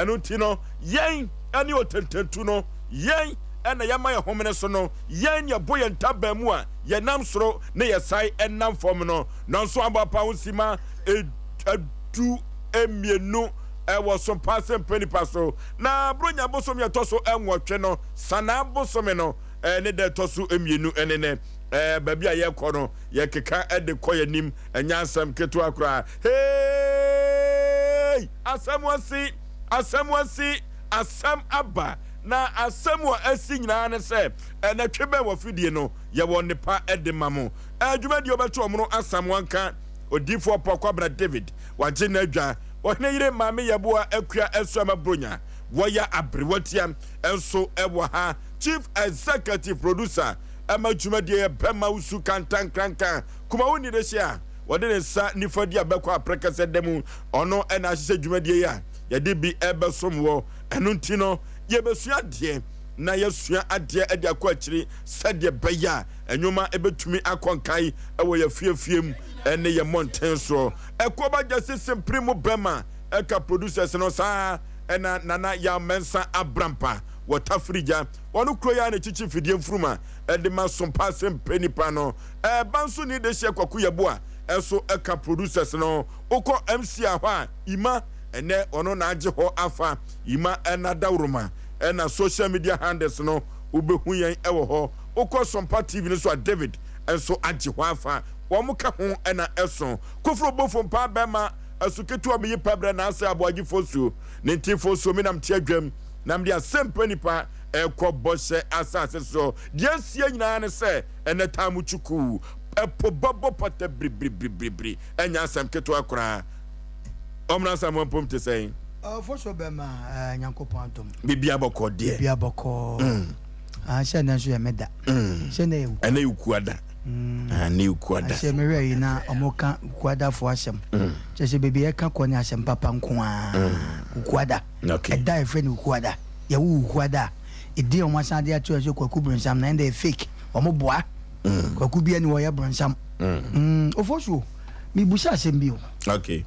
Ɛno nti no, yɛn ne otententu no, yɛn na yɛma yɛn homene so no, yɛn na yɛbɔ yɛn ntaban mu a yɛnam soro na yɛsan nam fam no. Nanso aba pa ho simma 12 wɔ so paa sɛ mpɛ nipa so. Na Buronya bosome a ɛtɔ so nwɔtwe no, Sanaa bosome no ne da ɛtɔ so mmienu ne nɛ. Baabi a yɛrekɔ no, yɛkeka de kɔ yɛn anim, ɛnyɛ asɛm ketewa koraa. Hey! Asɛm asi! Asɛm asi! Asɛm aba! Na asɛm a asi nyinaa ne sɛ, ɛnɛ twe bɛn wɔ fidie no, yɛwɔ nnepa de ma mo. Dwumadie wobɛto ɔmono Asamoah nka Odiyifoɔ Paul Kwabena David, wagye n'adwa. Ɔhene yere Maame Yeboah Akua Asuama Bronya, wɔyɛ aberewatia nso wɔ ha. Chief Executive Producer ma dwumadie yɛ Bɛma Wusu Kantankranka Kumawu Nnidehyɛ a wɔde ne nsa nifa di abɛkɔ aprɛkɛsɛ da mu. Ɔno na ahyehyɛ dwumadie yi a yɛde bi rebɛsom wɔ. Ɛno nti no, yɛbɛsua adeɛ na yɛasua adeɛ de akɔ akyiri sɛdeɛ ɛbɛyɛ a nneɛma bɛtumi akɔ nkae wɔ yɛn afiefie mu ne yɛn mmɔnten soɔ. Ɛkoba Justice Simpiri mu bɛma ɛka producers no saa ɛna Nana Yaw Mensah Abrampa wɔ Tafirigya. Wɔn kuro yi ara na ɛkyikyi mfidie mfuruma de ma Sompa Sempe nipa no. Ɛba nso ni dehyeɛ Kwaku Yeboah nso ka producers no. Wokɔ MCR hɔ a, Ima ɛnɛ ɔno na agye hɔ afa. Ima ɛna Dawuroma ɛna social media handles no wobɛhu yɛn ɛwɔ hɔ. Wokɔ Sompa TV no so a David nso agye hɔ afa. Wɔn ka ho ɛna ɛso. Koforo Bofo mpaa bɛma asu ketewa meyi pɛbrɛ na asɛ aboagye fosuo ne nti fosuo me nam te adwam na mede asɛmpa nipa ɛkɔ bɔhyɛ asase so. Deɛ asie nyinaa ne sɛ ɛnɛ taa mu kyukuu ɛpo bɛbɔ pata biribiribiribiri ɛnyɛ asɛm ketewa koraa. Ɔmena Asamoah mpom te sɛn? Ɔfosuo bɛma eh, Nyankopɔn adom. Bibia bɔkɔ deɛ. Bibia bɔkɔ. Ah, sɛ ɛnɛ nso yɛ me da. Sɛ ɛnɛ yɛ wuku. Ɛnɛ yɛ wukuada. Ɛnɛ yɛ wukuada. Sɛ mehwɛ yi na ɔmo ka wukuadafoɔ asɛm. Kyerɛ sɛ baabi yɛka kɔ ne asɛm papa nko ara. Wukuada. Okay. Ɛda a yɛfrɛ no wukuada. Yɛwo wukuada a, edin a ɔmo asan de ato yɛn so Kwaku Bronsam na ɛnde yɛ fake. Ɔmo boa. Kwaku bia ni hɔ ɔyɛ bronsam. Ofosuo, mebusa asɛm bi o. Okay.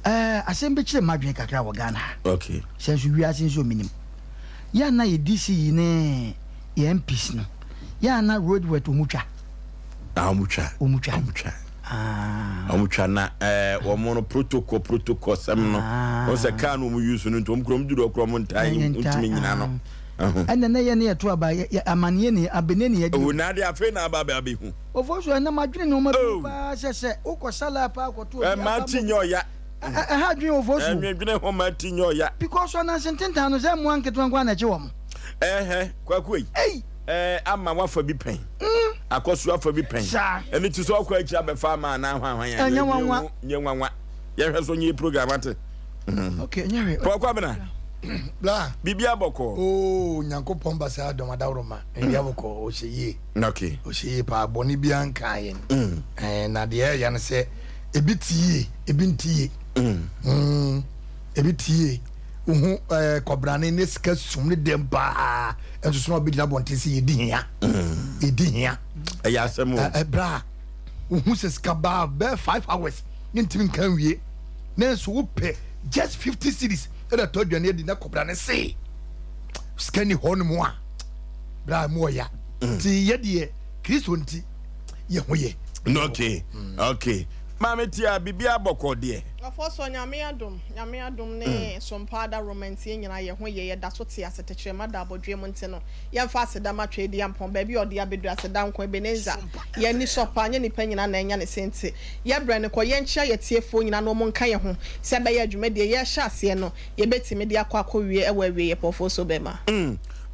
Ɛɛ asɛm bi kyerɛ m'adwene kakra wɔ Ghana ha. Okay. Sɛ nso wiase nso menim. Yɛ a na yɛ DC yi ne yɛ MPs no, yɛ a na road work wɔn twa. Ah, wɔn twa. Wɔn twa. Wɔn twa. Ah. Wɔn twa na ɛɛ wɔn no protocol protocol sɛm no. Ah. Wɔn sɛ kaa no wɔn use no nti wɔn kura wɔn duru ɔkura wɔn ntaa ntumi nyina no. Ɛna na yɛ ne yɛ to aba yɛ amaneɛ ni abene ni yɛ di. Owu na ade afei na aba abɛ abɛhu. Ofo so ɛnna madwene nneɛma bi Oh. paa sɛ sɛ wokɔ sala paa kɔto obi Ɛma aba ti mu. nyɛ ɔya. Ɛha adwene ofo so. Ɛnwendwene ho ma ti nyɛ ɔya. Because ɔnanse ntentan no sɛ mmoa nketewa nko ara na ɛkye wɔn. Ɛhɛ kwaku ei. Ei. Ɛɛ ama wafa bi pɛn. Akɔso afa bi pɛn. Saa. Ɛno ti sɛ ɔkɔ akyiri abɛfa ama anaa hwan hwan a. Ɛnyɛ nwanwa. Nyɛ nwanwa. Yɛhwɛ so nyɛ program ate. Okay, ɛnyɛ hwee. Paul Kwabena. Bla. Biribi abɔkɔ. Oh, Nyankopɔn basa adɔm adaworoma. Biribi abɔkɔ, ɔhyɛ yie. Okay. Ɔhyɛ yie paa, bɔne biara nkaa yɛn. Eh, na deɛ ɛyɛ no sɛ, ebi te yie, ebi nte yie. Mm. Ebi te yie. Wohu eh, kɔbrane ne sika sum ne dɛm paa. Ɛnso so na ɔbɛgyina abɔnten sɛ yɛdi hia. Yɛdi hia. Ɛyɛ asɛm o. Eh, bra, wohu sɛ sika baa bɛɛ 5 hours ne ntumi nka nwie. Nanso wopɛ just 50 cedis ɛna tɔ aduane adi na kɔbra ne se sika ni hɔ nom a bra mu ɔya nti yɛ deɛ Kristo nti yɛ ho yɛ. Okay, maame tia biribi abɔkɔ deɛ. Ɔfɔ so Nyame adom, Nyame adom ne sompa ada romantie nyinaa yɛ ho yɛ, yɛda so te ase tɛkyerɛma da abɔdweɛ mu nti no yɛmfa aseda ma Tweediampɔn baabi a ɔde abɛduru aseda nko Ebenezer yɛn ani sɔ paa nyɛ nipa nyinaa na anya ne se nti yɛbrɛ no kɔ yɛnkyea yɛ tiefoɔ nyinaa na wɔn nka yɛn ho sɛ ɛbɛyɛ a dwumadie yɛrehyɛ aseɛ no yɛbɛtumi de akɔ akɔwie ɛwɔ awieɛ pɔfoɔ so bɛma.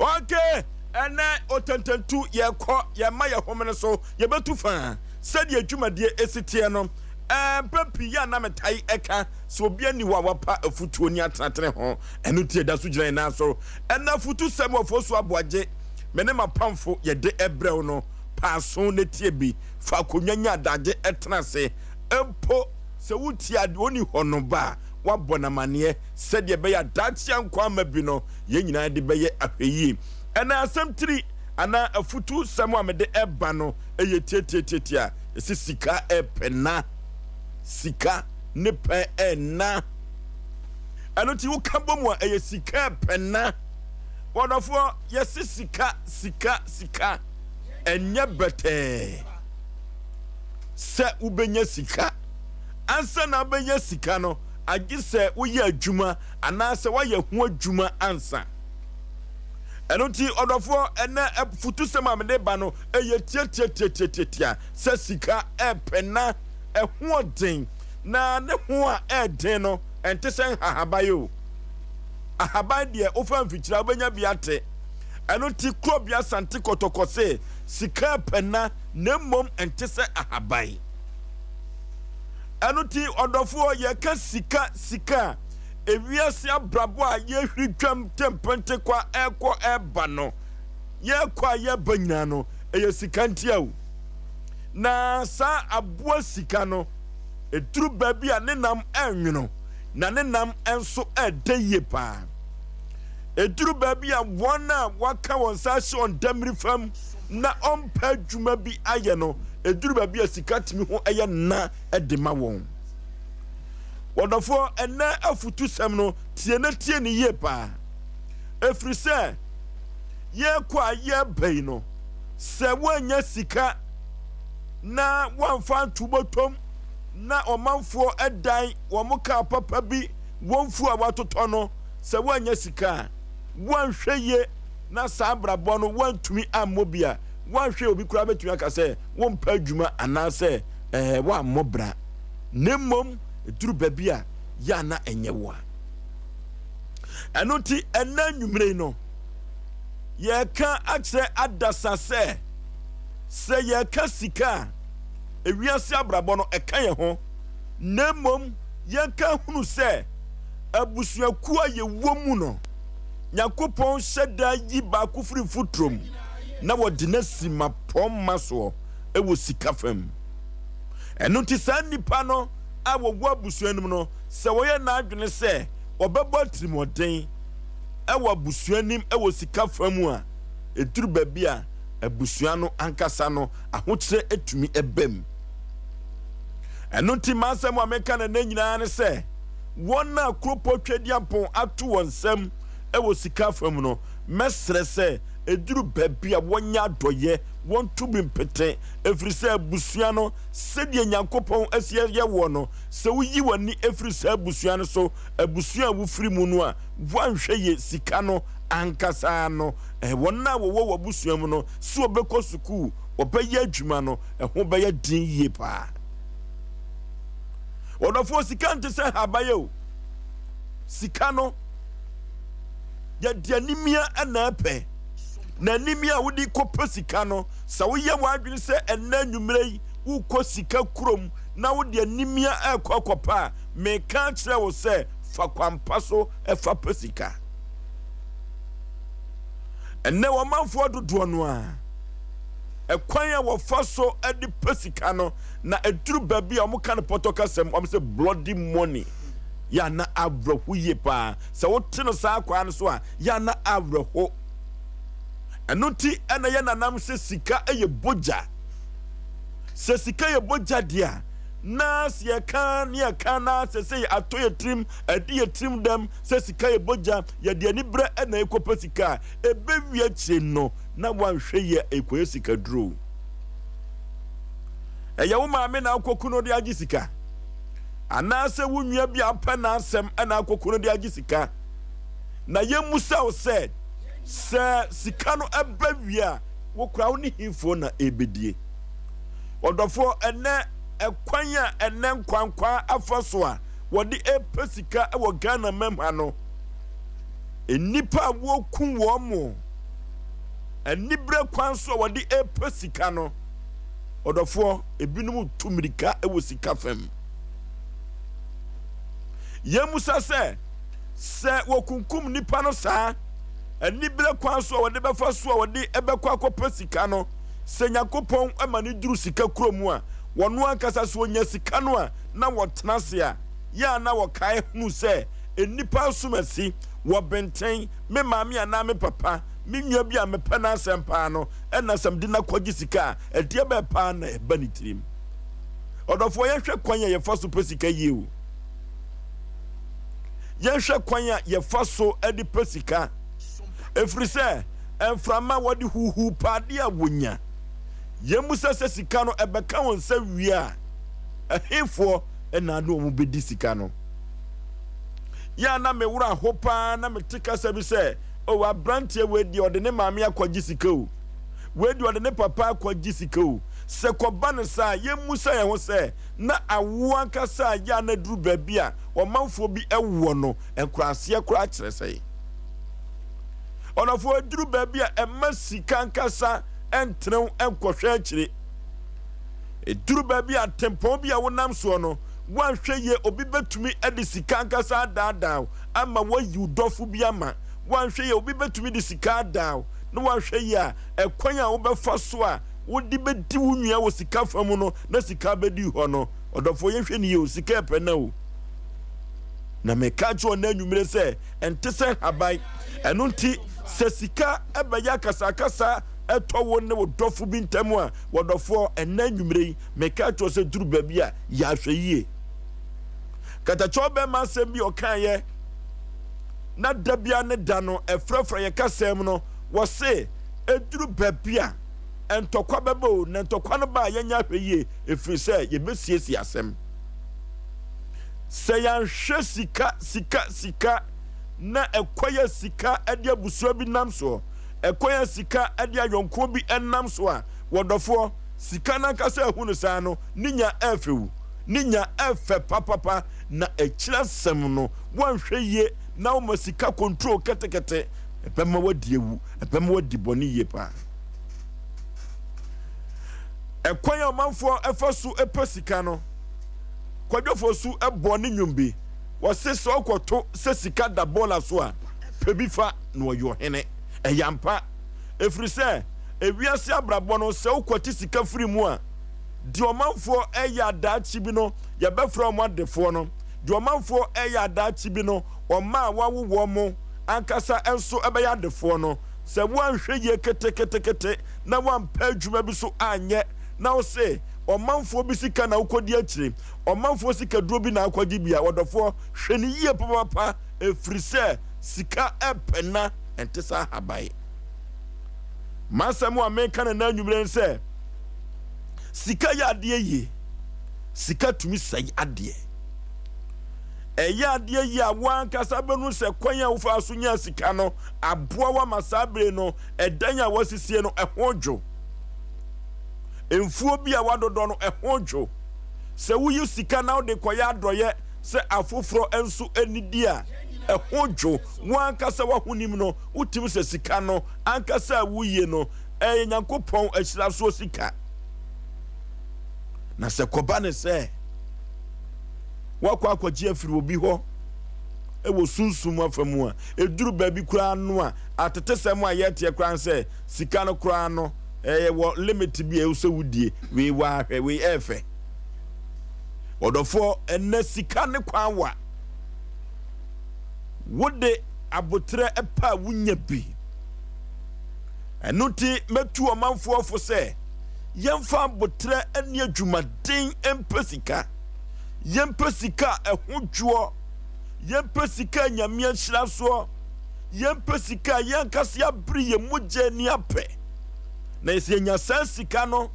Okay, ɛnɛ otententu yɛkɔ yɛma yɛ homene so yɛbɛtu faa sɛdeɛ dwumadie esi teɛ no. Mpɛn pii yɛ a na metae ɛka sɛ obi ani hɔ a wapa afutuo ne atenatene ho. Ɛno nti yɛda so gyina yɛn nan so. Ɛnɛ afutusɛm wɔ Fosu Aboagye, me ne m'apamfo yɛde ɛbrɛ wo no, pa aso na tie bi. Fa akonnwa nya adagye tena ase. Mpo sɛ wotie a deɛ ɔnni hɔ no ba a, woabɔ no amanneɛ sɛdeɛ ɛbɛyɛ a daakye a nkwa amma bi no, yɛn nyinaa de bɛyɛ ahwɛyie. Ɛnɛ asɛm tiri anaa afutusɛm a mede ɛba no yɛ tiatiatiatia. Ɛsɛ sika ɛpɛ na sika ne pɛ ɛna. Ɛno nti woka bɔ mu a ɛyɛ sika ɛpɛna. Wɔdɔfoɔ yɛse sika sika sika ɛnyɛ bɛtɛɛ sɛ wobɛnya sika. Ansa na wobɛnya sika no agye sɛ woyɛ adwuma anaasɛ woayɛ ho adwuma ansa. Ɛno nti ɔdɔfoɔ ɛnɛ afutusɛm a mede ba no ɛyɛ tiatiatiatiatia sɛ sika ɛpɛna ɛho ɔden na ne ho a ɛden no ɛnte sɛ nhahaban o. Ahaban deɛ wofa mfikyire a wobɛnya bi ate. Ɛno nti Kurobea Asante Kɔtɔkɔ se sika ɛpɛna na mmom ɛnte sɛ ahaban. Ɛno nti ɔdɔfoɔ yɛka sika sika a ewiase abrabɔ a yɛhwiri twam tempente kwa ɛkɔ ɛba no, yɛkɔ a yɛba nyinaa no, ɛyɛ sika ntia o. Na saa aboa sika no, ɛduru baabi a ne nam ɛnwono, na ne nam nso ɛdɛ yie paa. Ɛduru baabi a wɔn a wɔaka wɔn nsa ahyɛ wɔn dammiri fam na ɔmpɛ adwuma bi ayɛ no, ɛduru baabi a sika tumi ho ɛyɛ nna de ma wɔn. Ɔdɔfoɔ, ɛnnɛ afutusɛm no, tie na tie no yie paa. Ɛfiri sɛ, yɛrekɔ a yɛreba yi no, sɛ woannya sika na woamfa anto bɔtɔm na ɔmanfoɔ dan wɔn kaa papa bi, wɔn mfuo a wɔatotɔ no, sɛ woannya sika a, woanhwɛ yie na saa abrabɔ no woantumi ammɔ bi a, woanhwɛ obi koraa bɛtumi aka sɛ wompɛ adwuma anaasɛ ɛɛ woammɔ bra. Na mmom ɛduru baabi a yɛ a na ɛnyɛ wo a. Ɛno nti ɛnɛ anwummere yi no, yɛreka akyerɛ adasa sɛ, sɛ yɛreka sika a, ewiase abrabɔ no ɛka yɛn ho, na mmom yɛnka hunu sɛ abusuakuo a yɛwɔ mu no, Nyankopɔn hyɛ da yi baako firi mfuturo mu na wɔde no asi mapɔmma soɔ wɔ sika fam. Ɛno nti saa nnipa no a wɔwɔ abusua no mu no, sɛ wɔyɛ n'adwene sɛ wɔbɛbɔ atirimuɔden wɔ abusua nim wɔ sika fa mu a, ɛduru baabi a abusua no ankasa no ahokyerɛ tumi ba mu. Ɛno nti m'asɛm a meka no nnɛ nyinaa ne sɛ, wɔn a kuropɔ Tweaduampɔn ato wɔn nsam wɔ sika fa mu no, mɛsrɛ sɛ ɛduru baabi a wɔnyɛ adɔeɛ, wɔnto bi mpete, ɛfiri sɛ abusua no, sɛdeɛ Nyankopɔn asi ayɛ woɔ no, sɛ woyi w'ani firi saa abusua no so, abusua a wofiri mu no a, woanhwɛ yie, sika no ankasa no, wɔn a wɔwɔ w'abusua mu no, sɛ wɔbɛkɔ sukuu, wɔbɛyɛ adwuma no, ɛho bɛyɛ den yie paa. Ɔdɔfoɔ, sika nte sɛ habayɛ o. Sika no, yɛde animia na ɛpɛ. Na animia a wode kɔpɛ sika no, sɛ woyɛ w'adwene sɛ ɛnnɛ anwummerɛ yi wokɔ sika kurom na wode animia ɛrekɔ akɔpɛ a, meka akyerɛ wo sɛ fa kwampa so fa pɛ sika. Ɛnnɛ wɔmanfoɔ dodoɔ no a, ɛkwan a wɔfa so de pɛ sika no, na ɛduru baabi a wɔka no pɔtɔ kasɛm, wɔn sɛ bloody money. Yɛ na awerɛho yie paa. Sɛ wote no saa kwan no so a, yɛ na awerɛho. Ɛno nti na yɛ nanam sɛ sika yɛ bogya. Sɛ sika yɛ bogya deɛ a, na sɛ yɛka ne yɛka na sɛ sɛ atɔ yɛ tirim, adi yɛ tirim dɛm sɛ sika yɛ bogya, yɛde aniberɛ na ɛkɔpɛ sika a, ɛbɛwie akyire no na wanhwɛ yie a ɛkɔyɛ sikaduro. Ɛyɛ wo maame na akɔku no de agye sika, anaasɛ wo nua bi a wopɛ n'asɛm na akɔku no de agye sika. Na yɛmmisa wo sɛ, sɛ sika no ba wie a, wo koraa wo ne hefoɔ na ɛrebɛdie? Ɔdɔfoɔ, ɛnnɛ ɛkwan a ɛnnɛ nkwankwaa afa so a wɔde repɛ sika wɔ Ghana mam ha no, nnipa a wɔku wɔn mo anibere kwan so a wɔde repɛ sika no, ɔdɔfoɔ, ebinom tu mmirika wɔ sika fam. Yɛmmisa sɛ, Sɛ wɔkunkum nnipa no saa, anibere kwan so a wɔde bɛfa so a wɔde bɛkɔ akɔpɛ sika no, sɛ Nyankopɔn ma no duru sika kuro mu a, wɔno ankasa sɛ wɔnya sika no a na wɔtena ase a, yɛ a na wɔkae hunu sɛ nnipa asomasi, wɔ benten, me maame anaa me papa, me nua bi a mepɛ n'asɛm paa no, ɛna sɛ mede no akɔgye sika a, ɛdeɛ bɛn paa na ɛba ne tirim? Ɔdɔfoɔ, yɛnhwɛ kwan a yɛfa so pɛ sika yie o. Yɛnhwɛ kwan a yɛfa so de pɛ sika. Ɛfiri sɛ, mframa wɔde huuhuu pɛ adeɛ a wɔnya. Yɛmmisa sɛ sika no ɛbɛka wɔn nsa wie a, ɛhefoɔ na ne wɔn bɛdi sika no? Yɛ a na me werɛ aho paa na mete kasa bi sɛ, o aberanteɛ wei deɛ ɔde ne maame akɔgye sika o. Wei deɛ ɔde ne papa akɔgye sika o. Sɛ kɔba no saa a, yɛmmisa yɛn ho sɛ, na awoɔ ankasa a yɛ a na aduru baabi a ɔmanfoɔ bi woɔ no, nkuraaseɛ koraa kyerɛ sɛn? Ɔdɔfoɔ, aduru baabi a ɛma sika ankasa ntenew nkɔhwɛ akyire. Ɛduru baabi a tempɔn bi a wonam soɔ no, woanhwɛ yie obi bɛtumi de sika ankasa adaadaa wo ama woayi wo dɔfo bi ama. Woanhwɛ yie obi bɛtumi de sika adaa wo na woanhwɛ yie a ɛkwan a wobɛfa so a wode bɛdi wo nua wɔ sika fa mu no na sika bɛdi hɔ no. Ɔdɔfoɔ yɛnhwɛ ne yie o, sika ɛpɛ na o. Na meka kyerɛ ɔnɛ anwummere sɛ ɛnte sɛ nhaban. Ɛno nti sɛ sika ɛbɛyɛ akasakasa ɛtɔ wo ne wo dɔfo bi ntam a, wɔdɔfoɔ ɛnɛ anwummere yi meka kyerɛ sɛ duru baabi a yɛ ahwɛ yie. Katakyɛw bɛrima asɛm bi ɔkaeɛ na da bia ne da no ɛfrɛfrɛ yɛ kasa mu no, wɔse ɛduru baabi a ntɔkwa bɛba o, na ntɔkwa no ba a yɛnyɛ ahwɛ yie ɛfiri sɛ yɛbɛsiesie asɛm. Sɛ yɛanhwɛ sika sika sika na ɛkɔyɛ sika de abusua bi nam soɔ, ɛkɔyɛ sika de ayɔnkoɔ bi nam so a, wɔdɔfoɔ, sika no ankasa ɛhu no saa no, ne nya ɛfɛ wu, ne nya ɛfɛ papapa, na akyiri asɛm no, woanhwɛ yie na woma sika control ketekete, ɛbɛma wadi awu, ɛbɛma wadi bɔne yie paa. Ɛkwan a ɔmanfoɔ ɛfa so ɛpɛ sika no, Kwadwofoɔ su bɔ ne nnwom bi. Wɔse sɛ ɔkɔto sɛ sika da bɔɔla so a, pɛ bi fa na ɔyɛ ɔhene. Ɛyɛ ampa. Ɛfiri sɛ, ewiase abrabɔ no, sɛ wokwati sika firi mu a, deɛ ɔmanfoɔ reyɛ adaakye bi no, yɛbɛfrɛ wɔn adefoɔ no. Deɛ ɔmanfoɔ reyɛ adaakye bi no, ɔma a wɔawo wɔn ankasa nso bɛyɛ adefoɔ no. Sɛ woanhwɛ yie keteketekete na woampɛ adwuma bi so anyɛ na wose ɔmanfoɔ bi sika na wokɔdi akyire, ɔmanfoɔ sikaduro bi na akɔgye bi a, ɔdɔfoɔ, hwɛ no yie papaapa, ɛfiri sɛ sika ɛpɛ na ɛnte sɛ ahaban. M'asɛm a meka no nnɛ anwummerɛ ne sɛ, sika yɛ adeɛ yie, sika tumi sɛe adeɛ. Ɛyɛ adeɛ yie a wo ankasa bɛnu sɛ kwan a wofaa so nyaa sika no aboa wo ama saa bere no ɛdan a wasisie no ɛho dwo. Mfuo bi a wadodɔ no, ɛho dwo. Sɛ woyi sika na wode kɔyɛ adɔeɛ sɛ afoforɔ nso nnidi a, ɛho dwo. Wo ankasa w'ahonim no, wotumi sɛ sika no ankasa a woyie no, ɛyɛ Nyankopɔn ahyirasoɔ sika. Na sɛ kɔba ne sɛ woakɔ akɔgye afiri obi hɔ wɔ sunsum afa mu a, ɛduru baabi koraa no a, atetesɛm a yɛteɛ koraa ne sɛ sika no koraa no, ɛyɛ wɔ limit bi a ɛwɔ sɛ wodie. Wei waahwɛ, wei ɛɛfɛ. Ɔdɔfoɔ, ɛnɛ sika ne kwan wa. Wode aboterɛ pɛ a wonya bi. Ɛno nti mɛtu ɔmanfoɔ fo sɛ yɛmfa aboterɛ ne adwumaden mpɛ sika. Yɛmpɛ sika a ɛho dwoɔ. Yɛmpɛ sika a Nyame ahyira soɔ. Yɛmpɛ sika a yɛn ankasa yɛabere yɛn mogya ani apɛ. Na sɛ yɛnya saa sika no,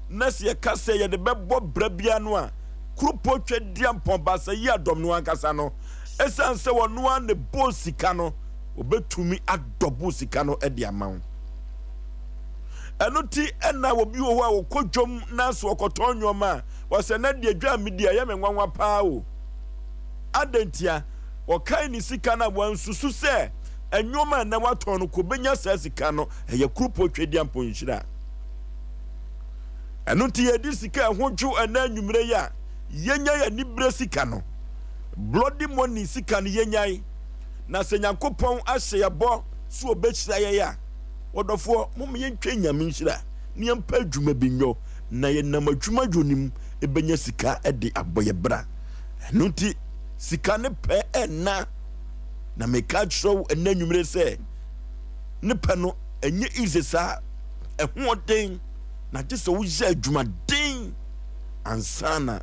na sɛ yɛka sɛ yɛde bɛbɔ bra biara no a, Kuropɔn Tweaduampɔn Baasa yi adɔm no ankasa no, ɛsiane sɛ ɔno ara na ɛbɔɔ sika no, ɔbɛtumi adɔbo sika no de ama wo. Ɛno nti na obi wɔ hɔ a ɔkɔ dwam na sɛ ɔkɔtɔn nneɛma a, ɔsɛ na deɛ dwa a medi a ɛyɛ me nwanwa paa o. Adɛn ntia? Ɔkae ne sika no a wansusu sɛ nneɛma a na watɔn no kɔbɛnya saa sika no, ɛyɛ Kuropɔn Tweaduampɔn nhyira. Ɛno nti yɛde sika a ɛho dwo ɛnɛ anwummerɛ yi a, yɛnya yɛn anibere sika no. Bloody money sika no yɛnyae. Na sɛ Nyankopɔn ahyɛ yɛ bɔ sɛ ɔbɛhyira yɛn a, ɔdɔfoɔ, momma yɛntwɛn Nyame nhyira na yɛmpɛ adwuma bi nyɔ, na yɛnam adwuma yɔ no mu bɛnya sika de abɔ yɛ bra. Ɛno nti sika ne pɛ ɛnna. Na meka kyerɛ wo ɛnɛ anwummerɛ sɛ, ne pɛ no ɛnyɛ easy saa. Ɛho ɔden, na gye sɛ woyɛ adwumaden ansa na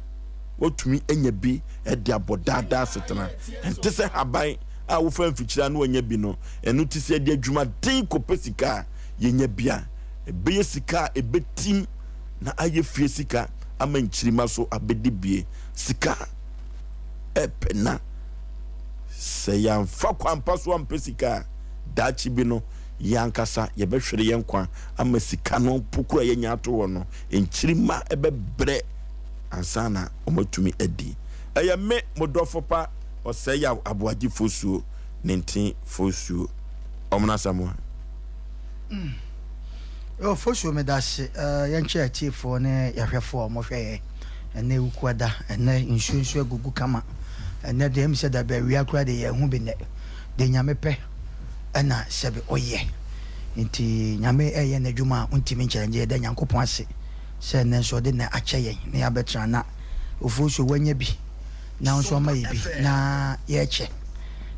Woatumi anya bi de abɔ daa daa asetena. Ɛnte sɛ haban a wofa mfikyiri a na woanya bi no. Ɛno nti sɛ yɛde adwumaden kɔpɛ sika a, yɛnya bi a, ɛbɛyɛ sika a ɛbɛtim na ayɛ fie sika ama nkyirimma so abɛdi bie. Sika ɛpɛ na sɛ yɛamfa kwan pa so ampɛ sika a, daakye bi no, yɛn ankasa yɛbɛhwere yɛn nkwa ama sika no mpo kura yɛanya ato hɔ no, nkyirimma ɛbɛbrɛ ansa na wɔatumi adi. Ɛyɛ me, mo dɔfo pa, Ɔsɛeyaw Aboagye Fosuo, Nenten Fosuo. Ɔmono Asamoah. Mm. Yo, Fosuo medase. Uh, yɛnkyɛ atiefoɔ ne yɛhwɛfoɔ a wɔhwɛ yɛn. Ɛnɛ Wukuada, ɛnɛ nsuo nso agugu kama. Ɛnɛ deɛ ɛmi sɛ dabi awia koraa deɛ yɛn ho bi nɛ. Deɛ Nyame pɛ ɛna sɛbi ɔyɛ. Nti Nyame ɛyɛ n'adwuma a wontumi nkyerɛ nti yɛda Nyankopɔn ase sɛ ɛnnɛ nso ɔde nnɛ akyɛ yɛn na yɛabɛtena na Ofosuo wanya bi na wo nso ama yɛ bi na yɛkyɛ.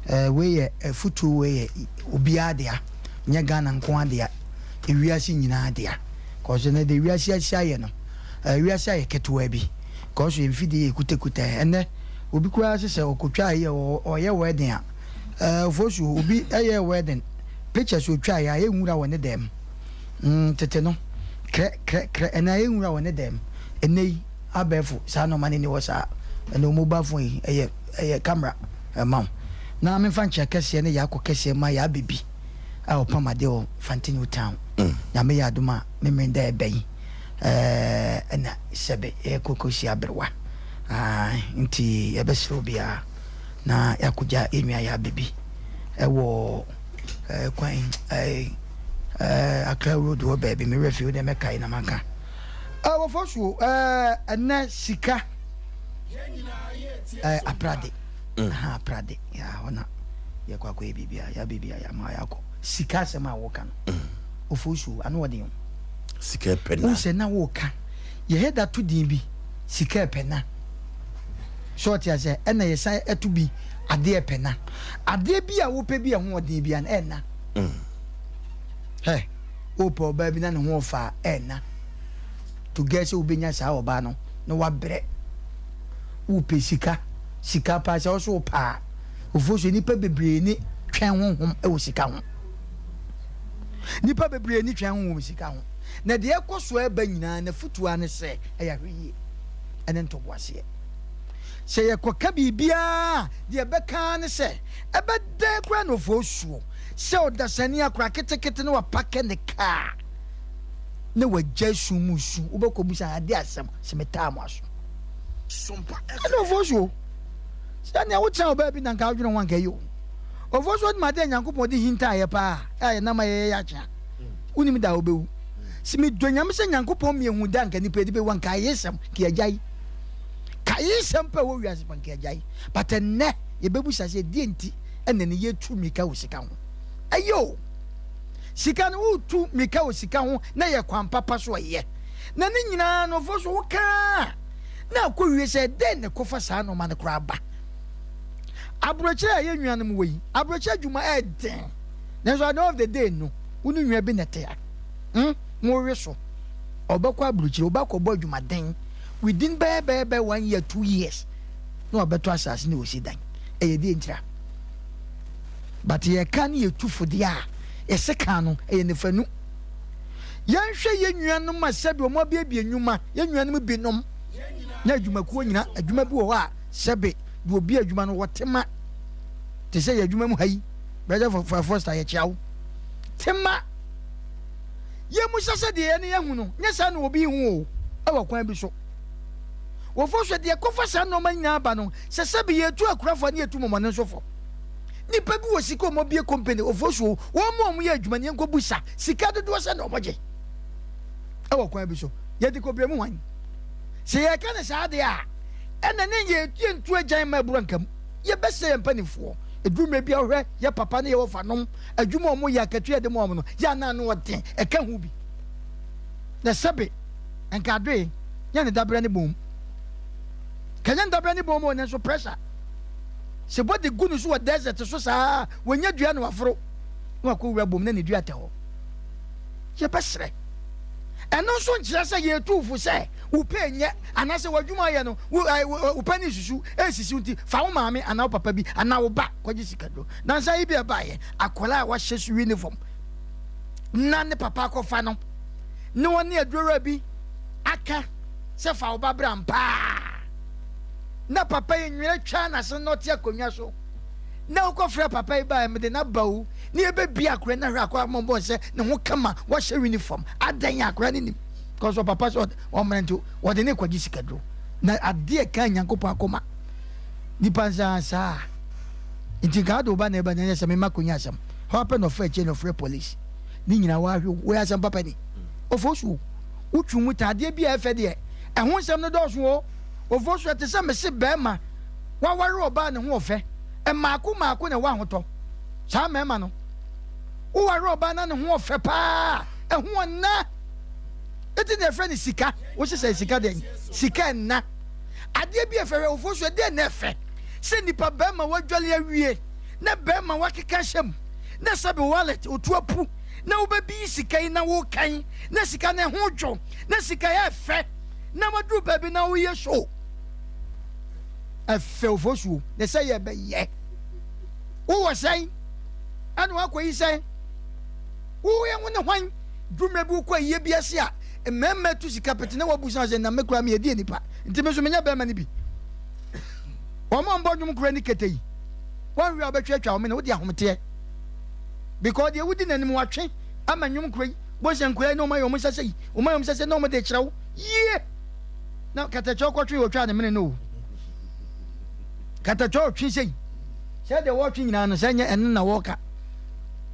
Eh, wei yɛ afutuo wei yɛ obiara dea, nyɛ Ghana nko ara dea, ewiase nyinaa dea. Kɔso ɛnɛ deɛ wiase asi ayɛ no, eh, wiase ayɛ ketewa bi. Kɔso yɛn mfidie yɛ kutakuta yɛn. Ɛnnɛ obi koraa sɛ sɛ ɔkɔtwa yɛ ɔyɛ wedding a, eh, Ofosuo obi ɛyɛ wedding pictures otwa yɛ ayɛ nwura wɔ ne dɛm. Mm, tete no, krɛ, krɛ, krɛ, ɛnna ayɛ nwura wɔ ne dɛm. Ɛnnɛ yi, abɛɛfo, saa nnoɔma no nni hɔ saa. Ɛnna wɔn mobile phone yi, ɛyɛ, ɛyɛ camera ɛma wo. Na memfa nkyea kɛseɛ ne yaakɔ kɛseɛ mma yaa baby a ɔpam adeɛ wɔ Fante New Town. Nyame yɛ adom a, Memeneda ɛbɛ yi, ɛɛ, ɛna sɛbe yɛkɔ kɔsi aberewa. Ae, nti yɛbɛsrɛ obiara na yɛakɔgya yɛn nua yaa baby ɛwɔ, ɛɛ, kwan, ɛɛ, Eh, Accra road hɔ baabi, me werɛ fi wo deɛ mɛkae na maka. Eh, wɔfɔ so eh, ɛnɛ sika eh, aprade. Mm. Aha, aprade. Ya, hɔ na yɛkɔ akɔyɛ biribi a, yɛ biribi a yɛama yɛakɔ. Sika asɛm a wɔka no. Mm. Ofo so, ano ɔden o. Sika ɛpɛ na. Wo sɛ na wɔka. Yɛhɛ da to din bi, sika ɛpɛ na. So ɔte asɛ, ɛna yɛsan ɛto bi, adeɛ ɛpɛ na. Adeɛ bi a wopɛ bi a ɛho ɔden bi a, ɛnna. Mm. Hɛ, wopɛ ɔbaa bi na ne ho ɔfa a, ɛnna. To get sɛ wobɛnya saa ɔbaa no na wabrɛ. Wopɛ sika, sika paa sɛ ɔso wopɛ a, ofuo so nnipa bebree ni twɛn honhom wɔ sika ho. Nnipa bebree ni twɛn honhom sika ho. Na deɛ ɛkɔ so ɛba nyinaa n'afutuo ara ne sɛ ɛyɛ ahwɛyie ɛne ntoboaseɛ. Sɛ yɛkɔka biribiara a, deɛ ɛbɛka ara ne sɛ ɛbɛdɛn koraa na ofuo soɔ. Sɛ ɔdasani akora ketekete na wapake ne kaa na wagya sum mu su, wobɛkɔbisa ade asɛm sɛ metaa mo aso. Ɛna ofosuo, sɛ nea wotena wɔ baabi na nka wodwene ho anka ɛyɛ o. Ofosuo nim ade a Nyankopɔn de hintaeɛ paa a yɛnam a yɛyɛ yɛ akyea. Wonim da a wobɛwu. Sɛ medɔ Nyame sɛ Nyankopɔn mmiɛhu da anka nipa de bɛwu anka ayesɛm nka yɛagyae. Kayesɛm pɛ wɔ wiase pa nka yɛagyae. But ɛnnɛ yɛbɛbusa sɛ deɛ nti ɛna ne yɛtu mmirika wɔ sika ho. Ɛyɛ o. Sika no wotu mmirika wɔ sika ho na yɛ kwan papa so ɛyɛ. Na ne nyinaa no ɔfo so wokaa na akɔwie sɛ dɛn na ɛkɔfa saa nnoɔma no koraa ba. Aburokyerɛ a yɛn nuanom wɔ yi, aburokyerɛ adwuma ɛden. Nanso at the end of the day no, wo ne nua bi na ɛte ha. Hmm, mowe so. Ɔbɛkɔ aburokyerɛ, ɔbɛkɔbɔ adwumaden within bɛyɛ bɛyɛ bɛyɛ one year, 2 years na wabɛtɔ asase na ɔsi dan. Ɛyɛ deɛ ntira. But yɛka ne yɛtu fo deɛ a, yɛse kan no, ɛyɛ nifanu. Yɛnhwɛ yɛn nuanom a sɛbi wɔn abiebie nnwuma, yɛn nuanom binom na adwumakuo nyina, adwuma bi wɔ hɔ a sɛbi deɛ obi adwuma no wɔ tema te sɛ yɛ adwuma mu ha yi, Brother Foster yɛkyea wo. Tema yɛn mu sɛ sɛ deɛ yɛne yɛhu no, nyɛ saa na obi hu o, ɛwɔ kwan bi so. Wɔfo so deɛ kɔfa saa nneɛma nyinaa ba no, sɛ sɛbi yɛtu akurafoɔ ne yɛtu mɔmɔne nso fo. Nipa bi wɔ sika ɔmo bie company ofo so wɔn mu ɔmo yɛ adwuma ne yɛn busa sika dodoɔ sɛ na ɔmo gye ɛwɔ kwan bi so yɛde kɔ brɛ mu hwan sɛ yɛka ne saa deɛ a ɛna ne yɛ yɛntu agyan ma abura nka mu yɛbɛsɛ yɛn mpanimfoɔ ɛduru mmerɛ bi a wohwɛ yɛ papa ne yɛ wɔfa nom adwuma ɔmo yɛ akatua yɛde ma ɔmo no yɛ anaa no ɔden ɛka ho bi na sɛbe nka adoe nyɛ ne dabrɛ ne bom kanyɛ ne dabrɛ ne bom o nanso pressure sɛ bɔde gu no so wɔ desert so saa wɔnya dua na waforo na wakɔ wura bom na ne dua tɛ hɔ. Yɛbɛsrɛ. Ɛno nso nkyerɛ sɛ yɛretu wo fo sɛ wo pɛ nyɛ anaasɛ w'adwuma a woyɛ no wo ɛ wo pɛ no nsusu ɛresisi wo nti fa wo maame anaa wo papa bi anaa wo ba kɔgye sikaduro. Nansa yi bi a ɛbaeɛ, akwadaa a wahyɛ so uniform na ne papa akɔfa no ne ɔne adurowura bi aka sɛ fa wo ba bra mpaa na papa yi nwera twa n'ase na ɔte akonnwa so na wokɔfrɛ papa yi baeɛ mede no aba o ne yɛbɛbie akora no ahwɛ akora mmɔbɔ sɛ ne ho kama wahyɛ uniform adɛn akora no nim kɔsɔ papa sɛ ɔmmerɛ nti wɔde ne kɔgye sikaduro na adeɛ ka Nyankopɔn akoma nipa nsa saa nti nka ade wo ba na ɛba na ɛnyɛ sɛ mema konya asɛm hɔ apɛ na ɔfa akyire na ɔfrɛ police ne nyinaa wahwɛ wo asɛm papa ni ɔfo so wotwi mu ta adeɛ bi a ɛfɛ deɛ ɛho nsɛm no dɔɔso o ɔfo so ɛte sɛ mese bɛrima waware ɔbaa ne ho ɔfɛ mmaako mmaako na ɛwɔ ahotɔ saa mmarima no woware ɔbaa na ne ho ɔfɛ paa ɛho ɔnna ɛti na ɛfrɛ no sika wohyehyɛ sika dɛn sika ɛnna adeɛ bi ɛfɛ hwɛ ɔfo so ɛdeɛ na ɛfɛ sɛ nipa bɛrima wadwale awie na bɛrima wakeka hyɛ mu na sɛbe wallet otu apu na wobɛbi sika yi na wokan na sika no ɛho dwo na sika yɛ ɛfɛ na waduru baabi na woyɛ show ɛfɛ ofosuo na sɛ yɛbɛyɛ wowɔ sɛn ɛna wakɔyi sɛn woyɛ wo ne hwan dwummerɛ bi wokɔ ayie bi ase a mmarima tu sika pete na wabu san sɛ na me koraa meyɛdeɛ nipa nti me nso menyɛ bɛrima no bi wɔn a mbɔ nnwom koraa ni kete yi wɔnhwɛ a wobɛtwatwa wo mene wode ahometeɛ because deɛ wodi n'anim watwe ama nnwom kura yi bɔsɛ nkura yi na wɔn ayɛ wɔn nsa sɛ yi wɔn ayɛ wɔn nsa sɛ na wɔn de kyerɛ wo yie na katakyɛ ɔkɔtwe otwa ne mene no o katakyɛ ɔtwe sɛ yi sɛ deɛ wɔtwe nyinaa no sɛ nyɛ ɛno na wɔka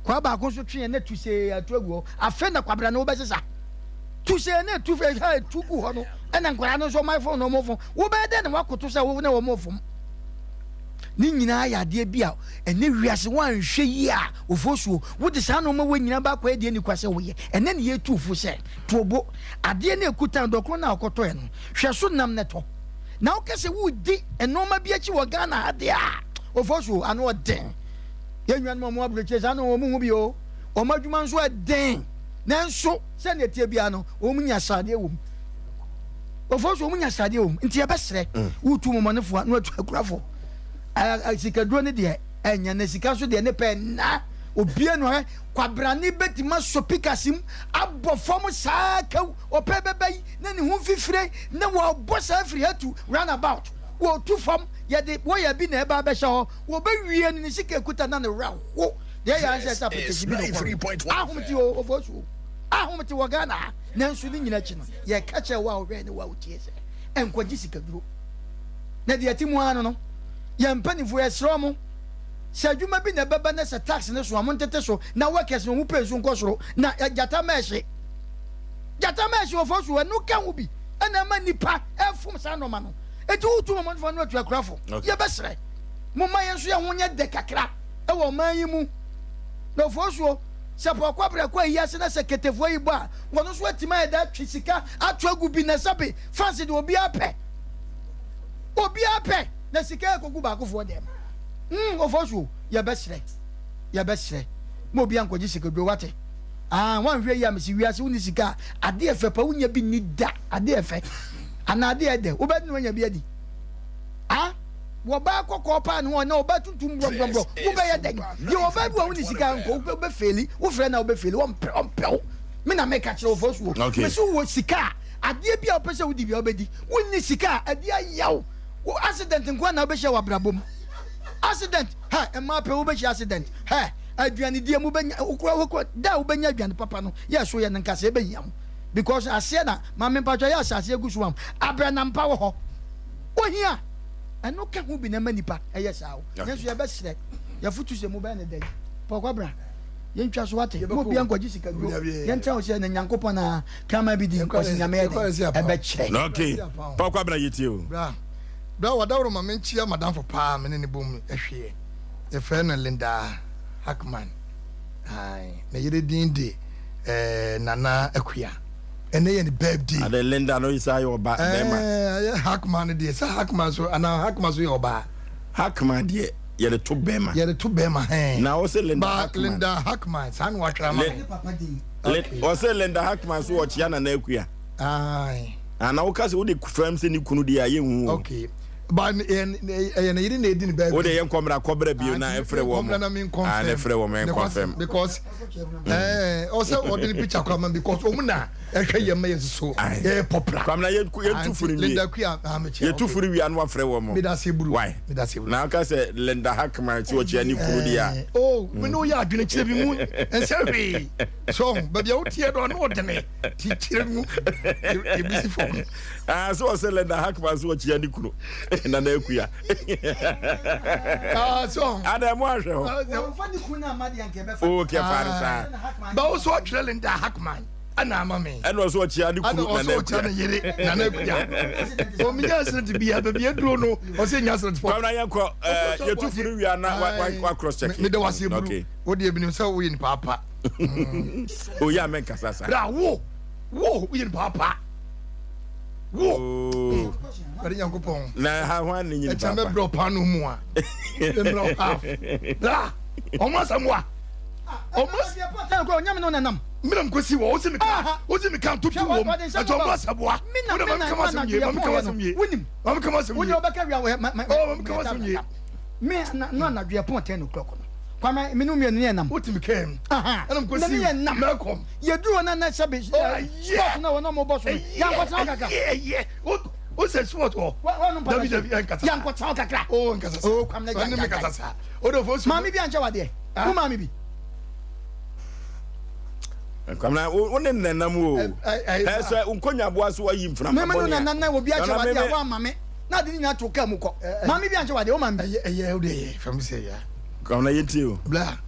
kwa baako nso twe na tu see atu agu hɔ afei na kwabra no wobɛsesa tu see na tu fɛ ha tu gu hɔ no ɛna nkwadaa no nso ɔman fon na wɔn fon wobɛyɛ dɛ na wakoto sɛ wo ne wɔn fom ne nyinaa yɛ adeɛ bi a ɛnɛ wiase woanhwɛ yie a ofosuo wode saa nneɛma wɔ nyinaa baakɔ yɛ deɛ nikwa sɛ woyɛ ɛnɛ ne yɛtu fo sɛ Tuobo, adeɛ no a ɛkuta no, dɔkono no a ɔkɔtɔɛ no, hwɛ so nam na tɔ. Na woka sɛ woredi nnoɔma bi akyi wɔ Ghana ha deɛ a, Ofosu, ano ɔden. Yɛn nuanom a wɔwɔ aburokyire saa no, wɔn ho bi o. Wɔn adwuma nso ɛden. Nanso, sɛdeɛ ɛteɛ biara no, wɔn nya sradeɛ wɔ mu. Ofosu, wɔn nya sradeɛ wɔ mu. Nti yɛbɛsrɛ, wotu mɔmɔnefoɔ a, na watu akurafo. Sikaduro no deɛ, ɛnyɛ na sika nso deɛ ne pɛ nna. Obia no hɛ, kwabrane bɛtumi asɔ pikase mu abɔ fam saa kaw, ɔpɛ bɛba yi na ne ho mfifire na wɔbɔ saa firi ha tu round about, wɔtu fam, yɛde wɔyɛ bi na ɛba abɛhyɛ hɔ, wɔbɛwie no ne sika ekuta na ne werɛ ho, deɛ ɛyɛ ara sɛ ɛsɛ apɛtɛsi bi na ɔkɔ no, ahomte o, ofosu o, ahomte wɔ Ghana ha, nanso ne nyina akyi no, yɛka kyerɛ wo a wohwɛ ne wo a wotie sɛ, ɛnkɔgye sikaduro. Na deɛ ɛte mu ara no no, yɛn mpanimfoɔ yɛsrɛ wɔn, Sɛ adwuma bi na ɛbɛba na sɛ tax no so a, montete so na workers no wɔn pay nso nkɔ soro na gyata ma ɛhye. Gyata ma ɛhye wɔfa so ɛno ka ho bi ɛna ɛma nipa ɛfom saa nneɛma no. Eti wotu mɔmɔnfoɔ no atu akurafo. Yɛbɛsrɛ mo ma yɛn nso yɛn ho nyɛ dɛ kakra ɛwɔ ɔman yi mu. Na ofosuo sɛ pɔkɔ abrɛ kɔ ayi ase na sɛ ketefoɔ yi bɔ a wɔn nso atumi ayɛ dɛ atwe sika ato agu bi na sɛbe fans de obiara pɛ. Obiara pɛ na sika ɛkɔgu baakofoɔ dɛm. Mm Ofosuo, yɛbɛsrɛ, yɛbɛsrɛ ma obi ankɔgye sikaduro, wate? Ah, woanhwɛ yie a mese wiase wonni sika a, adeɛ ɛfɛ pa wonya bi nni da, adeɛ ɛfɛ anaa adeɛ ɛdɛ, wobɛde na woanya bi adi? Ah, wɔbaa kɔkɔɔ paa ne ho anaa ɔbaa tuntum brɔbrɔbrɔ, wobɛyɛ dɛn? Yɛ ɔbaa bi wɔ wonni sika nkɔ, wobɛfeeli, wofrɛ no a wobɛfeeli, ɔmpɛ, ɔmpɛ wo. Me na meka kyerɛ Ofosuo, mese wowɔ sika a, adeɛ bi a wopɛ sɛ wodi biara wobɛdi, wonni sika a, ɛde ayɛ wo. Wo accident nkoa na wobɛhyia wɔ abrabɔ mu. Accident, hɛ, mmaa pɛ wobɛhyia accident, hɛ, aduanedie mu bɛnya, wokura wokura, da a wobɛnya aduane papa no, yɛ so yɛ no nkasa ɛbɛhia wo. Because aseɛ na, maame mpatwa yɛ asase agu so am, abrɛnampa wɔ hɔ. Ohia, ɛno ka ho bi na ɛma nipa ɛyɛ saa o. Nanso yɛbɛsrɛ, yɛfotu sɛ mobɛyɛ no dɛn? Pɔkɔ bra. Yɛntwa so wate, mo obia nkɔgye sika duro, yɛntena hɔ sɛ na Nyankopɔn a Kraman bi di ɔsi nyame yɛ dɛn ɛbɛkyerɛ. Ok pa kwabena yɛtie o. Bra bra wadaworo ma menkyia madamfo paa me ne ne bom hweɛ yɛfrɛ no Linda Hackman ae ne yere din de eh, Nana Akua ɛnɛ yɛ ne birthday. Ade Linda no saa yɛ ɔba bɛrima. Ɛɛ ɛyɛ Hackman no deɛ sɛ Hackman so anaa Hackman so yɛ ɔbaa. Hackman deɛ. Yɛde to bɛrima. Yɛde to bɛrima hɛn. Na ɔsɛ Linda Hackman. Linda Hackman saa na watwerɛ ama no. Ɔsɛ Linda Hackman so ɔkyea Nana Akua. Aye. Ana woka sɛ wode fam sɛ ne kunu deɛ a yɛnhu o. Okay. Ba ɛyɛ ne yere na edi ne baabi. Wode yɛn kɔmra kɔbrɛ bio na ɛfrɛ wɔn. Kɔmra na mi nkɔnfɛm. Ah na ɛfrɛ wɔn nkɔnfɛm. Because ɛɛ ɔsɛ ɔde ne picture kɔ ama because wɔn na ɛhwɛ yɛn ma yɛn soso yɛyɛ popular. Kwamina yɛn tu furu wie. Linda Kuya amekyɛ. Yɛ tu furu wie ano afrɛ wɔn. Medase buru. Why? Medase buru. Na aka sɛ Linda Hackman ti ɔkyea ne kunu deɛ a. Oh, me ne oyɛ adwene kyerɛ bi mu nsɛ hwee. So baabi a woteɛ no ano ɔdene ti kyerɛ mu yɛbisi fam. Ah, so ɔsɛ Linda Hackman so ɔkyea ne kunu Nana Akuya. Ah, so. Ada mo ahwɛ hɔ. Wɔmfa ne kunu no amma deɛ nka ɛbɛfa. Oh, kɛ fa no saa. Ba wo so ɔtwerɛ Linda Hackman ɛna ama me. Ɛna ɔsɛ ɔkyea ne kunu Nana Akuya. Ɛna ɔsɛ ɔkyea ne yere Nana Akuya. Ɔmenya accident bia baabi aduro no ɔsɛ nya accident fɔ. Kwamina yɛn kɔ yɛtu funu wia na wa cross check. Meda wase buru. Wo deɛ binim sɛ woyɛ nipa apa. Oyɛ a mɛnkasa saa. Bra wo wo woyɛ nipa apa. Wo. Bɛde Nyankopɔn. Na ha ho ani nyini papa. Ɛkyɛ mɛbrɛ ɔpa no mu a. Mɛbrɛ half. Bra ɔmo asɛm wa. Ɔmo asɛm. Onyame no nanam. Mina mkosi wɔ wosi mi ka wosi mi ka tutu wɔ mu ɛtɔ ɔmo asɛm wa. Mina mina mina na yɛ pɔn yɛ no. Wunim. Maame kama asɛm yie. Wunim ɔbɛka wia wɔ ma ma. Oh maame kama asɛm yie. Me na no anadwo yɛ pɔn 10 o'clock no. Kwame me no mmienu ne yɛ nam. Wotumi kɛn. Ɛna mkosi. Na ne yɛ nam. Mɛkɔm. Yɛduru hɔ na na sɛbe sport na wɔn a wɔbɔ so no. Yankɔtena hɔ kakra. Yɛ yɛ o sɛ sport wɔ. Dabi dabi ɛnkasa. Yankɔtena hɔ kakra. O nkasa sa. O Kwame na gya gya gya. Sa. O de fo su. Maame bi ankyɛ wadeɛ. Wo maame bi. Kwamina wo ne nenam o. Ɛsɛ nkonyaboa so ayi mframa bɔne a. Meme no nana obi akyɛ wadeɛ a woama me na ade ne nyinaa to kaa mu kɔ. Maame bi ankyɛ wadeɛ wo maame bi. Ɛyɛ ɛyɛ o de ɛyɛ fɛn sɛ ya. Kwamina yɛ tie o. Bla.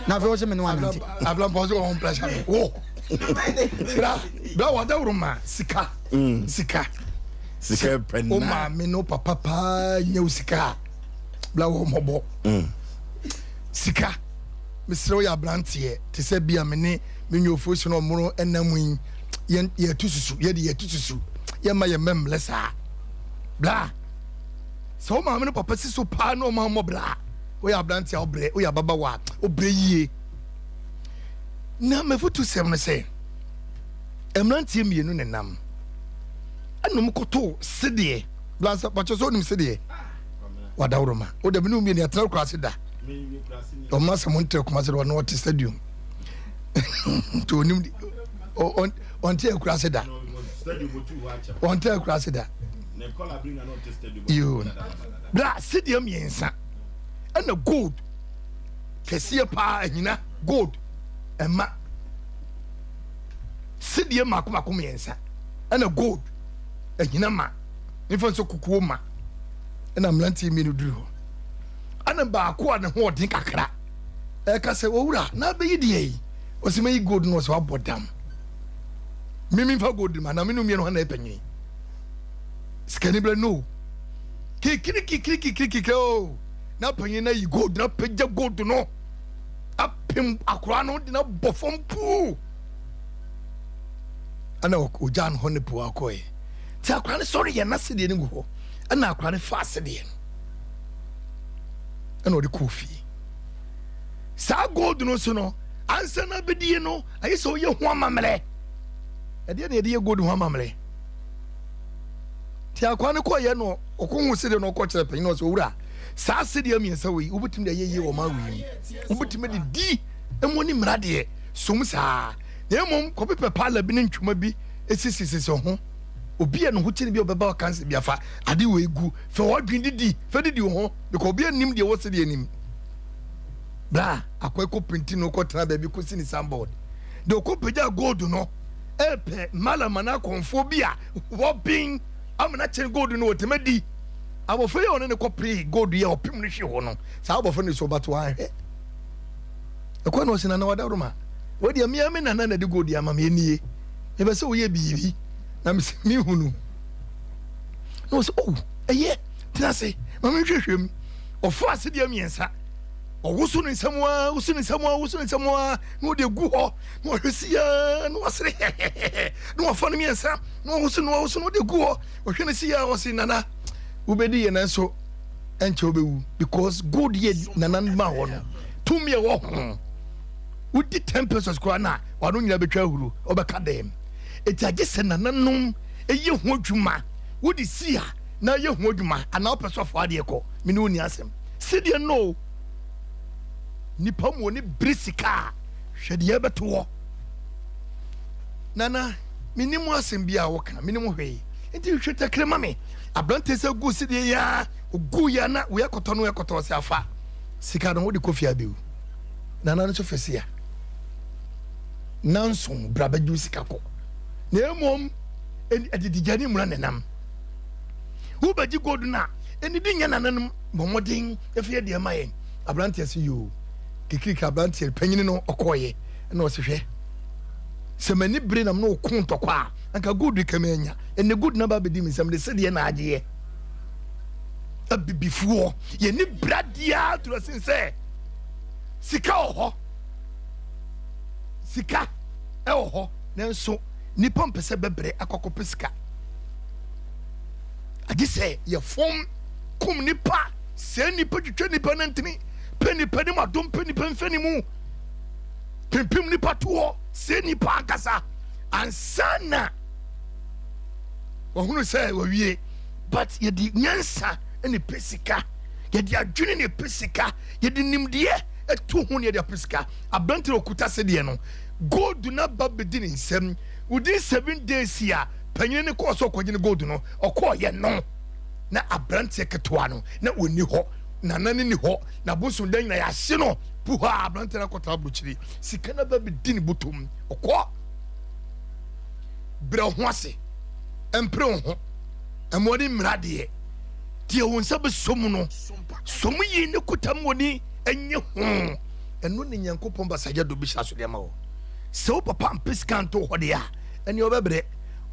Na afei wɔsɛ me ne wanante. Abla mpɔ so wɔn pressure me. Wo. Bla bla wɔ adaworo ma sika. Sika. Sika pɛ na. O maame no papa paa nyɛ o sika. Bla wɔ mɔbɔ. Sika. Mesrɛ wo yɛ abranteɛ te sɛ bi a me ne me nwofo si no ɔmono ɛna mu yi yɛn yɛtu susu yɛde yɛtu susu yɛmma yɛn mma mmlɛ saa bla sɛ wo maame no papa si so paa na ɔma mmɔ bla woyɛ abranteɛ a wobrɛ woyɛ ababawa a wobrɛ yie na mafutu sɛm no sɛ mmeranteɛ mmienu ne nam ɛna ɔmo kɔtoo sedeɛ bla sɛ pakyɛ sɛ onim sedeɛ wadaworoma wode me ne wo mmienu yɛtena kora ase da ɔmo asɛm ntrɛ kuma se ɔno ɔte stadium nti onim ɔnte akura se da ɔnte akura se da yoo bra sedeɛ mmiɛnsa ɛna gold kɛseɛ paa ahina gold ɛma sedeɛ mako mako mmiɛnsa ɛna gold ahina ma nifa nso kukuo ma ɛna mmeranteɛ mmienu duru hɔ Ɛna baako a ne ho ɔden kakra ɛka sɛ, Owura, na abɛyi deɛ yi? Ɔsɛ mayi gold no, ɔsɛ wabɔ dam. Mimi nfa gold ma na me no mmienu hɔ na ɛpɛ nyini. Sikani bɛ no. Kikiri kikiri kikiri kikiri o. Na panyin na yi gold na pagya gold no. Apem akora no de na bɔ fam puu. Ɛna ogya no hɔ ne puu akɔɛ. Ti akora no sɔre yɛ na sedeɛ no gu hɔ. Ɛna akora no fa sedeɛ no. Ɛna ɔde kɔɔ fie. Saa gold no nso no, ansa na abɛdie no, ayɛ sɛ ɔyɛ ho amammerɛ. Ɛdeɛ na yɛde yɛ gold ho amammerɛ. Nti akwaa no kɔyɛ no, ɔkɔ ho sedeɛ no ɔkɔ kyerɛ panyin no ɔsɛ owura, saa sedeɛ mmiɛnsa wei wobɛtumi de ayɛ yie wɔ ɔman wei mu. Wobɛtumi de di emu ne mmara deɛ som saa. Na mmom kɔpepɛ paala bi ne ntwoma bi esisisisi ho. Obi a ne ho kyene bi a ɔbɛba ɔkansa bi afa ade wei gu fɛ ɔdwen didi fɛ didi wo ho because obi anim deɛ wɔ sɛdeɛ anim bra akɔ ɛkɔ printi no kɔ tena baabi kɔ si ne signboard deɛ ɔkɔ pagya gold no ɛpɛ malama no akɔnfoɔ bi a wɔben amena kyɛn gold no wɔtɛmɛ di abɔfra yi a ɔne ne kɔ pere gold yi a ɔpem no hwe hɔ no saa abɔfra no so ɔbato ahwɛ ɛkɔ na ɔsɛ nana wadaworo wɔdeɛ mmea me nana na de gold ama me nie mepɛ sɛ woyɛ biribi na mesɛ mehunu na ɔsɛ oh ɛyɛ tena ase ma menhwehwɛ mu ɔfo ase deɛ mmiɛnsa ɔwoso ne nsam a woso ne nsam a woso ne nsam a na ɔde gu hɔ na ɔhwɛ si ya na wasere hɛhɛhɛ na wafa no mmiɛnsa na ɔwoso na ɔwoso na ɔde gu hɔ ɔhwɛ ne si ya ɔse nana wobɛdi yɛ nanso. Ɛnkyɛ wobɛwu because gold yɛ nana ma hɔ no tumi ɛwɔ ho. Wodi 10 pesos koraa na wano nyina bɛtwa ahuru ɔbɛka dɛm. Eti agye sɛ nananom ɛyɛ ho adwuma. Wode si a na yɛ ho adwuma anaa wopɛ sɛ ɔfa adeɛ kɔ me ne wo ni asɛm. Sideɛ no nipa mu oni bere sika a hwɛ deɛ ɛbɛto hɔ. Nana menim asɛm bi a woka menim hwee nti hwɛ takere ma me. Aberante sɛ gu sideɛ yi a ogu ya na wei akɔtɔ no ɛkɔtɔ sɛ afa sika no wode kɔ fie abɛwu. Nana no nso fɛ sia nanso bra bɛgye wo sika kɔ na mmom adidigya ne mmura nenam wobɛgye gold no a ɛnidi nyɛ nananom bɔ mmɔden ɛfiri adeɛ ma yɛn. Aberanteɛ sɛ yoo kikiriki aberanteɛ panyini no ɔkɔɔyɛ ɛna ɔse hwɛ sɛ m'ani bere nam na ɔko ntɔkwa a anka gold ka manya ɛnɛ gold no aba abɛdi me nsam de sɛdeɛ na agyeɛ. Abibifoɔ yɛni bradeɛ toro sen sɛ sika wɔ hɔ, sika ɛwɔ hɔ nanso nipa mpɛ sɛ bɛbrɛ akɔkɔpɛ sika agye sɛ yɛfom kum nipa sɛ nipa twitwa nipa nantini pɛ nipa ne mu adom pɛ nipa mfɛ ne mu pimpim nipa toɔ sɛ nipa ankasa ansa na wɔhunu sɛ wɔwie. But yɛde nyansa ne pɛ sika, yɛde adwene ne pɛ sika, yɛde nimdeɛ ɛto ho ne yɛde apɛ sika. Aberante a ɔkuta sedeɛ no gold no aba bɛdi ne nsam within 7 days a panyin no kɔɔ sɛ ɔkɔgye ne gold no ɔkɔɔyɛ no na aberanteɛ ketewa no na ɔnni hɔ, nana no ni hɔ, na bosom dan nyina yɛahye no puha. Aberanteɛ no akɔtena aburokyiri, sika no aba bɛdi ne bɔtɔm ɔkɔ. Brɛ ho ase, mpere wo ho, ɛmmoa ne mmira deɛ deɛ wo nsa bɛsɔ mu no sɔ mu yie ne kuta mu wɔ ni ɛnyɛ ho. Ɛno ne Nyankopɔn basagya do bɛhyira so deɛ ma wo. Sɛ wo papa mpɛ sika nto hɔ deɛ a ɛne ɔbɛbrɛ.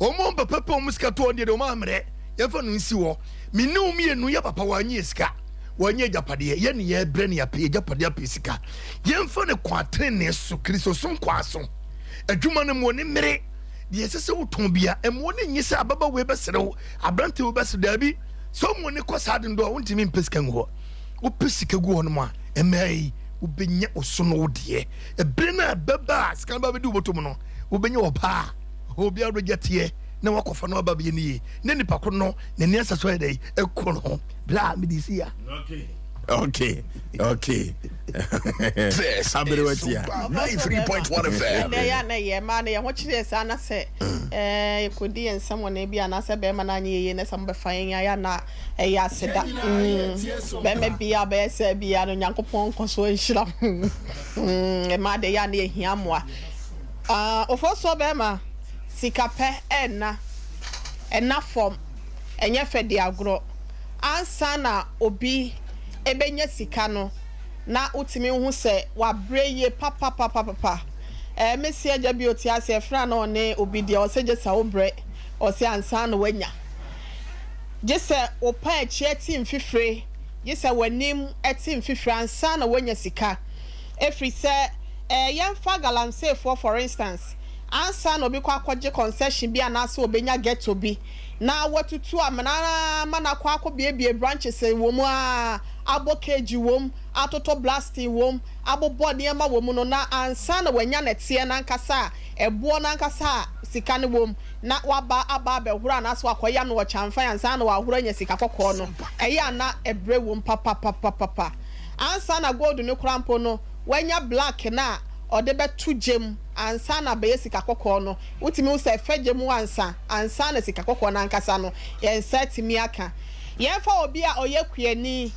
Ɔmo papa pɛ ɔmo sika to hɔ deɛ deɛ ɔmo ammerɛ yɛmfa no nsi hɔ. Me ne wo mmienu yɛ papa wanyɛ sika wanyɛ agyapadeɛ yɛ ne yɛbrɛ ne yɛapɛ agyapadeɛ apɛ sika. Yɛmfa ne kwan tenenee so Kristosom kwan so adwuma no mu ne mmere deɛ ɛsɛ sɛ wotɔn bia ɛmmoɔ ne nye sɛ ababa wei bɛsere wo aberante wei bɛsere daabi. Sɛ ɔmo ne kɔ saa de no a wontumi mpɛ sika ngu hɔ. Wopɛ sika gu hɔ nom a ɛmmaa yi wobɛnya ɔso no wo deɛ ɛberɛ no a ɛbɛba a sika no ba bɛdi wo bɔtɔ mu no wobɛnya ɔbaa a obiara bɛgya teɛ na wakɔfa no aba bɛyɛ ne yie na nipa ko no n'ani asɛ so ayɛ dɛ ɛkɔ no ho berɛ a mede si ya. Okay. This Aberewa is tia. Sumpa 93.1 FM. Ɛnɛ yɛ a na yɛ mmaa no yɛn ho kyerɛ saa na sɛ ɛɛ yɛkɔdi yɛn nsɛm wɔ ne bi anaasɛ bɛrima no anyɛ yie na sɛ mobɛfa yɛn ayɛ na ɛyɛ aseda. Bɛrima bi a bɛyɛ sɛ bia no Nyankopɔn nkɔ so nhyira. Mmaa de yɛ a na yɛhia mmoa. Ofosuo bɛrima sika pɛ ɛnna ɛna fam ɛnyɛ fɛ de agorɔ ansa na obi ebenya sika no na wotumi hu sɛ wabrɛ yie papapapapa. Mesi agya bi ote ase ɛfra na ɔne obi deɛ ɔsɛ gye sɛ wobrɛ ɔsɛ ansa na wanya gye sɛ wopa akyi ati mfifire gye sɛ w'anim ati mfifire ansa na wanya sika ɛfiri sɛ yɛmfa galamseyfoɔ for instance ansa na obi kɔ akɔgye concession bi anaasɛ obenya ghetto bi na watutu amena ama na akɔ akɔbiebie branches wɔ mu a abɔ cage wɔ mu atotɔ blasting wɔ mu abobɔ nneɛma wɔ mu no na ansa na wanya nɛteɛ n'ankasa a ɛboɔ n'ankasa a sika no wɔ mu na waba aba abɛhoro anaasɛ wakɔyam no wɔ kyamfa ansa na wahoro anya sika kɔkɔɔ no ɛyɛ ana ɛbrɛ wɔ mu papapapapa. Ansa na gold no kora mpo no wanya black na ɔde bɛto gyem ansa na bɛyɛ sika kɔkɔɔ no wotumi wo sɛ fɛ gyem ansa ansa na sika kɔkɔɔ no ankasa no yɛn nsa tumi aka. Yɛmfa obi a ɔyɛ kuani,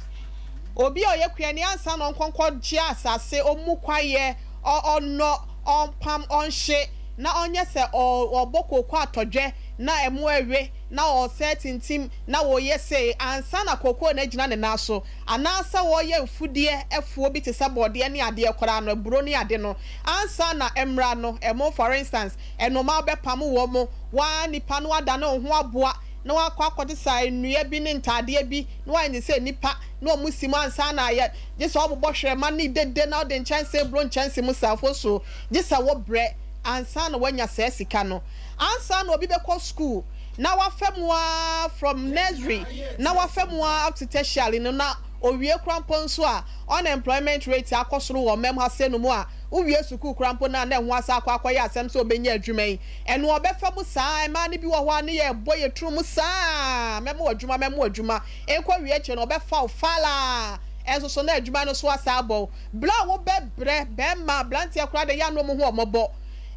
obi a ɔyɛ kuani ansa na ɔnkɔnkɔ gye asase ɔmu kwayɛ ɔnɔ ɔmpam ɔnhye na ɔnyɛ sɛ ɔbɔ kooko atɔdwɛ na ɛmo ɛwe na ɔsɛ tintim na wɔyɛ se ansa na kooko no agyina ne nan so anaasɛ wɔyɛ mfudeɛ ɛfuo bi te sɛ bɔɔdeɛ ne adeɛ koraa no aburo ne ade no ansa na mmra no ɛmo for instance ɛnoma bɛpam wɔ mo waa nipa no adane wo ho aboa na wakɔ akɔte saa nnua bi ne ntaadeɛ bi na wayɛ ne sɛ nipa na ɔmo si mu ansa na ayɛ gye sɛ ɔbobɔ hwɛma ne dede na ɔde nkyɛnse buro nkyɛnse mu saafo so gye sɛ wɔbrɛ ansa na wanya saa sika no ansa na obi bɛkɔ school. na wafa mu ara from nursery na wafa mu ara up to tertiary no na owie koraa mpo nso a unemployment rate akɔ soro wɔ ɔman mu ha sei no mu a wowie sukuu koraa mpo no a na ɛho asa akɔ akɔyɛ asɛm sɛ ɔbɛnya adwuma yi ɛno ɔbɛfa mu saa. Mmaa no bi wɔ hɔ a ne yɛ bɔ yɛ turu mu saa, mɛma wo adwuma, mɛma wo adwuma, nkɔ wie akyire no ɔbɛfa wo falaa ɛnso so na adwuma no so asa abɔ wo berɛ a wobɛbrɛ. Bɛrima aberanteɛ koraa de yɛ ano ɔmo ho ɔmɔbɔ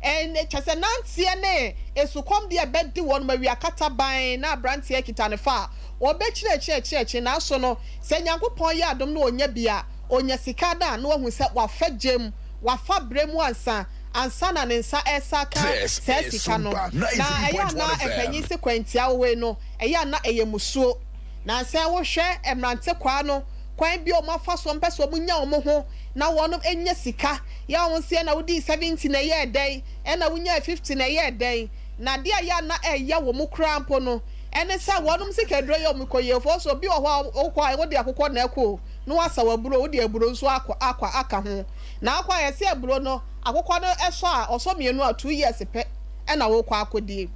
ɛn kyɛ sɛ nanteɛ ne esukɔm deɛ ɛbɛdi wɔn awia kataban na aberanteɛ kita ne fa a wɔbɛkyerɛkyerɛkyerɛkyerɛ. Nanso no sɛ Nyankopɔn yɛ adom na ɔnya bi a ɔnya sika da na wahu sɛ wafa gyem, wafa brɛ mu ansa ansa na ne nsa ɛsa ka This saa is sika no. Sumpa Na ɛyɛ ana 93.1 FM. mpanyin si kwantia wowei no, ɛyɛ ana ɛyɛ musuo. Na sɛ wohwɛ mmerante kwaa no kwan bi a wɔn afa so mpɛ sɛ wɔn nya wɔn ho na wɔn nya sika yɛ wɔn nseɛ na wodi 70 na ɛyɛ ɛdɛn ɛna wonya 50 na ɛyɛ ɛdɛn na adeɛ a yɛ ana ɛyɛ wɔn koraa mpo no ɛne sɛ wɔnom sika duro yɛ wɔn kɔ yie fo so. Obi wɔ hɔ a wokɔ a wode akokɔ na ɛkɔ o na wasa waburo, wode aburo nso akɔ aka ho na akɔ a yɛsɛ aburo no akokɔ no ɛsɔ a ɔsɔ mmienu a 2 years pɛ ɛna wokɔ akɔdie.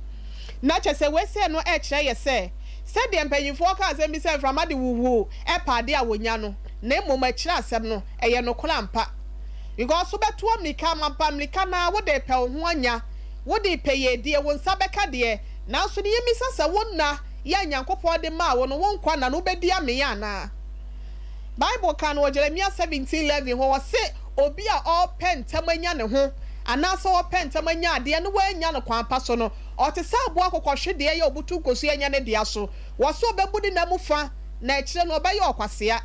Na kyɛ sɛ wesɛ no ɛkyerɛ yɛ sɛ sɛdeɛ mpanyinfoɔ ka asɛm bi sɛ mframa de wuwu ɛpa adeɛ a wonya no, na mmom ɛkyerɛ asɛm no ɛyɛ nokorɛ ampa, because wobɛtoa mmirika amapa mmirika na wode pɛ wo ho anya, wode pɛ yɛdie, wo nsa bɛka deɛ, nanso ne yɛmisa sɛ wo nna yɛ Nyankopɔn de maa wo no, wo nkwa na no wobɛdi amee anaa? Bible ka no wɔ Jeremia 17:11 hɔ, wɔse obi a ɔrepɛ ntɛm anya ne ho anaasɛ ɔpɛ ntɛm anya adeɛ no wɔanya no kwan pa so no, ɔte sɛ aboa akokɔhwedeɛ yɛ obutu nkosu anya ne dea so. Wɔso ɔbɛbu ne nam fa na akyire no ɔbɛyɛ ɔkwasea.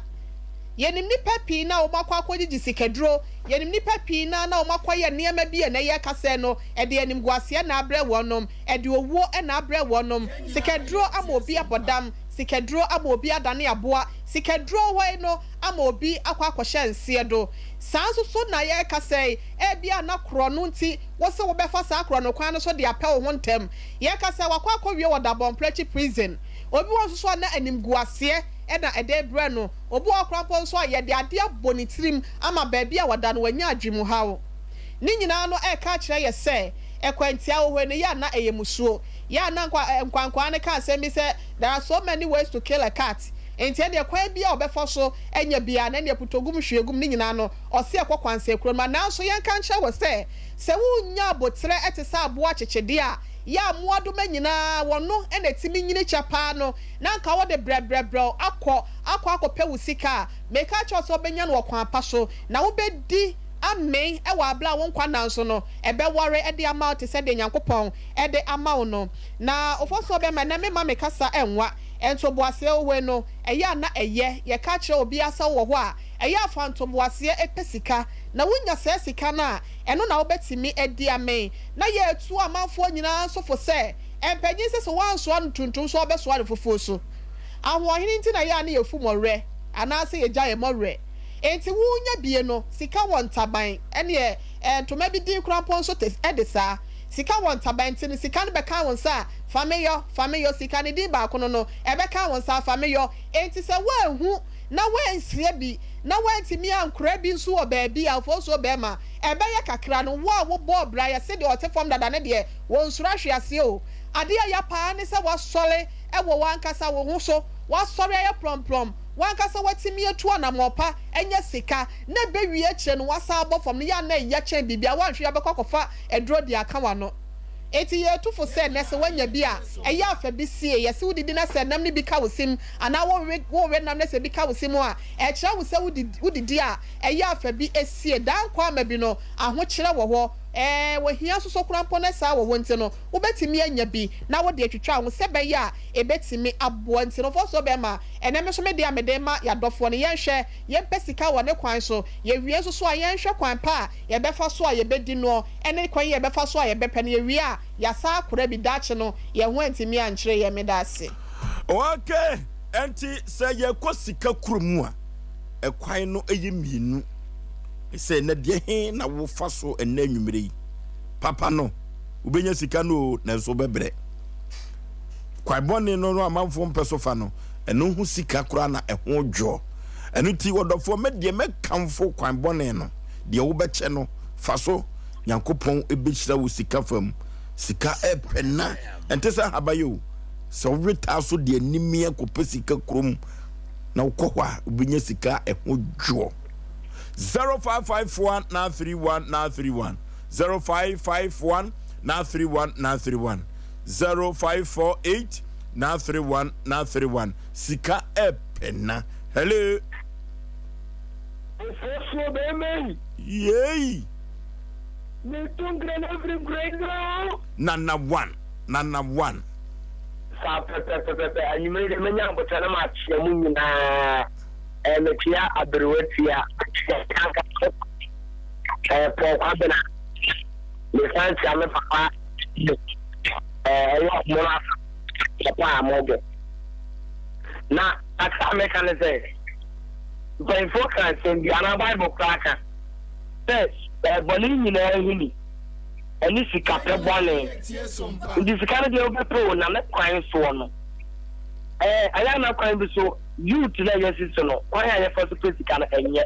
Yɛnim nipa pii na wɔn akɔ akɔgyegye sikaduro, yɛnim nipa pii na na wɔn akɔyɛ nneɛma bi a na ɛyɛ kasɛ no ɛde animguaseɛ na abrɛ wɔnom, ɛde owuo na abrɛ wɔnom. Sikaduro ama obi abɔdam, sikaduro ama obi adane aboa, sikaduro hɔ yi no ama obi akɔ akɔhyɛ nseɛ do. Saa nso so na yɛreka sɛ ebi a na korɔ no nti wɔsɛ wɔbɛfa saa korɔ no kwan no so de apɛ wo ho ntɛm. Yɛka sɛ wakɔ akɔwie wɔ Dabɔnprɛkyi prison. Obi wɔ nso so a na animguaseɛ ɛna ɛde brɛ no. Obi wɔ koraa nso a yɛde adeɛ abɔ ne tirim ama baabi a wɔda no wanya adwemuhaw. Ne nyinaa no ɛka kyerɛ yɛ sɛ ɛkwantia wɔ hɔ no yɛ ana ɛyɛ musuo. Yɛ ana nkwankwaa no ka asɛm bi sɛ there are so many ways to kill a cat, nti ɛdeɛ kwan bi a ɔbɛfa so ɛnya bia na ɛneɛ putogum hwiegum ne nyinaa no ɔsi ɛkɔ kwansa kuro no ma. Nanso yɛnka nkyerɛ wɔ sɛ wonya abotrɛ ɛte sɛ aboa kyekyedeɛ a yɛ mmoadoma nyinaa wɔno ɛna ɛtumi nyini kyɛ paa no, na nka wɔde brɛbrɛbrɛw akɔ akɔ akɔpɛ wo sika a meka kyerɛ sɛ wobɛnya no wɔ kwan pa so na wobɛdi amen ɛwɔ abla a wo nkwa nan so no ɛbɛware ɛde ama wo te sɛ deɛ Nyankopɔn ɛde ama wo no. Na ofo so ɔbɛma na mema me kasa ɛnwa ntoboaseɛ wɔ no ɛyɛ a na ɛyɛ yɛka kyerɛ obi asa wɔ hɔ a ɛyɛ afa ntoboaseɛ ɛpɛ sika na wonya saa sika no a ɛno na wobɛtumi adi amen. Na yɛtu amanfoɔ nyinaa nso fo sɛ mpanyin sɛ wɔansoa no tuntum so ɔbɛsoa no fufuo so. Ahoɔhene nti na yɛ a ne yɛfu mmɔwerɛ anaasɛ yɛgya yɛ mmɔwerɛ nti wonya bie no sika wɔ ntaban ɛneɛ ntoma bi din kora mpo nso te ɛde saa sika wɔ ntaban nti no sika no bɛka wo nsa a fameyɔ fameyɔ sika ne din baako no ɛbɛka wo nsa a fameyɔ. Enti sɛ woanhu na woansie bi na woantumi ankora bi nso wɔ baabi a ofosuo bɛrima ɛbɛyɛ kakra no, wo a wobɔɔ bra yɛse deɛ ɔte fam dada ne deɛ wɔnsuro ahwe aseɛ o. Adeɛ a yɛ paa ne sɛ wasɔre ɛwɔ wankasa wo ho so, wasɔre ayɛ plɔmplɔm wankasa, watumi atu anammɔpa ɛnyɛ sika na ɛbɛwie akyire no wasa abɔ fam no yɛ ana ɛyɛ kyɛn biribi a woanhwɛ yɛbɛkɔ akɔfa aduro de aka w'ano. Eti yɛtu fo sɛ nɛ sɛ woanya bi a ɛyɛ afa bi sie. Yɛsɛ wodidi na sɛ nam no bi ka wo sim anaa wowe nam na sɛ bi ka wo sim a ɛkyerɛ wo sɛ wodidi a ɛyɛ afa bi esie daa nkɔ ama bi no ahokyerɛ wɔ hɔ ɛɛ wɔhia nso so kora mpo ne saa wɔ hɔ nti no wobɛtumi anya bi na wode atwitwa ho sɛ bɛyɛ a ɛbɛtumi aboa. Nti no fɔ so bɛma ɛnɛ me so mede a mede ma yɛadɔfoɔ no, yɛnhwɛ yɛmpɛ sika wɔ ne kwan so. Yɛwie nso so a yɛnhwɛ kwan pa a yɛbɛfa so a yɛbɛdi noɔ ɛne kwan yɛ yɛbɛfa so a yɛbɛpɛ no. Yɛwie a yɛasa akora bi daakye no yɛn ho antumi ankyerɛ yɛ. Meda ase. Okay, ɛnti sɛ yɛkɔ sika kuro mu a ɛkwan no ɛyɛ mmienu sɛ na deɛ he na wofa so ɛnɛ anwummerɛ yi papa no wobɛnya sika no o, nanso wobɛbrɛ. Kwan bɔne no amanfoɔ mpɛ so fa no, ɛno ho sika koraa na ɛho dwoɔ. Ɛno ti wɔdɔfoɔ mɛdeɛ mɛkamfo kwan bɔne no deɛ wobɛkyɛ no fa so. Nyankopɔn ɛbɛhyira wo sika fam. Sika ɛpɛ na ɛnte sɛ habayɛ o. Sɛ wowe taa so de animia kɔpɛ sika kurom na wokɔ hɔ a, wobɛnya sika a ɛho dwoɔ. 0551 931 931 0551 931 931 0548 931 931 Sika ɛpɛ na. Hello. Ofosuo bɛɛma yi. Yei. Me to nkra na firi nkura o. Nana one Nana one. Saa pɛpɛpɛpɛpɛ anwummere yi deɛ mɛnya aboterɛ na makyea mo nyinaa ɛɛ mekyea aberewa tia mekyea kanka ɛɛ Paul Kwabena mesan kyea me papa ɛɛ ɛwɔ mono asa papa a mɔbɔ na asɛ a meka ne sɛ mpanyinfoɔ ka asɛm bi anaa Bible koraa ka sɛ ɛɛ bɔne nyinaa hini ɛne sikapɛ bɔne. Nti sika no deɛ wobɛpɛ o na ne kwan soɔ no ɛɛ ɛyɛ ana kwan bi so youth na yɛsi so no kwan a yɛfa so pɛ sika no ɛnyɛ.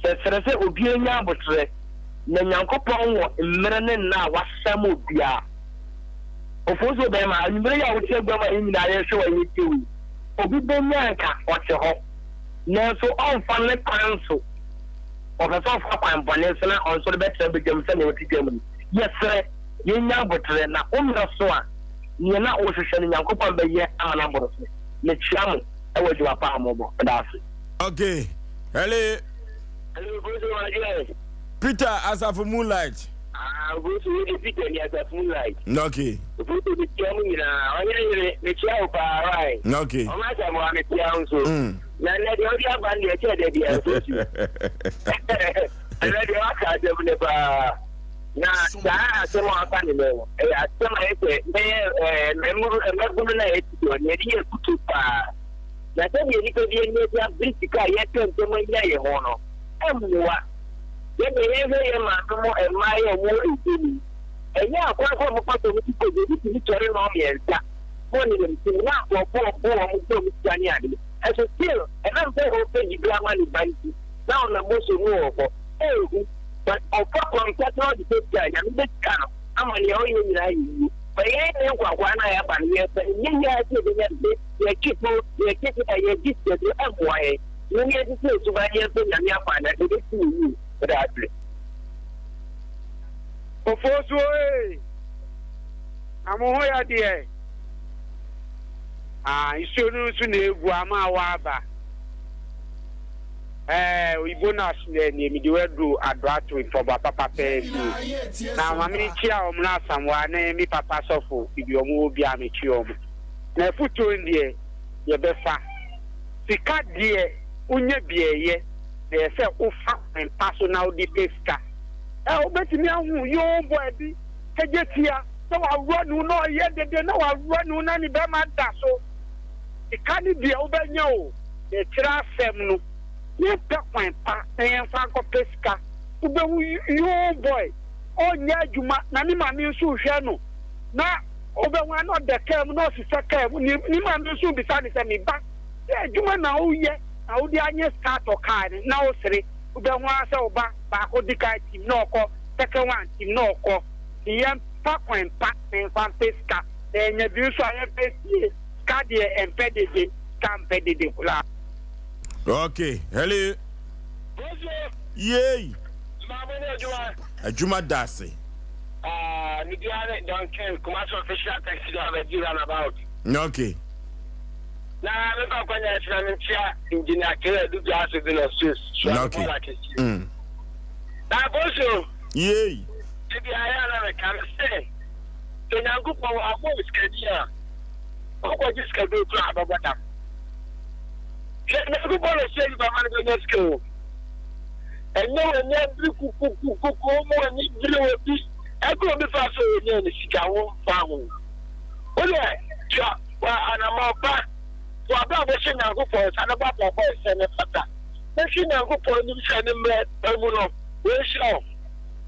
Sɛ srɛ sɛ obiara nya abotrɛ na Nyankopɔn wɔ mmerɛ ne nna a wahyɛ ma obiara. Ofosuo bɛrima anwummerɛ yi a wote agua mu a yɛn nyinaa yɛhwɛ wɔ yɛtie wo yi obi bɛnya nka ɔte hɔ nanso ɔmfa ne kwan so. Ɔpɛ sɛ ɔfa kwan bɔne so na ɔno nso de bɛtena badwam sɛnea ɔte dwam yi. Yɛsrɛ, yɛnnya aboterɛ, na wo mmerɛ so a, neɛ na wohwehwɛ no Nyankopɔn bɛyɛ ama no aboro so. Mekyea mo wɔ adwuma pa a mobɔ. Meda ase. Okay, hello. Hello, Bruce Maduɛ. Peter Asafo Moonlight. Ah, Bruce, wo de Peter ni Asafo Moonlight. Okay. Bruce, mekyia mo nyinaa. Ɔnyɛ yere, mekyia wo paa, why? Okay. Ɔma Asamoah, mekyia wo nso. Mm. Na nnɛ deɛ wode aba no deɛ ɛkyɛɛ da biara Yesu. Ɛnɛ deɛ waka asɛm no paa. Na saa asɛm a waka no nɛ no, ɛyɛ asɛm a ɛsɛ bɛyɛ mmabunu no a yɛte hɔ no yɛde yɛ afutuo paa. Na sɛdeɛ nnipa bi ani agye abere sika a yɛpɛ ntɛm anya yɛn ho no, ɛmmoa. Yɛdeɛ yɛnhwɛ yɛn maame mo mmaa yi a wɔwɔ nsuo mu yi, ɛnyɛ akwan kɔ a wɔfa so wɔn ti kɔ bi, ebi tumi sɔre nnɔnmiɛnsa bɔ ne yam ti mu na nkurɔfoɔ bɔ wɔn bɔ wɔn sika ne adeɛ. Ɛso still ɛnam sɛ ɔpɛ biribi ama ne ba nti na ɔnam moso mu wɔ hɔ ɛɛhu but ɔfa kwan pa na ɔde pɛ sika a Nyame bɛsika no ama nea ɔyɛ nyinaa ayɛ yie but yɛn ne nkwakwaa no a yɛaba no yɛpɛ nyɛ yie ara sɛ yɛbɛnya no yɛtwe po yɛtwe sika yɛgye sikaduro ɛmmoa yɛn mom yɛnsesa yɛn suban na yɛmpɛ Nyame akwan na ɛbɛsi yɛn yie meda ase. Ofosuo ee, na mo ho yɛ deɛ? Ah, nsuo no nso na egu ama awɔ aba. Ɛɛ, oyibo no aso dɛ nie mede waduru Adoato ntɔboa papa pɛɛ fie. Na ma menkyia wɔn na Asamoah ne me papa sɔfo bibi wɔn wɔ bi a mekyia wɔn. Na afutuo no deɛ yɛbɛfa. Sika deɛ wonya bi a ɛyɛ na ɛyɛ sɛ wofa kwan pa so na wode pɛ sika. Ɛ, wobɛtumi ahu yoo boy bi kɛgye tia. Sɛ waworɔ ne ho na ɔyɛ dede na waworɔ ne ho na ne bɛrima da so. Sika no deɛ wobɛnya o, yɛkyerɛ asɛm no. Yɛmpɛ kwan pa na yɛmfa nkɔpɛ sika. Wobɛhu yoo boy, ɔnyɛ adwuma na ne maame nso rehwɛ no. Na wobɛhu a na ɔda kaa mu na ɔsesa kaa mu. Ne ne maame nso rebisa no sɛ, me ba, sɛ adwuma na woyɛ na wode anyɛ sika atɔ kaa no? Na wosere. Wobɛhu ara sɛ wo ba baako di kan tim na ɔkɔ, second one tim na ɔkɔ. Nti yɛmfa kwan pa na yɛmfa mpɛ sika, na yɛnya bi nso a yɛmfa nsie. Sika deɛ ɛmpɛ dede, sika mpɛ dede koraa. Okay, hello. Yay. Adwuma da ase. Ah, me dia ne Duncan Kumasi official taxi driver di runabout. Okay. Na me fa kwanya so na me ntia engineer Kere Adu Gyaso bi na Swiss. Okay. Mm. Na boso. Yay. Da biara yɛ a na meka no sɛ, sɛ Nyankopɔn wammɔ wo sikadin a, wokɔgye sikaduro koraa a bɛbɔ dam. Hwɛ, Nyankopɔn na ɔhyɛ nipa ma no bɛnya sika o. Ɛnyɛ w'ani abere kukukukuku wo ma w'ani bere obi, ɛkɔ obi fa so ɔnya ne sika wo mfa ho. Wo deɛ tua wa anamɔ pa, to abrabɔ hyɛ Nyankopɔn nsa na bɔ abrabɔ ɛsɛ ne fata. Na hwɛ Nyankopɔn anim sɛ ne mmerɛ pa mu no, wɔnhyira wo.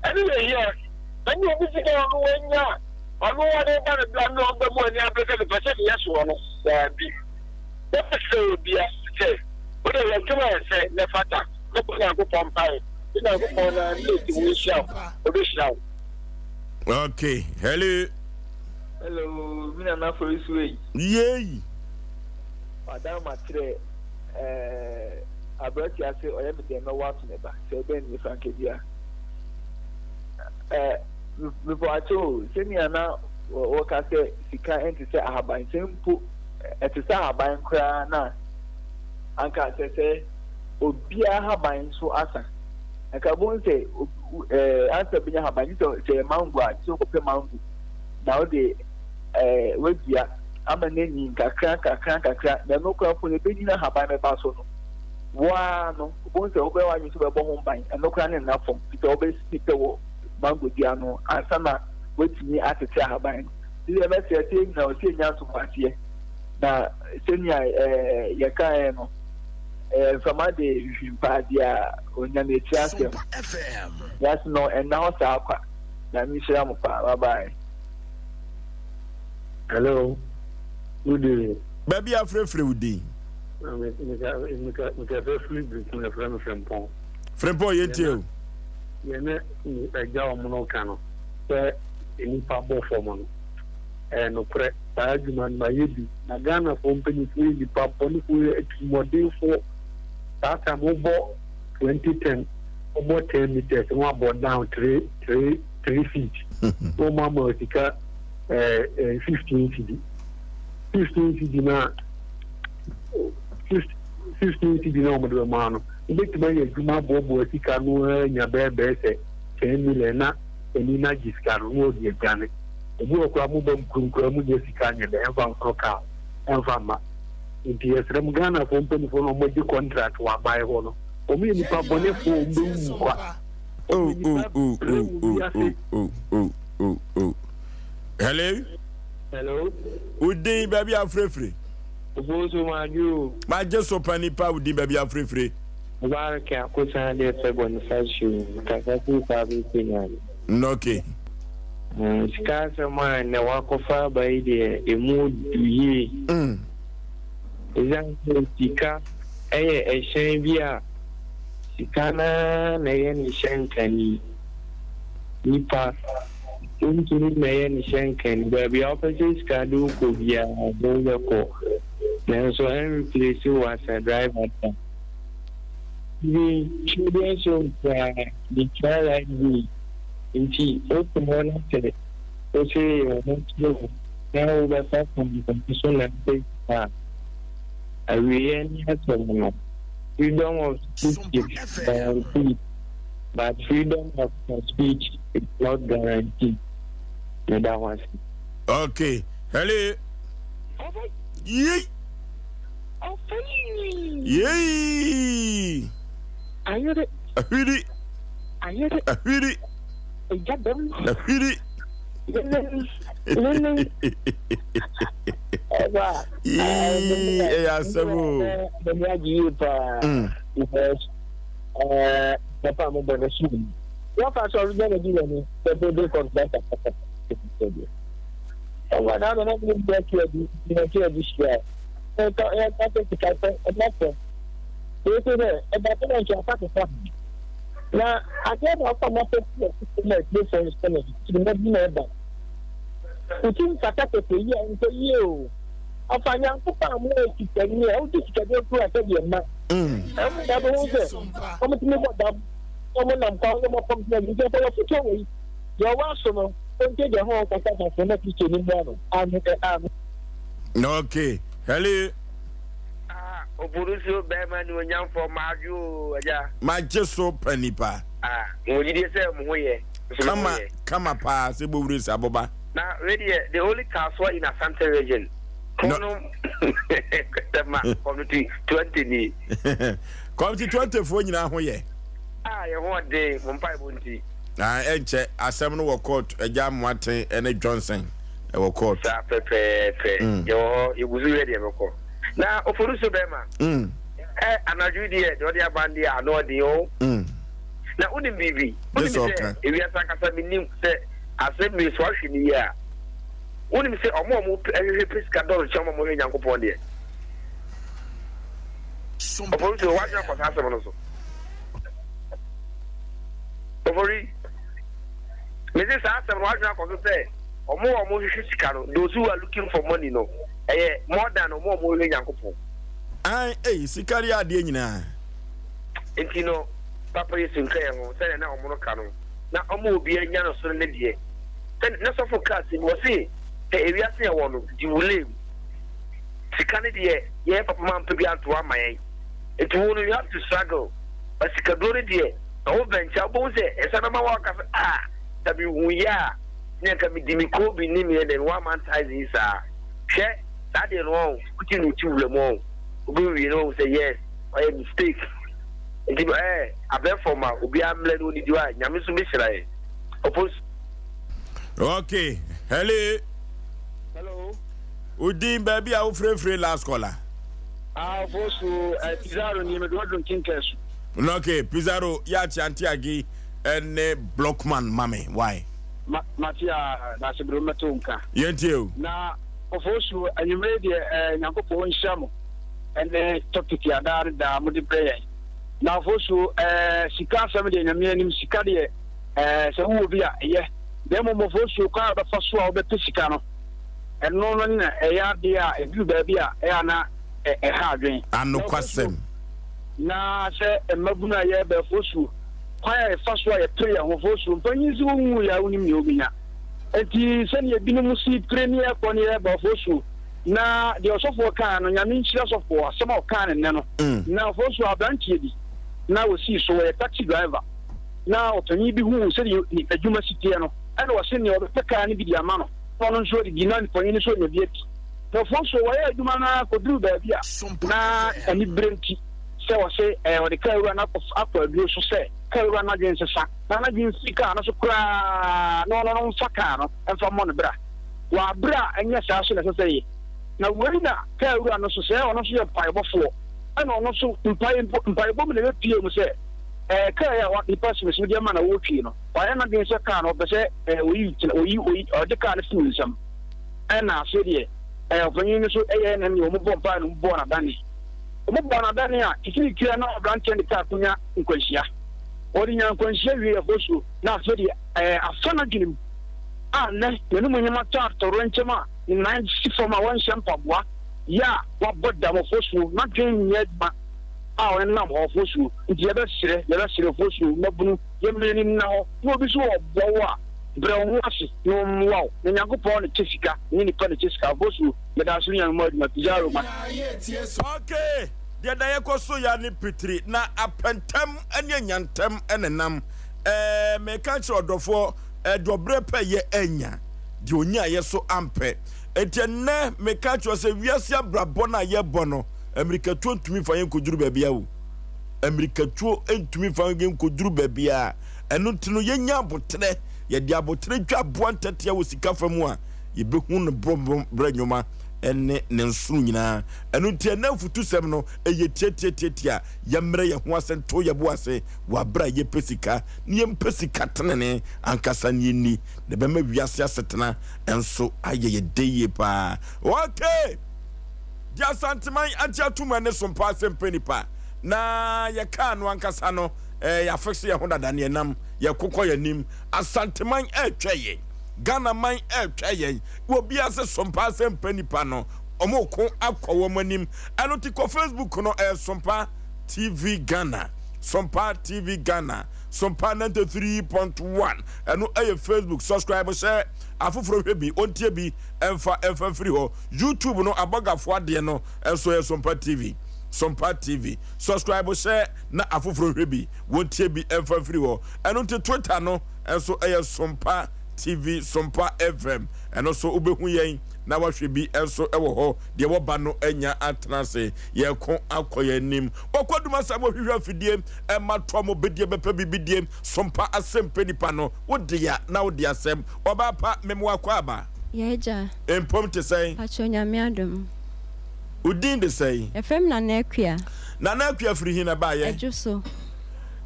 Ɛno na ehia. Ɛnyɛ obi sika a ɔno wanya a ɔno ɔde ba no bra na ɔba mu ani abere sɛ mepɛ sɛ meyɛ soɔ no. Daabi. Yɛbɛsrɛ obiara sɛ, wo deɛ yɛ adwuma a ɛsɛ na ɛfata na bɔ Nyankopɔn mpaeɛ sɛ Nyankopɔn no ara ne ɛti mu nhyira wo. Ɔbɛhyira wo. Okay, hello. Hello, me nana Forisu ei. Yei. Madam makyerɛ eh, aberanteɛ ase ɔyɛ me dɛn mɛwɔ ato ne ba sɛ ɛbɛn nie Frank Adua. Eh, mepɔ akyɛ o, sɛnea na wɔka sɛ sika ɛnte sɛ ahaban, sɛ mpo ɛte sɛ ahaban koraa na anka sɛ sɛ obiara haban nso asa. Anka bohu sɛ eh, ansa bɛnya haban, gye sɛ sɛ yɛ mango a, gye sɛ wokɔpɛ mango na wode eh, wadua ama no anyin kakra kakra kakra, na ɛno koraa mpo no ɛbɛnyina haban bɛba so no, wo ara no wobɛhu sɛ wobɛyɛ w'adwene sɛ wobɛbɔ ho ban, ɛno koraa ne nna fam, nti sɛ wobɛsi pɛ wɔ mango dua no ansa na woatumi atete ahaban no. Nti deɛ mɛsrɛ sɛ yɛn nyinaa ɔsɛ yɛnya ntoboaseɛ, na sɛnea eh, yɛkaeɛ no, eh, mframa de hwehwim paa deɛ a ɔnya no akyiri asɛm. Wiase no ɛnna hɔ saa kwa. Nyame nhyira mo paa. Bye bye. Hello, good evening. Baabi a frɛfrɛ wo din. Mekasa firi Birikum, yɛfrɛ me Frimpong. Frimpong, yɛntie o. Deɛ ne agya wɔn no ka no sɛ nnipa bɔ fam no, ɛyɛ nokorɛ. Saa adwuma no mayɛ bi. Na Ghanafoɔ mpanimfoɔ yɛ nnipa bɔnefoɔ, yɛ atirimuɔdenfoɔ. Saa time wobɔ 2010, wobɔ 10 meters na wabɔ down 3, 3, 3 feet. Na wɔn ama sika ɛɛ 15 cedi. 15 cedi na 15 cedi na wɔde bɛma no, wobɛtumi ayɛ adwuma aboaboa sika no anya bɛyɛ bɛyɛ sɛ 10 million na ani no agye sika no na ɔde adwane. Ebi wɔ koraa mo ba mu kurom koraa mu nyɛ sika nyɛ dɛ ɛmfa mforo kaa ɛmfa mma. Nti yɛsrɛ mo Ghanafoɔ mpanimfoɔ na wɔagye contract wɔ aban hɔ no, wɔn yɛ nipa bɔnefoɔ, wɔn bɛwu kwa. Oh, oh, oh, oh, oh, oh, oh, oh, oh, oh. Hello? Hello? Wo din baabi afirefire? Oboso magye o. Magye so pa nipa wo din baabi afirefire. Mubarak Akosan de fɛ Bonifacio kasa firi Kwabere Kenya. Okay. Sika asɛm a nnɛ wakɔfa aba yi deɛ emu du yie. Ɛsiane sɛ sika yɛ ɛhyɛn bi a sika no ara na ɛyɛ ne hyɛnkani. Nipa, wontumi mmɛyɛ ne hyɛnkani. Baabi a wopɛ sɛ sika de wo kɔ biara, ɔde wo bɛkɔ. Nanso ɛnreplace wo as a driver da. Even children's home koraa, they try right way. Nti wokɔ hɔ na sɛ wose wo ho kyere wo na wobɛfa kwan bɔne so na wopɛ sika a, awieɛ ne asɛm no, freedom of speech is guaranteed but freedom of speech is not guaranteed. Meda ho ase. Okay. Hello. Yei. Yei. Ayere. Ahwiri. Ayere. Ahwiri. Egya dɛm. Ahwiri. Lelen. Lelen. Ɛba. Yii ɛyɛ asɛm o. Ɛni agye yie paa. Because ɛɛ papa mo bɔ ne so. Wɔfa sɛ ɔno na di wani sɛ bebe kɔntrata. Ɛwɔ na na ne bi ati adi na ti adi hyia. Ɛka ɛka sɛ sika sɛ ɛna fam. Ɛsɛ dɛ ɛda sɛ na nkyɛn afa keka. Na adeɛ baako a mapɛ sɛ ɛsɛ na atiefoɔ nso no kyerɛ bi na ɛba. Wo ti mfata kɛkɛ yi a nkɔ yie o. Ɔfa Nyankopɔn a moyɛ sikani a wogye sikaduro kura sɛdeɛ mma. Ɛmu na bɛhu sɛ wɔtumi bɔ dam na wɔnam kwan na wɔfam sɛ nti sɛ wɔfotoɔ wei deɛ ɔwɔ aso no ɔntie deɛ ho kasa asafo na Kristo ni mmoa no. Amen amen. Okay. Hello. Ah, Oborusuo bɛrima nionyamfoɔ madwo o agya. Magye so pa nipa. Ah, mo gyidie sɛ mo ho yɛ. Kama kama paa sɛ bowure sɛ aboba. Na wei deɛ the only Kasoa in Asante region. Kono ma committee 20 ni. Committee 20 foɔ nyinaa ho yɛ. Ah, yɛ ho ɔden mo mpaebɔ nti. Ah, ɛnkyɛ asɛm no wɔ court agya Amoaten ne Johnson ɛwɔ court. Saa pɛpɛɛpɛ. Yɛwɔ hɔ yɛgu so yɛ deɛ bɛkɔ. Na Oforuso bɛrima. Ɛ anadwo yi deɛ deɛ ɔde aba no deɛ ano ɔden o. Na wonim biribi? Wonim sɛ ewiase ankasa menim sɛ asɛm wei sɛ woahwɛ no yie a, wonim sɛ ɔmo a ɔmo hwehwɛ pɛ sika dɔɔso kyɛn ɔmo a wɔhwɛ Nyankopɔn deɛ. Ofori so wadwene akɔ saa asɛm no so. Ofori, mese saa asɛm no wadwene akɔ so sɛ. Wɔn a wɔhwehwɛ sika no, those who are looking for money no, ɛyɛ more than wɔn a wɔhwehwɛ Nyankopɔn. Ae ei, sika de adeɛ nyinaa. Nti no, Papa Yesu nka yɛn ho sɛdeɛ na wɔn ka no, na ɔma obiara nya no soro ne deɛ. Sɛ na sɔfo kaa asɛm bi, ɔse, sɛ ewiase a yɛwɔ no, di wo lane. Sika no deɛ, yɛn papa ma mpɛ bi anto amma yɛn. Nti wo no, you have to struggle. But sikaduro no deɛ, sɛ wo venture a, wobɛhu sɛ ɛsan bɛma woaka sɛ, ah, sɛ mehu yɛ a, ne anka medi me Kobe ne me ɛdɛn one man size yi saa. Hwɛ, saa deɛ no ɔn, wote no ti wura mu ɔn, wobɛwie no wahu sɛ yes, wayɛ mistake. Nti ɛɛ, abɛɛfo ma obiara mmrɛ na ɔnidi hɔ a, Nyame nso bɛhyira yɛn. Ɔpɔ Okay, hello. Hello. Udin baabi a wofirefire last caller. Ah, Ofosu, eh, Pizarro ni me do dun kinkesu. Okay, Pizarro, ya chianti agi ne Blockman mame, why? Ma, mate a, na asebere mɛto nka. Yɛntie o. Na Ofosu, anwummere deɛ eh, Nyankopɔn nhyira mo ɛne topic a daa ne daa mode brɛ yɛn. Na Ofosu, eh, sika asɛm deɛ Nyame anim, sika deɛ eh, sɛ wowɔ bi a ɛyɛ. Na mmom Ofosu, kwan a wobɛfa so a wobɛpɛ sika no, ɛno no na ɛyɛ adeɛ a ɛduru baabi a ɛyɛ a na ɛha adwene. Anokwasɛm. Na sɛ mmabunu a yɛreba Ofosu, kwan a yɛfa so a yɛpere yɛn ho Ofosu, mpanyin se wonwui a wonnim nea wobenya. Enti sɛnea ebinom si pere ne yɛkɔ ne yɛreba Ofosu, na deɛ ɔsɔfoɔ kaa no, Nyame nhyira sɔfoɔ, asɛm a ɔkaa no nnɛ no, na Ofosu aberanteɛ bi na ɔsii so, ɔyɛ taxi driver, na ɔpanin bi huu sɛdeɛ n'adwuma si teɛ no, ɛna ɔse nea ɔbɛpɛ kaa no bi de ama no, na ɔno nso adidi na panyin no nso anya bi adi. Na Ofosu wɔyɛ adwuma no ara kɔduruu baabi a na anibere nti sɛ ɔse ɛɛ ɔde kaa wura no akɔ akɔ aduro so sɛ kaa wura no adwene nsesa na n'adwene mfiri kaa no so koraa na ɔno no mfa kaa no mfa mmɔ no bra wɔ abere a ɛnyɛ saa so na ɛsɛ sɛ yɛ. Na wei na kaa wura no nso sɛ ɔno nso yɛ mpaebɔfoɔ ɛna ɔno nso mpae mpo mpaebɔ mu na ɛbɛpie mu sɛ ɛɛ kaa yi a nipa simesime de ama na wɔretwie no wayɛ n'adwene sɛ kaa no ɔpɛ sɛ ɛɛ oyi gyina oyi oyi ɔde kaa no fi ne nsam ɛna afei deɛ ɛɛ ɔpanyin no so ɛyɛ na nea wɔn bɔ mpae no wɔn bɔɔ n'adane wɔn bɔɔ n'adane a titiri na aberanteɛ de kaa konya nkwanhyia wɔde nya nkwanhyia wie ɛfɔ suo na afei deɛ ɛɛ afa n'adwene mu a nnɛ n'anum nyɛma tɔ atɔrɔ nkyɛn a ne nan si fam a wɔnhyɛ mpaboa yɛ a wabɔ dam ɔfɔ suo n'adwene nyɛ adwuma a ɔnenam hɔ ɔfɔ suo nti yɛbɛsrɛ yɛbɛsrɛ ɔfɔ suo mmabunu yɛmmɛ ni nna hɔ na obi so ɔboa wo a brɛ wo ho ase na ɔmmoa wo na Nyankopɔn na kyɛ sika ɛnyɛ nipa na kyɛ sika Ofosu meda ase Nyame mmoa adwuma Pizarro ma. Okay, deɛ da yɛkɔ so ya ne pitiri na apɛntɛm ne anyantɛm ne nam. Ɛɛ meka kyerɛ ɔdɔfoɔ ɛɛ deɛ ɔbrɛ pɛ yɛ anya, deɛ ɔnyaeɛ so ampɛ. Enti ɛnnɛ meka kyerɛ sɛ wiase abrabɔ no a yɛbɔ no, mmirikatuo ntumi mfa yɛn nkɔduru baabiara o. Mmirikatuo ntumi mfa yɛn nkɔduru baabiara. Ɛno nti no, yɛnya aboterɛ, yɛde aboterɛ dwa aboa ntɛtea wɔ sika fa mu a, yɛbɛhu ne borɔ nnwoma ne ne nsono nyinaa. Ɛno nti ɛnɛ afutusɛm no, ɛyɛ tiatiatiatia. Yɛmmrɛ yɛn ho ase nto yɛn bo ase wɔ aberɛ a yɛpɛ sika, na yɛmpɛ sika tenene ankasa na yɛnni, na ɛbɛma wiase asetena nso ayɛ yɛ dɛ yie paa. Okay! Deɛ Asanteman agye atom ɛne so mpa asɛm pɛ nipa, na yɛkaa no ankasa no, eh, yɛafekse yɛn ho dada ne yɛnam, yɛkokɔ yɛn anim. Asanteman ɛretwɛ yɛn, Ghana man ɛretwɛ yɛn. Obiara sɛ Sompa asɛm pɛ nipa no, wɔn ko akɔ wɔn anim. Ɛno ti kɔ Facebook no, ɛyɛ Sompa TV Ghana, Sompa TV Ghana, Sompa 93.1. Ɛno ɛyɛ Facebook. Subscribe hyɛ afoforɔ hwɛ bi, ɔntie bi, ɛmfa ɛmfa mfiri hɔ. YouTube no abɔgafoɔ adeɛ no nso yɛ Sompa TV, Sompa TV. Subscribe hyɛ na afoforɔ nhwɛ bi, wɔntie bi mfa mfiri hɔ. Ɛno nti Twitter no nso yɛ Sompa TV, Sompa FM. Ɛno nso wobɛhu yɛn na wahwɛ bi nso wɔ hɔ. Deɛ wɔba no anya atena ase. Yɛko akɔ yɛn anim. Wɔkɔ dum asɛm wɔhwehwɛ afidie ɛma toa mo bɛdie bɛpɛ bibidie. Sompa asɛmpɛ nipa no wo dea na wo de asɛm. Ɔbaa pa memoa kɔ aba. Yɛ agya. Mpom te sɛn? Pakyɛ Nyame adom. Wo din de sɛn? Yɛfrɛ me Nana Akua. Nana Akua firi he na ɛbaeɛ? Adwo so.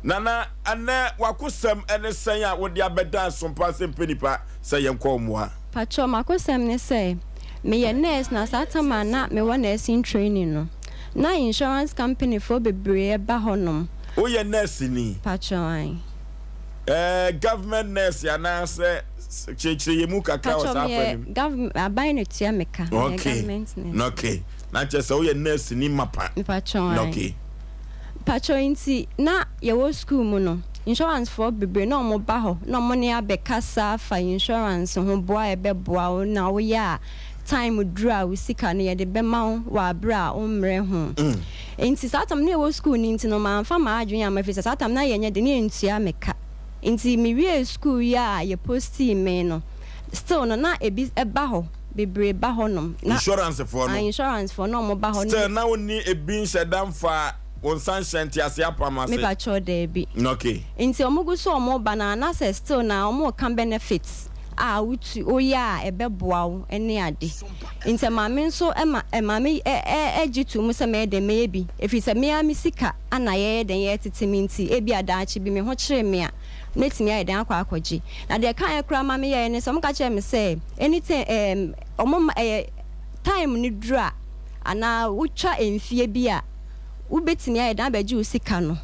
Nana, ɛnnɛ w'akosɛm ne sɛn a wode abɛda Asompa asɛmpɛ nipa sɛ yɛnkɔ wo mmoa? Pakyɛ m'akosɛm ne sɛ, meyɛ nurse na saa tam a na mewɔ nursing training no, na insurance company foɔ bebree ba hɔ nom. Woyɛ nurse ni? Pakyɛ ae. Ɛɛ government nurse anaasɛ? Kyerɛkyerɛ yɛn mu kakra wɔ Pakyɛ saa afa meyɛ no mu. government aban na tua me ka. Meyɛ Okay. government nurse. Okay. Na kyerɛ sɛ woyɛ nurse ni mapa. Mepakyɛ ae. Okay. Pakyɛ nti na yɛwɔ school mu no insurance foɔ bebree na ɔmo ba hɔ na ɔmo ne abɛkasa afa insurance ho boa a ɛbɛboa wo na woyɛ a time duru a wo sika no yɛde bɛma wo wɔ aberɛ a wo mmerɛ ho. Nti saa tam na yɛwɔ school no nti no mamfa m'adwene amma ɛfiri sɛ saa tam na yɛnyɛ de ne yɛntua me ka. Nti me wiee school yi a yɛ postii me no still no na ebi ba hɔ bebree ba hɔ nom na Insurance foɔ no. Ah insurance foɔ na ɔmo ba hɔ Still na wo nni ebi nhyɛ da nfa wo nsa nhyɛ nteaseɛ apam ase? Me pakyɛw daabi. Okay. Nti ɔmo gu so ɔmo ba no a na sɛ still na ɔmo reka benefits a wo tu wo yɛ a ɛbɛboa wo ne ade. Nti ɛmaa me nso ɛma ɛmaa me ɛ ɛ gye too mu sɛ mɛyɛ dɛn mɛyɛ bi ɛfiri sɛ me ara me sika ana yɛyɛ dɛn yɛretete me nti, ebia daakye bi me ho kyere me a, mɛtumi ayɛ dɛn akɔ akɔgye. Na deɛ ɛkaeɛ koraa ma meyɛeɛ ne sɛ, wɔka kyerɛɛ me sɛ anything ɛɛm wɔn ma ɛyɛ time no duru a, anaa wotwa mfeɛ bi a, wobɛtumi ayɛ dɛn abɛgye wo sika no.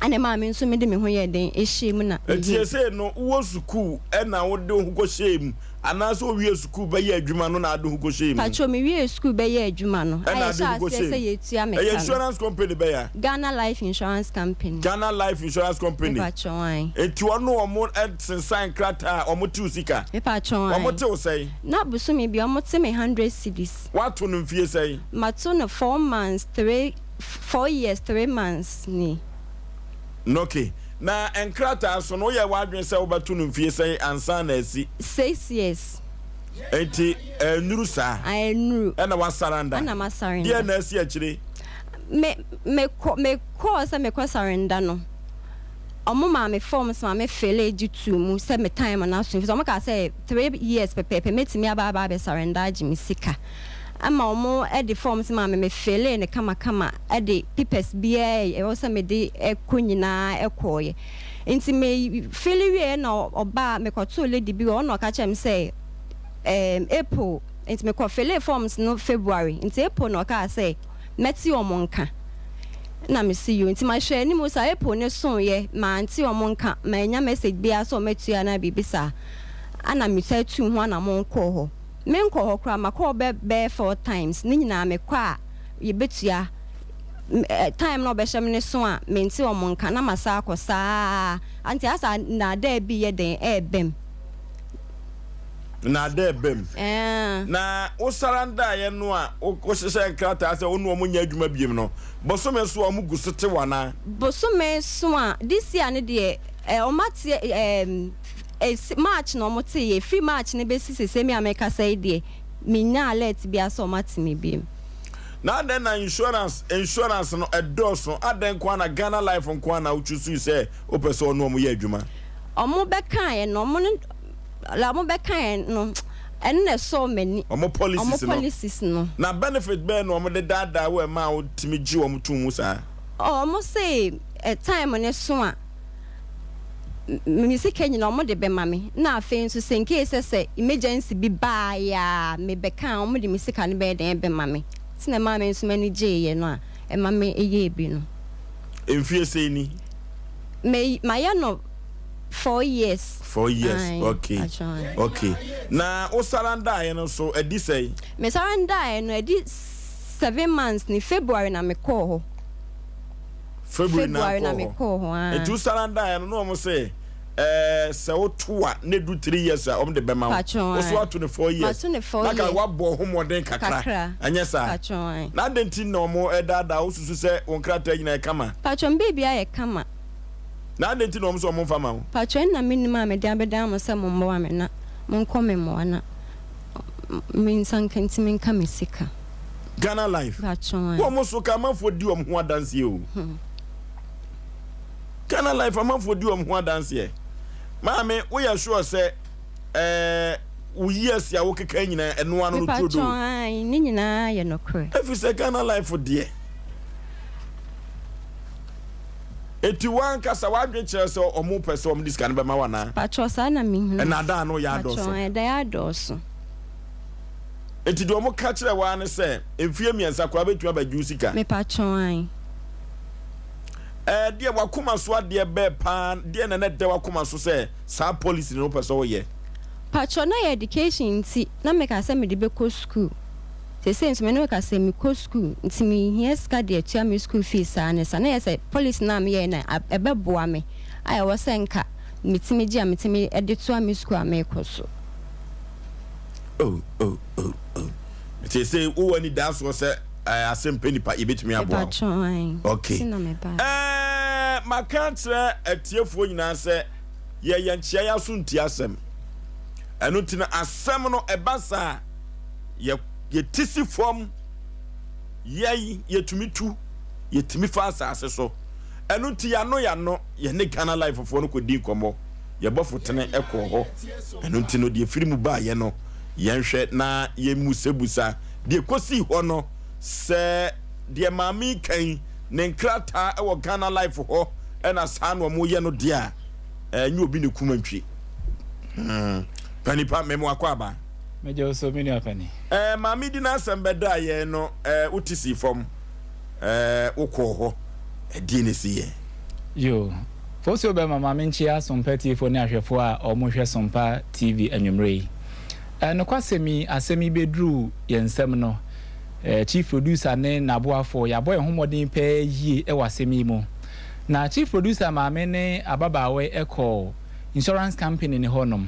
Ɛna ɛmaa me nso mede me ho yɛɛ dɛn hyɛɛ mu na Enti meyɛɛ. seesei no, wowɔ sukuu na wode wo ho kɔhyɛɛ mu Anaasɛ owiee sukuu bɛyɛɛ adwuma no na ade ho kɔhyɛɛ mu? Patrol, me wiee sukuu bɛyɛɛ adwuma no, a Ɛna ade yɛhyɛɛ ho aseɛ kɔhyɛɛ sɛ mu. yɛtua me Ɛyɛ ka no. insurance company bɛn a? Ghana Life Insurance Company. Ghana Life Insurance Company. Me patrol, ae. Enti wɔne wɔn sensan nkrataa a wɔn tew sika? Me patrol, ae. Wɔn tew sɛn? Na bosome biara wɔn te me hundred cedis. Woato no mfie sɛn? Mato no 4 months three, 4 years 3 months ni. Okay. Na nkrataa so no, woyɛɛ w'adwene sɛ wobɛto no mfie sɛn ansa na asi? 6 years. Enti ɛnnuru saa? Ɛnnuru. Ɛna woasaranda? Ɛna masarenda. Deɛn na asi akyire? Me, mekɔ, mekɔɔ sɛ mekɔ sarenda no, wɔn maa me forms ma me fillee gye too mu sɛ me time no aso, efisɛ wɔn kaa sɛ 3 years pɛpɛɛpɛ mɛtumi aba aba abɛsarenda agye me sika. Ɛma wɔn de forms maa me, me fillee no kamakama de papers biara a ɛwɔ sɛ mede kɔ nyinaa kɔeɛ. Nti me filli wieɛ na ɔbaa, mekɔtoo lady bi wɔ hɔ na ɔka kyerɛɛ me sɛ ɛɛm April, nti mekɔ fillee forms no February, nti April na ɔkaa sɛ mɛte wɔn nka. Na mese yoo, nti mahwɛ anim saa April no soeɛ, mante wɔn nka, mannya message biara sɛ wɔatua anaa biribi saa, ɛna mesan tuu ho anamɔn kɔɔ hɔ. Menkɔ hɔ koraa, makɔ hɔ bɛ bɛyɛ four times, ne nyinaa mekɔ a yɛbɛtua, time no a wɔbɛhyɛ me no so a mente wɔn nka na masan akɔ saa ara, nti asa nnaadaa bi yɛ dɛn ɛreba mu. Nnaadaa ba mu. Ɛɛ. Na wo sarandaeɛ no a wohyehyɛɛ nkrataa sɛ wo ne wɔn nyɛ adwuma biom no, bosome so a wɔgu so te wo anaa? Bosome so a, this year no deɛ eh, wɔn ate eh, Esi March na ɔmo tee yɛ, efiri March no besi sesei me a mekasa yi deɛ mennyaa alert biara sɛ ɔmo ate me biom. Na adɛn na insurance insurance no ɛdɔɔso adɛn nko ara na Ghana life nko ara na wo choosuu sɛ wopɛ sɛ ɔne ɔmo yɛ adwuma? Ɔmo bɛkaeɛ no ɔmo no like ɔmo bɛkaeɛ no ɛno na ɛsɔɔ m'ani. Ɔmo policies Ɔmo no. policies no. Na benefit bɛn na ɔmo de daadaa wo a ɛmaa wo tumi gye ɔmo too mu saa? Oh ɔmo se time no so a. me sika nyina ɔmo de bɛma me na afei nso sɛ incase sɛ sɛ emergency bi baeɛ a me bɛka a ɔmo de me sika no bɛyɛ dɛn bɛma me nti na ɛmaa me nso m'ani gyeeɛ no a ɛma me yɛɛ bi no. Mfie sɛn ni? Me mayɛ no 4 years. 4 years Ae, okay atwɔn ae. Okay na wo sarandaeɛ no nso adi sɛn? Me sarandaeɛ no adi 7 months ni February na me kɔɔ hɔ. February na February na akɔɔ hɔ. mekɔɔ hɔ aa. Nti wo sarandaeɛ no na wɔn se ɛɛ sɛ woto a na edu 3 years a wɔn de bɛma wo. Patron Wo so ae. ato no 4 years. Mato no four Na ka years. wabɔ ho mmɔden kakra. Kakra. Ɛnyɛ saa? Patron ae. Na adɛn nti na wɔn ɛdaadaa wo susu sɛ wo nkrataa nyinaa yɛ kama? Patron biribiara yɛ kama. Na adɛn nti na wɔn se wɔn mfa ma wo? Patron ɛnna mennim a mede abɛdan mo sɛ mommoa me na monkɔ me mmoa na me nsa nka ntumi nka me sika. Ghana life. Wɔn so ka amanfoɔ di wɔn ho adanseɛ o. Ghana life amanfoɔ di wɔn ho adanseɛ. Maame woyɛ sure sɛ ɛɛ wo years a wokeka nyinaa ɛno ano no turodo. Mepatwɔn ne nyinaa yɛ nokorɛ. Efi sɛ Ghana life deɛ. Eti wankasa wadwen kyerɛ sɛ ɔmo pɛ sɛ ɔmo de sika no bɛma wo anaa? Patwɔ saa na mehunu. Ɛnaadaa no yɛ adɔɔso. Patwɔn ɛda yɛ adɔɔso. Enti deɛ wɔka kyerɛɛ wo ara ne sɛ mfeɛ 3 koraa bɛtumi abɛgye wo sika? Mepatwɔ ae. Ɛɛ deɛ w'akoma so adeɛ bɛɛ paa deɛ na na ɛda w'akoma so sɛ saa policy no wopɛ sɛ woyɛ? Patrɔ na yɛ education nti na meka sɛ mede bɛkɔ school. Seesei nso me ne wo kasa yi mekɔ school nti mehia sika de atua me school fees saa ne saa. Na yɛ sɛ policy no a meyɛe no ɛbɛboa me a ɛwɔ sɛ nka metumi gye a metumi de toa me school a mekɔ so. Oh oh oh oh. Seesei wowɔ anidasoɔ sɛ eh, asɛm pɛ nipa yɛbɛtumi aboa wo? Okay. Eh, maka akyerɛ atiefoɔ nyinaa sɛ yɛyɛ nkyea yɛ aso ntie asɛm. Ɛno nti no asɛm no ɛba saa yɛ yɛti si fam yɛn yɛtumi tu yɛtumi fa asase so. Ɛno nti yɛano yɛano yɛne Ghana Life foɔ no kɔdi nkɔmmɔ. Yɛbɔfo tene kɔɔ hɔ. Ɛno nti no deɛ ɛfiri mu baeɛ no yɛnhwɛ na yɛmmusabusa deɛ ɛkɔsii hɔ no sɛ deɛ maame yi ka yi ne nkrataa wɔ Ghana Life hɔ ɛna saa na wɔyɛ no deɛ a ɛnyɛ obi ne kuma ntwi. Hmm. Panipa memo akɔ aba. Megye wo so me nua pani. Eh, maame di n'asɛm bɛdaa yɛn no eh, wote sii fam eh, wokɔɔ hɔ ɛdeɛ na ɛsi yɛ. Yoo. Fosuo bɛma ma menkyea Sompa atiefoɔ ne ahwɛfoɔ a wɔhwɛ Sompa TV anwummerɛ yi. Eh, nokwasɛm yi, asɛm yi bɛduruu yɛn nsam no, eh, Chief Producer ne n'aboafoɔ, yɛabɔ yɛn ho mmɔden pɛɛ yie wɔ asɛm yi mu. Na Chief Producer maame ne ababaawa yi kɔɔ insurance company no hɔnom.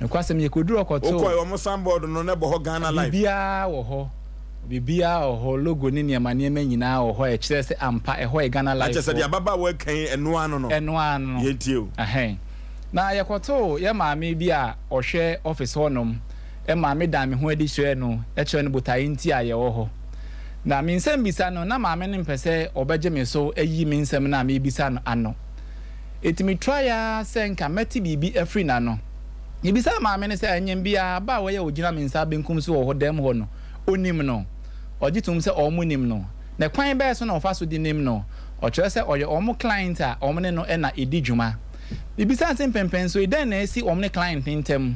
Nokwasɛm, yɛkɔduruu hɔ kɔtoo. Wokɔe, wɔn signboard no, na ɛbɔ hɔ Ghana Life. Biribiara wɔ hɔ. Biribiara wɔ hɔ, logo ne nneɛma nneɛma nyinaa wɔ hɔ a ɛkyerɛ sɛ ampa ɛhɔ yɛ Ghana Na Life kyerɛ sɛ deɛ foɔ. ababaawa yi ka yi, ɛno ara no no. Ɛno ara no no. Yɛntie o. Ɛhɛn. Na yɛkɔtoo yɛn maame bi a ɔhwɛ office hɔnom maa medan me ho adi kyerɛɛ no kyerɛɛ no botaeɛ nti a yɛwɔ hɔ. Na me nsɛmmisa no, na maame no mpɛ sɛ ɔbɛgye me so ayi me nsɛm no a merebisa no ano. Enti me try ara sɛ nka mɛte biribi afiri n'ano. Mebisaa maame no sɛ, Anyim biara, abaawa yi a ɔgyina me nsa benkum so wɔ hɔ dɛm hɔ no, ɔnim no? Ɔgye toom sɛ wɔn nim no. Na kwan bɛn so na ɔfa so de nim no? Ɔkyerɛ sɛ ɔyɛ wɔn client a wɔn ne no na ɛdi dwuma. Mebisaa no sɛ mpɛnpɛnsoɔ yi, dɛn na asi wɔn ne client no ntam?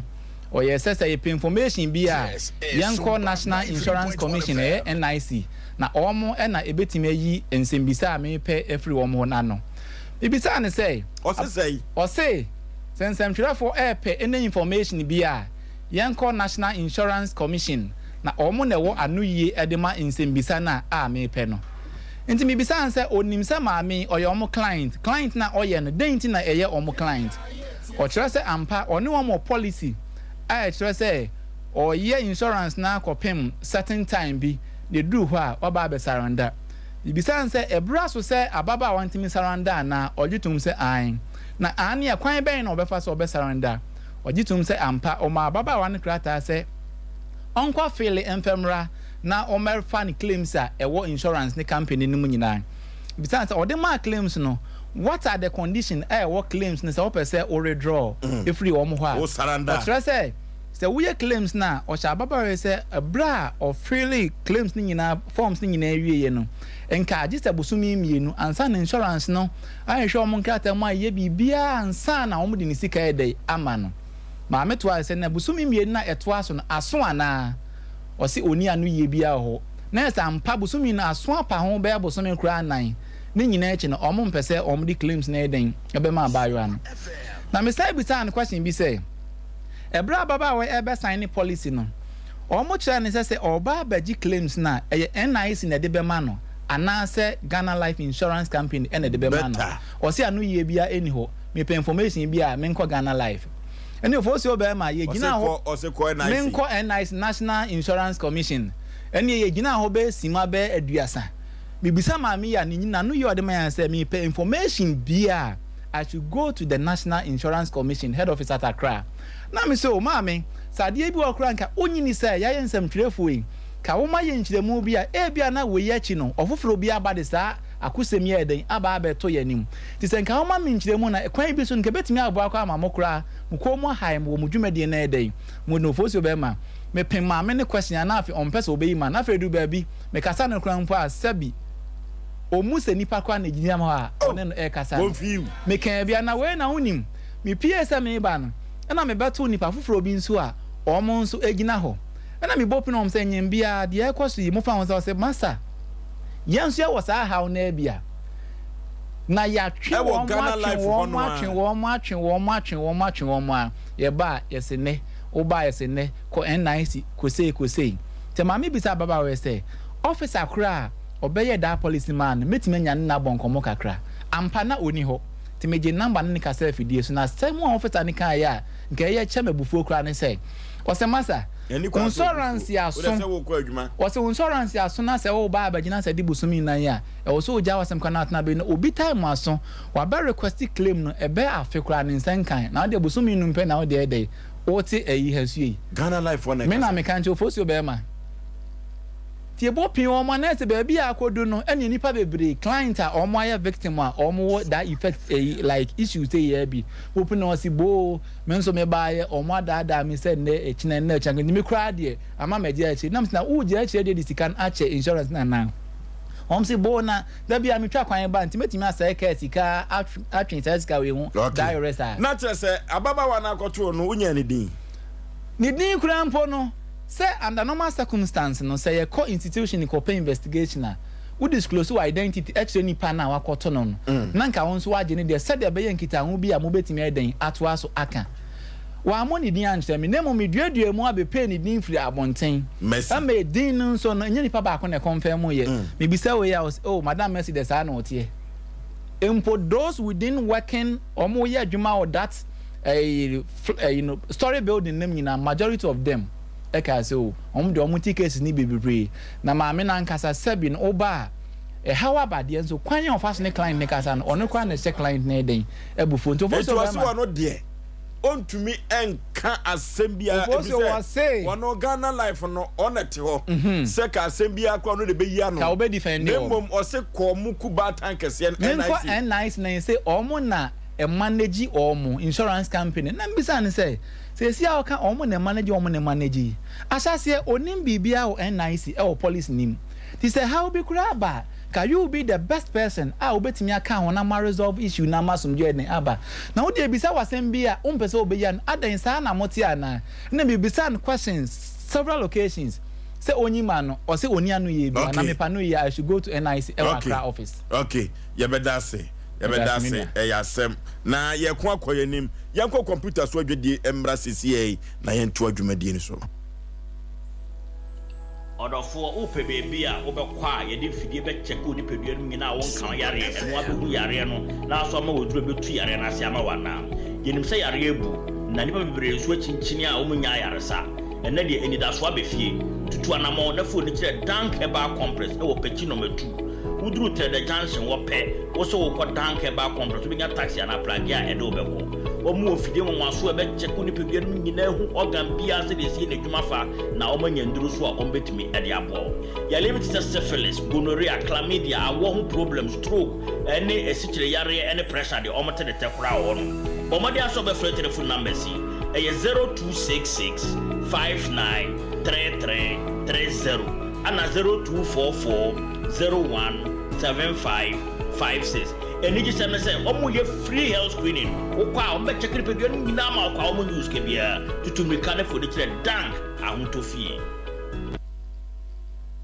Ɔyɛɛ sɛ sɛ yɛpɛ information bi a, yɛnkɔ National Insurance Commission, ɛyɛ NIC, na wɔn na ɛbɛtumi ayi nsɛmbisa a mepɛ afiri wɔn hɔ no ano. Mebisaa no sɛ. Ɔse sɛn? Ɔse sɛ nsɛmtwerɛfoɔ ɛɛpɛ any information bi a, yɛnkɔ National Insurance Commission na wɔn na ɛwɔ anoyie de ma nsɛmbisa no a a mepɛ no. Nti mebisaa no sɛ ɔnim sɛ maame yi ɔyɛ wɔn client, client no a ɔyɛ no dɛn nti na ɛyɛ wɔn client? Ɔkyerɛ sɛ ampa ɔne wɔn wɔ policy a ɛkyerɛ sɛ ɔyɛ insurance no ara kɔpem certain time bi na ɛduru hɔ a waba abɛsaranda. Mibisaa no sɛ, Ɛbere aso sɛ ababaawa no tumi saranda anaa? Ɔgye toom sɛ, Aane. Na aane a, kwan bɛn na ɔbɛfa so ɔbɛsaranda? Ɔgye toom sɛ, Ampa, ɔmaa ababaawa no krataa sɛ ɔnkɔ fele mfa mmra na ɔmmɛfa ne claims a ɛwɔ insurance ne company no mu nyinaa. Mibisaa no sɛ, Ɔde maa claims no, what are the condition a ɛwɔ claims no sɛ wopɛ sɛ wo redraw firi wɔn hɔ a? Ɔkyerɛ sɛ, Sɛ woyɛ claims no a, ɔhyɛ ababaawa yi sɛ bere a ɔfilii claims no nyinaa, forms no nyinaa wieeɛ no, nka agye sɛ bosome mmienu ansa na insurance no ahwehwɛ wɔn nkrataa mu ayɛ biribiara ansa na wɔde ne sika ayɛ dɛn ama no. Maame toae sɛ, Na bosome mmienu no a ɛtoa so no, aso anaa? Ɔse ɔnni ano yie biara wɔ hɔ. Na ɛsɛ ampa bosome no aso apa ho bɛyɛ bosome koraa nnan. Ne nyinaa akyi no, wɔmpɛ sɛ wɔde claims no ayɛ dɛn bɛma abaayewa no. Na mesan bisaa no question bi sɛ, Ɛberɛ a ababaawa yi rebɛsan ne policy no, wɔkyerɛɛ no sɛ sɛ ɔreba abɛgye claims no a, ɛyɛ NIC na ɛde bɛma no anaasɛ Ghana Life Insurance Company na ɛde bɛma no. Ɔse ano yie biara nni hɔ, mepɛ information bi a menkɔ Ghana Life. Ɛne Ofosuo barima, yɛgyinaa hɔ, menkɔ NIC, National Insurance Commission. Ɛneɛ yɛgyinaa hɔ bɛyɛ sima bɛyɛ aduasa. Mebisa maame yi a, n'ano yie a ɔde ma yɛn sɛ mepɛ information bi a, I should go to the National Insurance Commission head office at Accra. Na me se, oh maame, sɛ adeɛ bi wɔ hɔ koraa nka wonnye nni sɛ yɛayɛ nsɛmtwerɛfoɔ yi, ka woma yɛn nkyerɛmu bi a ebia na wei akyi no ɔfoforɔ bi aba de saa akosɛm yi ayɛ dɛn aba abɛto yɛn anim. Nti sɛ nka woma me nkyerɛmu na kwan bi so no nka ɛbɛtumi aboa koraa ama mo koraa mo kɔn mu ahae mo wɔ mo dwumadie no ayɛ dɛn mu no. Ofosuo bɛrima, mepem maame no question a na afei ɔmpɛ sɛ ɔbɛyi ma no. Afei ɛduru baabi mekasa no koraa mpo a sɛbi Ɔmmu sɛ nipa koraa na ɛgyina hɔ a ɔne no rekasa no. Mekaa bi a, na wei na wonim. Mepuee sɛ mereba no, ɛna mebɛtoo nnipa foforɔ bi nso a wɔn nso gyina hɔ. Ɛna mebɔ pini wɔn sɛ, Nyem biara, deɛ ɛrekɔ so yi, mofa ho sɛ? Wɔse, Masa, yɛn nso yɛwɔ saa haw no ara bi a. Na yɛatwe wɔn, atwe wɔn, atwe wɔn, atwe wɔn, atwe wɔn, atwe wɔn a, yɛba a, yɛse nnɛ. Wobaeɛ se nnɛ kɔ NIC kɔ sei kɔ sei. Nti maame bisaa ababaawa yi sɛ, officer korɔ a ɔbɛyɛɛ daa policy maa no, mɛtumi anya ne no abɔ nkɔmmɔ kakra? Ampa na ɔnni hɔ. Nti megyee number no ne kasaa afidie so. Na asɛm a officer no kaeɛ a nka ɛyɛ kyɛ me abufuo koraa ne sɛ, ɔse masa, Ɛnni wo kwan sɛ nsɔranse obufuo. aso, Wodɛ sɛ wokɔ adwuma. ɔse wo nsɔranse aso na sɛ woreba abɛgyina sɛ de bosome nnan a, ɛwɔ sɛ wogyaa w'asɛm ka na atena baabi na obi time aso, wabɛ request claim no ɛbɛyɛ afe koraa ne nsa nkae na wodeɛ bosome num pɛ na wodeɛ ɛdɛn wote ayi ha sue yi. Ghana life foɔ na Me na ɛkasa. meka nkyerɛ Ofosuo bɛɛma. Nti ɛbɔ pii wɔn anaa sɛ baabi a akɔdu no ɛne nnipa bebree client a wɔn ayɛ victim a wɔn wɔ that effect ɛyi like issue sɛ yɛ bi wopi na ɔsi boo me nso me baayɛ wɔn adaadaa me sɛ nnɛ ɛkyina nnɛ ɛkyina nti me koraa deɛ ama mɛgye akyire nam sɛ na wogye akyire deɛ de sika no akyɛ insurance no anaa wɔn si boo na da bi a metwa kwan ba nti mɛtumi asɛe kaa sika atwe saa sika wei ho direct a. Na kyerɛ sɛ ababaawa no akɔtoo no wonyaa ne din? Ne din koraa mpo no, sɛ under normal circumstance no, sɛ yɛkɔ institution kɔpɛ investigation a, wo disclose wo identity kyerɛ nipa no a wakɔto no no, na nka wo nso woagye ne deɛ sɛdeɛ ɛbɛyɛ nkitaho bi a mobɛtumi ayɛ dɛn atoa so aka. Wammɔ ne din ankyerɛ me, na mmom meduaduaa mu abɛpɛɛ ne din firii abɔnten. Mercy. Ɛma edin no nso no, ɛnyɛ nipa baako na ɛkɔnfɛm yɛ. Mebisa wei a, ɔse, oh, Madam Mercy deɛ saa na ɔteɛ. Mpo those within working, wɔn yɛ adwuma wɔ that ɛyi ɛyi no story building no mu nyinaa, majority of them ɛkaa sɛ oh, wɔn deɛ wɔn ti cases no bebree. Na maame no ankasa sɛbi no, woba a, ɛhaw aba deɛ nso kwan a ɔfa so ne client no kasa no, ɔno koraa na ɛhyɛ client no den abufuo. Nti Enti Ofosuo ɔse bɛrima. ɔno deɛ ɔntumi nka asɛm biara Ofosuo efisɛ wɔse. ɔno Ghana life no ɔna te hɔ sɛ ka asɛm biara koraa ɔno de bɛyi ano Ka wobɛ defend na wɔn. mmom ɔse kɔ ɔmo ku baatan kɛseɛ no Menkɔ NIC. NIC na yɛse ɔmo na ɛmanage ɔmo insurance company na mbisa no sɛ seesei a ɔka ɔmo na ɛmanage ɔmo na ɛmanage yi ahyɛaseɛ onim biribiara wɔ NIC ɛwɔ policy no mu nti sɛ haw bi koraa ba a ka you will be the best person a wobɛtumi aka ho na ma resolve issue na ama asomdwoeɛ den aba na wode ebisa w'asɛm bi a wompɛ sɛ wobɛyi ano adɛn saa na mote anaa na mebisa no questions several occasions sɛ onyi ma no ɔsɛ oni ano yie bi na mepa no yie I should go to NIC ɛwɔ Accra office. Okay, yɛbɛda ase, yɛbɛda ase, ɛyɛ asɛm na yɛko akɔ yɛn anim. Yɛnkɔ kɔmputa so adwadie mmra sesiei na yɛntoa dwumadie no so. Ɔdɔfoɔ, wopɛ baabi a wobɛkɔ a yɛde mfidie bɛkyɛke wo nipadua no mu nyinaa a wonka wo yareɛ, ɛno ara bɛhu yareɛ no na aso ama wo aduro a ɛbɛtu yareɛ no ase ama wo anaa? Yɛnim sɛ yareɛ abu, na nnipa bebree nso akyinkyini a wɔnnya ayaresa. Ɛnnɛ deɛ, anidasoɔ aba fie. Tutu anammɔn na fa w'ani kyerɛ Dank Herbal Complex wɔ Pekyi Nɔma Tu. Woduru Trɛdɛ Junction hɔ pɛ, wo sɛ worekɔ Dank Herbal Complex, wobɛnya taxi anaa pragea a ɛde wo bɛkɔ. Wɔwɔ mfidie nwanwasoɔ a ɛbɛkyɛke wo nipadua no mu nyinaa ahu organ biara sɛdeɛ ɛsi yɛ n'adwuma fa na wɔanya nnuru nso a wɔbɛtumi de aboa wo. Yareɛ bi te sɛ syphilis, gonorrhea, chlamydia, awoɔ ho problem, stroke, ne asikyire yareɛ ne pressure deɛ wɔte ne tɛ koraa wɔ hɔnom. Bɔ mmɔden ara sɛ wobɛfrɛ telephone numbers yi, ɛyɛ 0266 59 33 30 ɛna 0244 01 75 56. Anigyesɛm ne sɛ wɔyɛ free health screening. Wokɔ a wɔbɛkyɛke nipadua no nyinaa ma wo kwa, wɔnnye wo sika biara. Tutu mmirika ne fa w'ani kyerɛ Dank Ahotɔ Fie.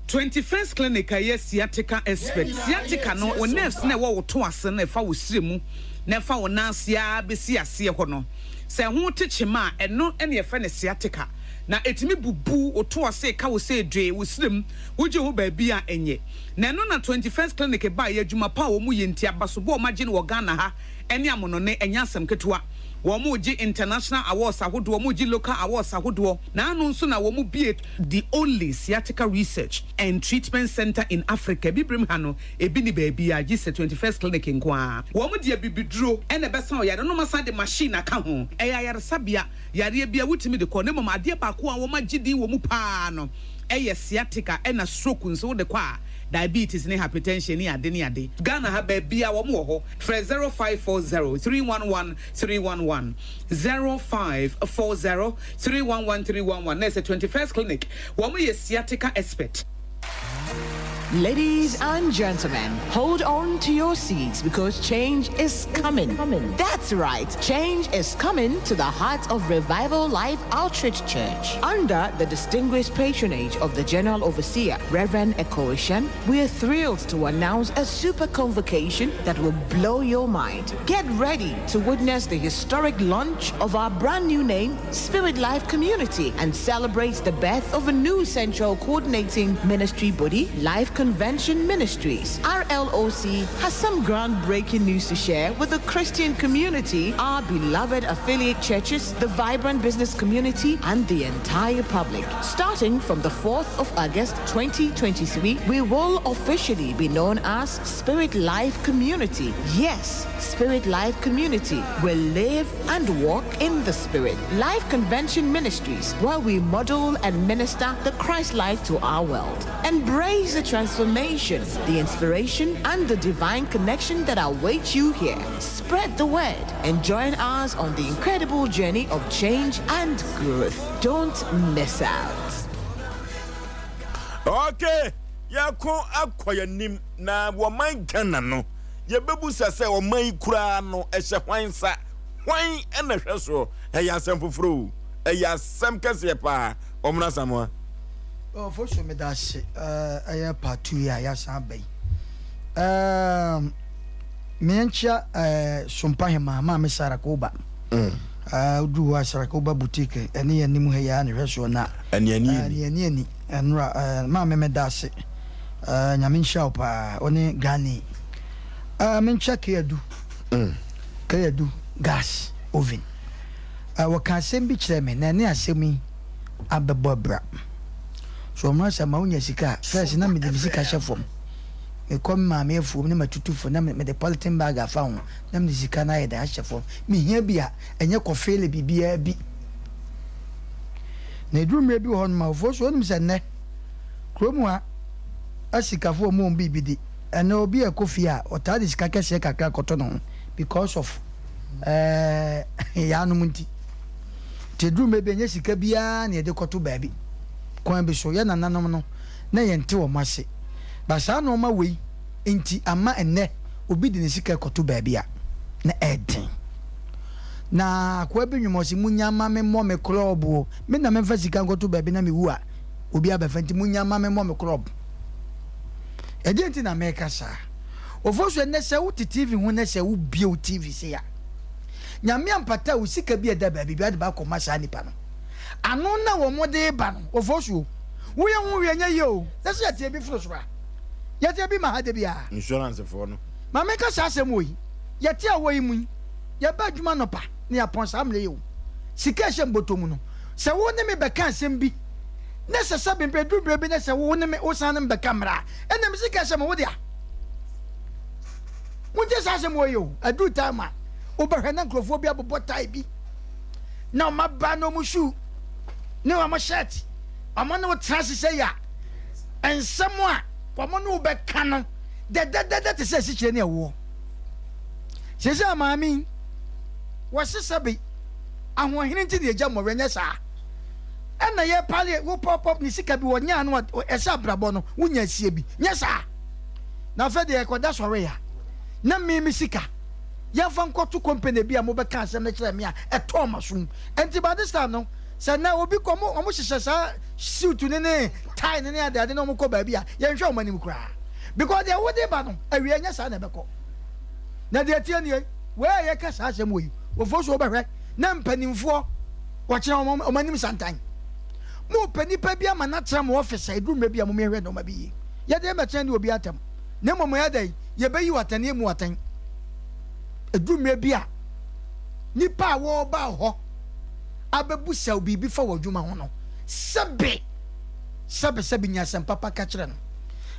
21st Clinic a ɛyɛ sciatica expert. Sciatica no, wo nerves no a ɛwɔ wo to ase no a ɛfa wo srɛ mu na ɛfa wo nan ase ara bɛsi aseɛ hɔ no, sɛ ɛho te kyema a, ɛno na yɛfrɛ no sciatica. Na ɛtumi bubu wo to ase, ɛka wo sɛ dwee, wo srɛ mu, wogye ho baabi a ɛnyɛ. Na ɛno na 21st Clinic baeɛ, adwuma pa a wɔyɛ nti, abasobɔ a wɔagye no wɔ Ghana ha ne amonɔne, ɛnyɛ asɛm ketewa. Wɔregye international awards ahodoɔ, wɔregye local awards ahodoɔ, na ano nso na wɔbue the only sciatica research and treatment centre in Africa, Abibirem ha no, ebi nni baabiara gye sɛ 21st Clinic nko ara. Wɔde abibiduro na ɛbɛsa wo yareɛ na wɔasan de machine aka ho. Ɛyɛ ayaresabea, yareɛ biara wotumi de kɔ, na mmom adeɛ baako a wɔagye din wɔ mu pa ara no yɛ sciatica ɛna stroke nso wode kɔ a, diabetes ne hypertension ne ade ne ade. Ghana ha baabiara wɔn wɔ hɔ. Frɛ 0540 311 311, 0540 311 311 na ɛsɛ 21st Clinic, wɔn yɛ sciatica expert. Ladies and gentlemen, hold on to your seats because change is coming. That's right, change is coming to the heart of Revival Life Outreach Church. Under the distinguished patronage of the General Overseer, Reverend Ekoishan, we are thrilled to announce a super convocation that will blow your mind. Get ready to witness the historic launch of our brand new name, Spirit Life Community, and celebrate the birth of a new central coordinating ministry body, Life Convention Ministries. RLOC has some groundbreaking news to share with the Christian community, our beloved affiliate churches, the vibrant business community, and the entire public. Starting from the 4th of August 2023, we will officially be known as Spirit Life Community. Yes, Spirit Life Community will live and walk in the Spirit. Life Convention Ministries, where we model and minister the Christ life to our world. Embrace the transformation, the inspiration, and the divine connection that awaits you here. Spread the word and join us on the incredible journey of change and growth. Don't miss out. Okay, yɛko akɔ yɛn na wɔman Ghana no yɛbɛbusa sɛ ɔman yi koraa no ɛhyɛ hwan nsa hwan ɛna hwɛ soɔ ɛyɛ asɛm foforɔ o ɛyɛ asɛm kɛseɛ paa ɔmena Samoa. Oh, Fosu meda ase ɛyɛ part 2 yi a yɛasan aba yi. Um, meɛnkyia uh, Sompa Hema Maame Sarah Koba. Mm. Uh, woduru hɔ a Sarah Koba boutique ɛne yɛn anim ha yi a ne hwɛ soɔ na ɛne ani ani ani ɛnora uh, maame meda ase uh, nyame nhyira wo paa wo ne granny uh, menkyia Kayadu mm. Kayadu gas oven uh, wɔka asɛm bi kyerɛ me na ɛne asɛm yi abɛbɔ abira. So ɔmmra sɛ ma wonya sika a, first na mede me sika hyɛ fam. Mekɔ me maame afuom na matutu fam na mede polythene bag afa ho na mede sika no ayɛ dɛn ahyɛ fam. Mehia bi a, ɛnyɛ kɔfeele biribiara bi. Na ɛduru mmerɛ bi wɔ hɔnom a, ofoɔ so wonim sɛ nnɛ kurom ha asikafoɔ wɔn wɔn biribi di. Ɛnɛ obi a ɛkɔ fie a, ɔtaa de sika kɛseɛ kakra kɔtɔ ne ho because of ɛɛ yaanom nti. Nti ɛduru mmerɛ bi a, ɛnyɛ sika biara na yɛde kɔto baabi. Kwan bi so, yɛn nananom no, na yɛnte wɔn ase. But saa nnoɔma wei nti ama ɛnnɛ obi de ne sika rekɔto baabi a, na ɛyɛ den. Na akoa bi nwom ɔse, Munya mma me mmɔ me klɔb o, me na memfa sika nkɔto baabi na mewu a, obi abɛfa nti munya mma me mmɔ me klɔb. Ɛdeɛn nti na meka saa? Ofosu, ɛnnɛ sɛ wote TV ho na sɛ wobue wo TV sei a, Nyame ampata wo sika bi a ɛda baabi bi ade ba akɔma saa nipa no. Ano na wɔn de ba no, ofosuo. Woyɛ ho hwee ɛnyɛ yie o. Na sɛ yɛte ebi foro soro a, yɛte ebi ma ha da biara. Insurance foɔ no. Ma menka saa asɛm wɔ yi, yɛte awɔ yi mu yi, yɛba adwuma anɔpa na yɛapɔn saa mmerɛ yi o. Sika a ɛhyɛ mbɔtɔ mu no, sɛ wo ne me bɛka asɛm bi na sɛ sɛbe mprɛ duru berɛ bi na sɛ wo ne me wosan ne me bɛka mmerɛ a, ɛnna me sika ɛhyɛ me wo dea. Montie saa asɛm wɔ yi o, aduru time a wobɛhwɛ na nkurɔfoɔ bi abobɔ tae bi na wɔn aba na wɔn shoe ne wɔn shirt wɔn ne wo tena ase sɛ yɛ a nsɛm a wɔn ne wo bɛka no dɛdɛdɛdɛ te sɛ asikyire ne ɛwoɔ. Sɛ sɛ maame yi wɔse sɛbe ahoɔhene nti na yɛgya mmɔwerɛ nyɛ saa ɛna yɛpale wo pɔpɔp ne sika bi wɔnyaa no ɛsɛ abrabɔ no wonya asie bi nyɛ saa na afei deɛ yɛkɔda sɔre a na me me sika yɛmfa nkɔto company bi a mobɛka asɛm no kyerɛ me a ɛtɔɔ m'asom nti by this time no sɛ na obi kɔ ɔmo ɔmo hyehyɛ saa suit ne ne tie ne ne ade ade na ɔmo kɔ baabi a yɛnhwɛ ɔmo anim koraa because deɛ wode ba no awie nyɛ saa na ɛbɛkɔ na deɛ tie nie wei a yɛka saa asɛm wɔ yi wɔfoɔ so wɔbɛhwɛ na mpanimfoɔ wɔkyerɛ wɔn wɔn anim santan mo pɛ nipa bi ama n'atena mo office a eduru mmerɛ bi a mo mehwɛ nneɛma bi yie yɛde mɛkyerɛ ne obi atam na mmom ɛyɛ dɛn yɛbɛyi wo atɛn na yɛmmu wo atɛn. Ɛduru mmerɛ bi a, nnipa a wɔreba wo hɔ abɛbusa wo biribi fa w'adwuma ho no, sɛbe, sɛbe, sɛbe nya asɛm papa ka kyerɛ no.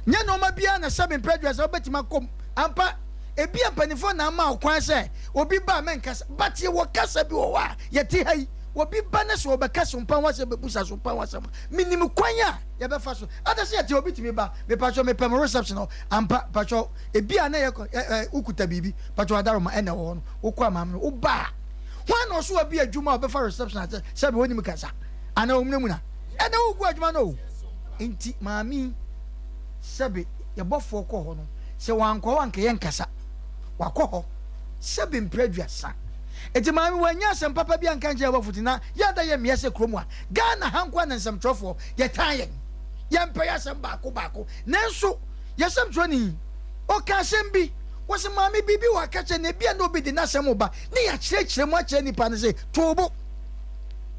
Nyɛ nneɛma biara na sɛbe mpɛ aduasa wobɛtumi akɔ mu. Ampa, ebia mpanimfoɔ na ama wo kwan sɛ obi ba a mɛnkasa, but yɛwɔ kasa bi wɔ hɔ a yɛte ha yi, obi ba na sɛ ɔbɛka sompa ho asɛm, bɛbusa sompa ho asɛm a, menim kwan a yɛbɛfa so. Ada sɛ yɛte obi tumi ba, mepatwɔ mepɛ mo reception hɔ, Ampa, pakyɛw, ebia na yɛkɔ, ɛ, ɛ, wokuta biribi, pakyɛw adaroma ɛna ɛwɔ hɔ no, wokɔ amaame no, woba a, hwan na ɔso abi adwuma a ɔbɛfa reception ase sɛbe onim kasa, anaa omunamuna? Ɛna wogu adwuma no o. Nti, maame yi, sɛbe. Yɛ bɔfoɔ kɔɔ hɔ no, sɛ wankɔ hɔ a anka yɛnkasa. Wakɔ hɔ sɛbe mprɛ aduasa. Enti maame wannya asɛm papa bi anka ankyerɛ yɛ bɔfo nti na yɛada yɛ mmea sɛ kurom a Ghana ha nko ara na nsɛmtwerɛfoɔ yɛtan yɛn. Yɛmpɛ yɛ asɛm baako baako. Nanso yɛ sɛmtwerɛni ɔka asɛm bi, wɔse maame biribi wɔ aka kyerɛ no ebia na obi de n'asɛm reba ne yɛakyerɛkyerɛ mu akyerɛ nipa no se to wo bo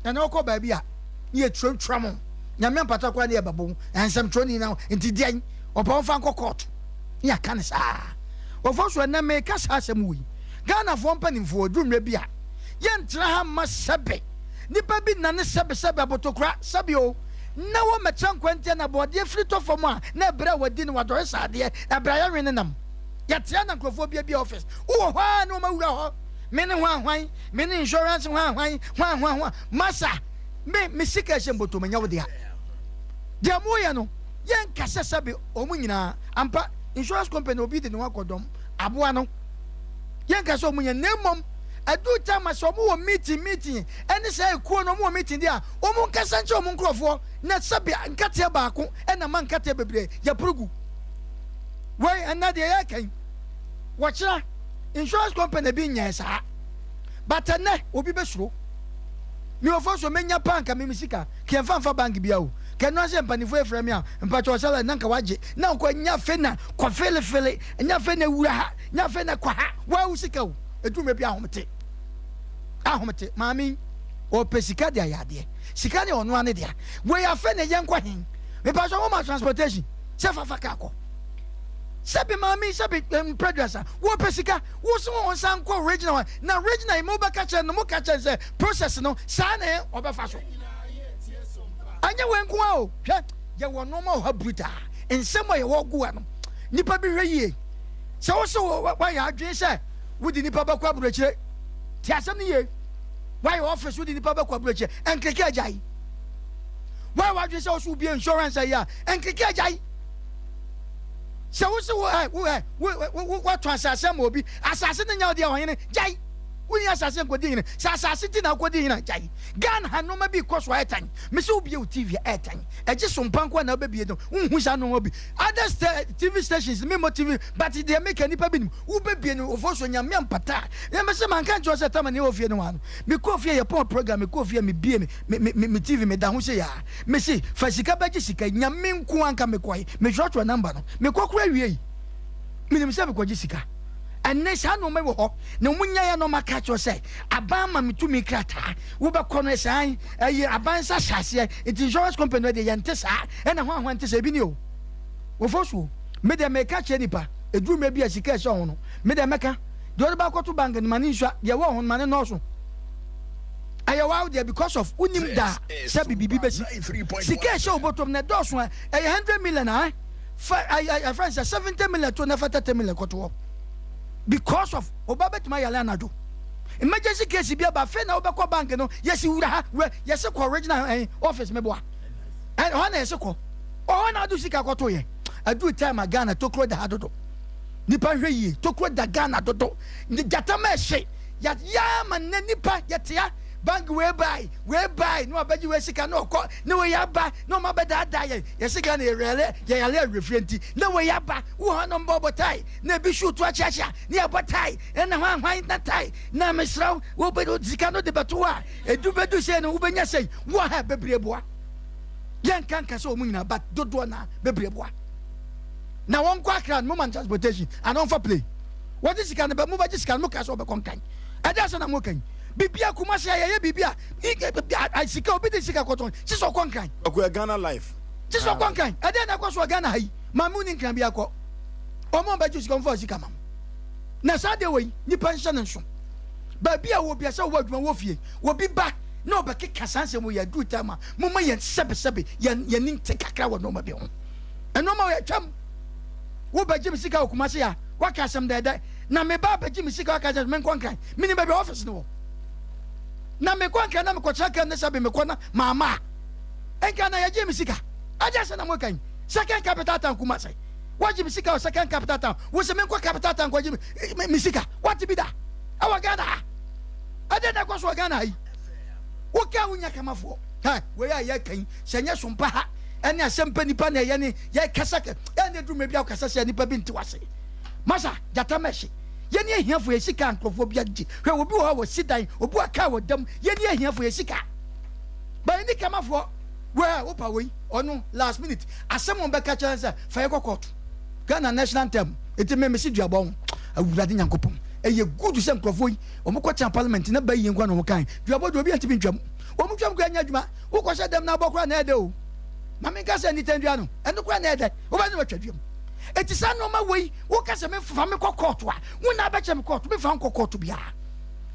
na na ɔkɔ baabi a ne yɛtwerɛtwerɛ mo. Nyame ampata koraa ne yɛbɛbo wo nsɛmtwerɛni no nti deɛn ɔpɛ ɔmfa nkɔ court ne yɛaka no saa. Ofosu ɛnɛ meka saa asɛm wei Ghanafoɔ mpanimfoɔ ɛduru mmerɛ bi a yɛntena ha mma sɛbe nipa bi nnane sɛbe sɛbe abotokora sɛbe o na wɔmmɛtra nkwantia na bɔɔdeɛ firi tɔ fam a na ɛberɛ a wadi no wadɔre saa adeɛ ɛberɛ a yɛnwe ne nam yɛtea na nkurɔfoɔ biabia office wowɔ hɔ a na wɔn awura hɔ me ne hwan hwan me ne insurance hwan hwan hwan hwan hwan masa me me sika ɛhyɛ mbɔtɔ mu ɛnyɛ wo dea deɛ moyɛ no yɛnka sɛ sɛbe wɔn nyinaa ampa Insurance company obi de ne ho akɔdɔm aboa no yɛnka sɛ ɔmo nyɛ na mmom aduru time a sɛ ɔmo wɔ meeting meeting ɛne saa ekuo no ɔmo wɔ meeting deɛ a ɔmo nkasa nkyerɛ ɔmo nkorɔfoɔ na sɛbi nkateɛ baako ɛna ma nkateɛ bebree yɛporo gu wei ɛnna deɛ yɛreka yi wɔkyerɛ insurance company bi nyɛɛ saa but ɛnɛ obi bɛsuro mi wɔ fɔ so menya paa nka me sika kɛ mfa mfa bank bia o kɛ no asɛ mpanimfoɔ efrɛ me a mpakyɛ ɔsɛlɛ na nka wagye na nkɔ nya afei na kɔ felefele nya afei na wura ha nya afei na kɔ ha waa wo sika o eduru mɛ bi ahomete ahomete maame ɔpɛ sika de ayɛ adeɛ sika ne ɔno ane dea wei afei na yɛn kɔ hen mepa so wɔma transportation sɛ fafa kaa kɔ sɛbi maame sɛbi mpɛduasa wɔpɛ sika wosi wɔn nsa nkɔ regional na regional yi mo bɛka kyerɛ no mo ka kyerɛ sɛ process no saa na ɔbɛfa so anyɛ wei nko ara o hwɛ Yɛwɔ nnoɔma wɔ ha brutaa. Nsɛm a yɛwɔ gu ha no, nnipa bi hwɛ yie. Sɛ wo sɛ woayɛ adwene sɛ wode nnipa bɛkɔ aburokyire, te asɛm no yie. Woayɛ office wode nnipa bɛkɔ aburokyire, nkreke agyae. Woayɛ w'adwene sɛ wo so wobie insurance ayi a, nkreke agyae. Sɛ wo sɛ wo ɛ wo ɛ wo wo woatɔ asase ama obi, asase no nyɛ wo deɛ ɔhene, gyae. Wonni asase nkɔdi hene. Sɛ asase ti na wokɔdi hene a, gyae. Ghana ha nnoɔma bi rekɔ so a ɛtan. Mese wobie wo TV a ɛtan. Ɛgye so mpa nko a na wobɛbie no wonhu saa nnoɔma bi. Other sta TV stations memmɔ TV but deɛ meka nnipa bi nim. Wobɛbie no ofo so Nyame ampata a. Na mese manka nkyerɛ wo sɛ tama nea ɛwɔ fie no hɔ ano. Mekɔɔ fie yɛpɔn program mekɔɔ fie a mebie me me me me TV meda ho sei aa. Mese fa sika bɛgye sika yi. Nyame nko ara nka mekɔe. Metwerɛtwerɛ number no. Mekɔ koraa wiei. Menim sɛ mekɔgye sika. Ɛnne saa nnoɔma yi wɔ hɔ na wɔn nyaeɛ na wɔn aka akyerɛ sɛ aban ama me tumi krataa wobɛkɔ no saa ɛyɛ aban nsa hyɛ aseɛ nti insurance company no deɛ yɛnte saa ɛna ho ahoa nte saa ebi ni o wɔfɔ so me deɛ meka kyerɛ nipa ɛduru mmerɛ bi a sika ɛhyɛ ho no me deɛ mɛka deɛ ɔde bakɔto bank no ma ne nsua deɛ ɛwɔ ho no ma ne nɔɔso ɛyɛ waw deɛ because of wonim da sɛ biribi bɛsi sika ɛhyɛ wo bɔtɔm na ɛdɔɔso a ɛyɛ 100 million a fa ɛfrɛ sɛ 70 million to na fa 30 million kɔto hɔ because of ɔba bɛtumi ayale anadwo emergency case bi aba afei na wobɛkɔ bank no yɛsi wura ha wura yɛsi kɔ regional ɛn office meboa ɛhɔ na yɛsi kɔ ɔhɔ na ado sika kɔto yɛ aduru time a Ghana tokuro da ha dodo nipa hwɛ yie tokuro da Ghana dodo gyata ma ɛhye yɛ ama nnɛ nipa yɛtea bank wei bae wei bae na wabɛgye wei sika na ɔkɔ na wei aba na ɔma bɛdaadaa yɛn yɛsi Ghana yɛyale yɛyale awerɛfie nti na wei aba wo hɔ no mbɔ bɔtae na ebi shoot akyeakyea ne yɛbɔ tae ɛna hwan hwan na tae na mesrɛ wo wobɛde sika no de bɛto hɔ a edu bɛdu sei no wobɛnya sei wɔ ha bebree boa yɛnka nka sɛ wɔn nyinaa but dodoɔ na bebree boa na wɔn kɔ akra no mo man transportation ana wɔn fa plane wɔde sika no bɛ mo bɛgye sika no mo ka sɛ wɔbɛkɔ nkan ɛde asɛ na mo kan biribi a Kumasi a yɛyɛ biribi a sika obi de sika kɔtɔn sisɛ ɔkɔ nkran. Ɔkɔ Ghana life. Sisɛ ɔkɔ nkran ɛdeɛ na ɛkɔ so wɔ Ghana ha yi maame wo ni nkran bi akɔ. Wɔn a wɔbɛgye sika wɔmfa sika ma mo. Na saa deɛ wei nipa nhyɛ ne nso. Baabi a wɔ bia sɛ wowɔ adwuma wɔ fie obi ba na ɔbɛkeka saa nsɛm wɔ yɛ aduru time a momma yɛn sɛbesɛbe yɛn yɛn ni nte kakra wɔ nneɛma bi ho. Nneɛma wɔ atwam. Wobɛgye me sika wɔ Kumasi a waka asɛm dɛɛdɛ na me ba abɛgye me sika waka asɛm menkɔ nkran menim baabi a office no wɔ. Na mekɔ nkran na mekɔkyerɛ kam ne sɛbe mekɔ na maama a nkran na yɛgye me sika. Agya sɛ na mo kan second capital town Kumasi. Wagye me sika wɔ second capital town. Wo se menkɔ capital town nkɔgye me, me sika. Wate bi da? Ɛwɔ Ghana ha. Ɛdeɛ na ɛkɔ so wɔ Ghana ha yi. Woka wonya kamafoɔ. Ha, wei a yɛka yi, sɛ nyɛ sompa ha. ɛne asɛm pɛ nipa na ɛyɛ ne yɛkasa kɛ ɛne duru mɛ bi akasa sɛ nipa bi nte wase masa gyata mɛhye yɛne ahiafo yɛ sika nkurɔfoɔ bi agye hwɛ obi wɔ hɔ a wɔsi dan obi wɔ kaa wɔ dam yɛne ahiafo yɛ sika bɛyɛ ne kamafoɔ wɛ wopa wei ɔno last minute asɛm wɔn bɛka kyerɛ sɛ fa yɛ kɔ kɔɔto Ghana national anthem eti me mesi duabɔ ho awurade nyankopɔn ɛyɛ good sɛ nkurɔfoɔ yi wɔn kɔ tena parliament na bɛyie nkwa na wɔn kan duabɔ deɛ obi antumi ntwam wɔn twam kora nyɛ adwuma wokɔ hyɛ dɛm na abɔ kora na ɛdɛ o maame nka sɛ nitan dua no ɛno kora na ɛdɛ wobɛne watwa duam eti saa nneɛma wei woka sɛ mefa me kɔ kɔɔto a wo na abɛkyɛ me kɔɔto mefa nkɔ kɔɔto biara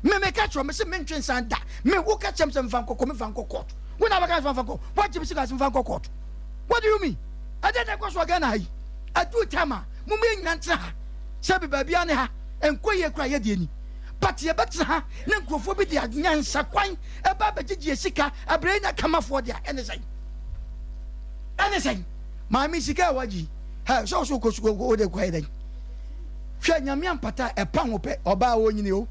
me meka kyerɛ me sɛ mentwe nsan da me woka kyerɛ me sɛ mefa nkɔ kɔ mefa nkɔ kɔɔto wo na abɛka sɛ mefa nkɔ woagye me sika sɛ mefa nkɔ kɔɔto what do you mean Ɛdɛn na ɛkɔ so wɔ Ghana ha yi? Aduru time a momma yɛn nyinaa ntena ha. Sɛbi baabiara ne ha, ɛnkɔ yie koraa yɛdeɛ ni. But yɛbɛtena ha na nkurɔfoɔ bi de anyansa kwan ɛba abɛgyegye yɛn sika abrɛ yɛnya kamafoɔ deɛ a, ɛne sɛn? Ɛne sɛn? Maame sika a wagye yi, hɛ, sɛ ɔso kɔ sukuu wode kɔyɛ dɛn? Hwɛ nyame ampata a ɛpa ho pɛ, ɔbaa ɔnyini o.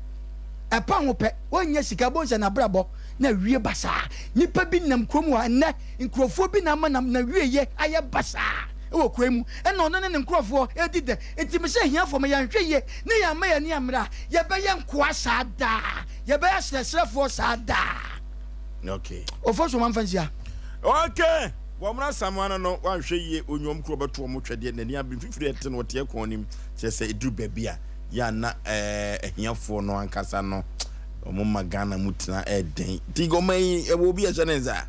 Ɛpa ho pɛ, ɔnyɛ sika, bohu sɛ n'abrabɔ na awie basaa. Nnipa bi nam kurom hɔ a ɛnnɛ Nkurɔfoɔ bi na ama na n'awieɛ ayɛ basaa wɔ kuro yi mu, ɛna ɔno ne ne nkurɔfoɔ redi dɛ. Enti mesɛ ahiafoɔ ma yɛnhwɛ yie ne yɛamma yɛn ani ammere a, yɛbɛyɛ nkoa saa daa, yɛbɛyɛ asrɛsrɛfoɔ saa daa. Okay. Ofosu ma mfa nsia. Okay. Wɔn asamoa no no wanhwɛ yie onyi wɔn kuro bɛto wɔn twɛdeɛ n'ani abere mfifiri ɛte no ɔteɛ kɔn nim kyerɛ sɛ ɛduru baabi a yɛ ana ɛɛ ahiafoɔ no ankasa no wɔn ma Ghana mu tena ɛden ti gɔma yi ɛwɔ obi ɛhyɛ ne nsa.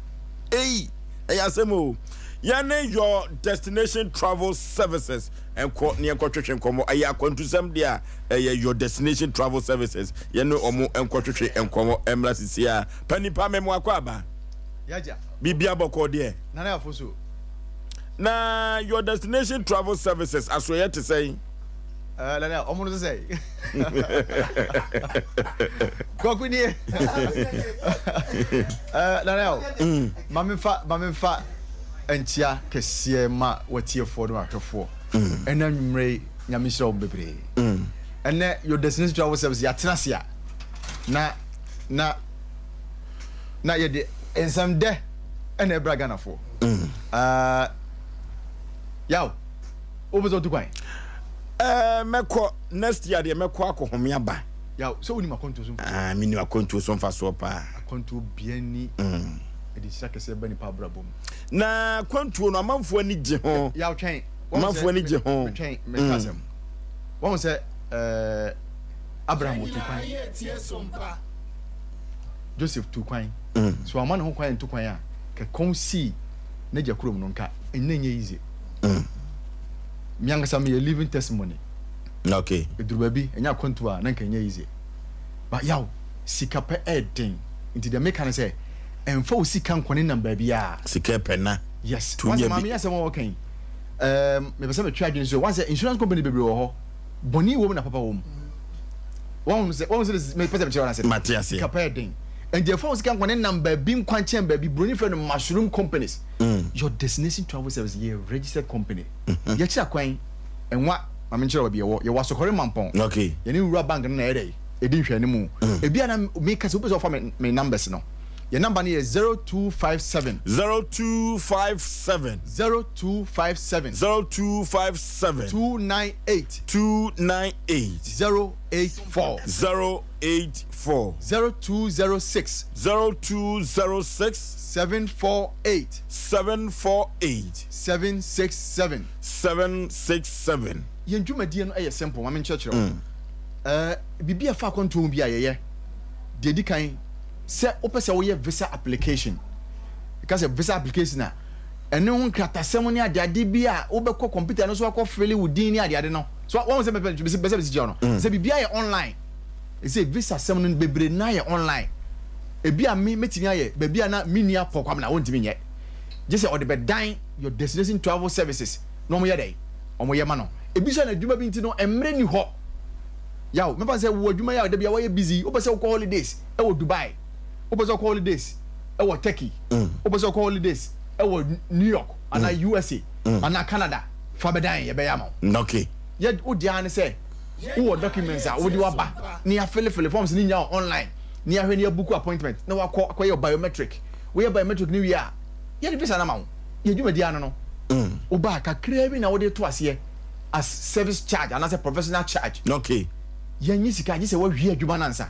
Ei, ɛyɛ asɛm o. Yɛne Your Destination Travel Services nkɔ ne yɛnkɔtwetwe nkɔmmɔ. Ɛyɛ akwantusɛm deɛ a, ɛyɛ Your Destination Travel Services. Yɛne wɔn nkɔtwetwe nkɔmmɔ mmra sisi a. Pa nipa me mo akɔ aba. Yagya. Biribi abɔkɔ deɛ. Nana Afoso. Na Your Destination Travel Services asoɛyɛ te sɛn? Eh, Nana, ɔmo no sɛ. Kwaku nie. Eh, Nana, o. Mm. Ma me fa, ma me fa nkyia kɛseɛ ma watiefoɔ ne wahwɛfoɔ. Mm. Ɛnɛ anwummerɛ yi, Nyame nhyira wɔn bebree. Mm. Ɛnɛ Your Destination Travel Service yɛatena ase a na na na yɛde nsɛm dɛ ɛna ɛbra Ghanafoɔ. Mm. Uh, yaw. Wopɛ sɛ wotu kwan? Ɛɛ mɛkɔ next year deɛ mɛkɔ akɔhome aba. Yaw, sɛ wonim akwantuo so mfasoɔ? Ah, menim akwantuo so mfasoɔ paa. Akwantuo bia ni mm. ɛde nhyira kɛseɛ ba nipa abrabɔ mu. Na akwantuo no amanfoɔ ani gye ho. Yaw twɛn. Amanfoɔ ani gye ho. Twɛn mɛka mm. asɛm. Wɔn sɛ ɛɛ Abraham otu kwan. Joseph tu kwan. Mm. So ama ne ho kwan ntu kwan a kɛkɔn sii n'agya kurom no nka ɛnyɛ nyɛ easy. Mm. Me ankasa meyɛ living testimony. Okay. Eduru baabi, ɛnyɛ akwantu a na nka ɛnyɛ easy. But yaw, sika pɛ ɛɛden. Nti deɛ meka ne sɛ, ɛnfa wo sika nkɔ ne nam baabiara. Sika pɛ na. Yes. Wɔn sɛ maame yi asɛm a wɔka yi, ɛɛm, mepɛ sɛ metwe adwene so. Wɔn sɛ insurance company bebree wɔ hɔ. Bɔne wɔ mu na papa wɔ mu. Wɔn sɛ wɔn sɛ mepɛ sɛ mekyerɛ wɔn ase. Mate aseɛ. Sika pɛ ɛden. Nti ɛfa wo sika nkɔ ne nam baabi nkwankyɛn baabi. Buroni frɛ no mushroom companies. Mm. Your destination travel service yɛ registered company. Mm-hmm. Yɛkyerɛ kwan nwa maame nkyerɛ baabi yɛwɔ yɛwɔ asokɔre mampɔn. Okay. Yɛne wura bank no na yɛ dɛ ɛdi nhwɛ mu. Mm. Ebi a na meka sɛ wopɛ sɛ ɔfa me numbers no. Yɛ number no yɛ 0257. 0257. 0257. 0257. 298. 298. 084. 084. 0206. 0206. 748. 748. 767. 767. Yɛn dwumadie no yɛ simple, ma menkyerɛkyerɛ wo. Ɛɛ, biribi a ɛfa akwantuo ho bi a yɛyɛ, deɛ ɛdi kan, sɛ wopɛ sɛ woyɛ visa application, yɛka sɛ visa application a, ɛno ho nkratasɛm ne adeade bi a wobɛkɔ kɔmputa no so akɔ fili wo din ne adeade no. So wɔn sɛ mepɛ sɛ mesi kyerɛ no, sɛ biribi ayɛ online, ɛsɛ visa sɛm no bebree na ayɛ online. Ebi a me mɛtumi ayɛ, baabi a na me nua Paul Kwabena wɔntumi nyɛ. Gye sɛ ɔde bɛdan your destination travel services na wɔyɛ dɛn? Wɔyɛ ma no. Ebi nso a n'adwuma bi nti no mmerɛ ni hɔ. Yaw, mɛfa no sɛ wo adwuma yi a da bi a wɔyɛ busy, wopɛ sɛ wokɔ holidays wɔ Dubai, wopɛ sɛ wokɔ holidays wɔ Turkey, wopɛ sɛ wokɔ holidays wɔ New York anaa USA anaa Canada, fa bɛdan yɛbɛyɛ ama wo. Okay. Yɛ wo deɛ ara ne sɛ wowɔ documents a wode waba na yɛafilifili forms no nyinaa wɔ online na yɛahwɛ na yɛabuku appointment na wakɔ akɔyɛ biometric. Woyɛ biometric no wie a, yɛde visa no ama wo. Yɛ dwumadi ano no, wobaa kakraa bi na wode to aseɛ as service charge anaasɛ professional charge. Okay. Yɛnnye sika gye sɛ woawie adwuma no ansa.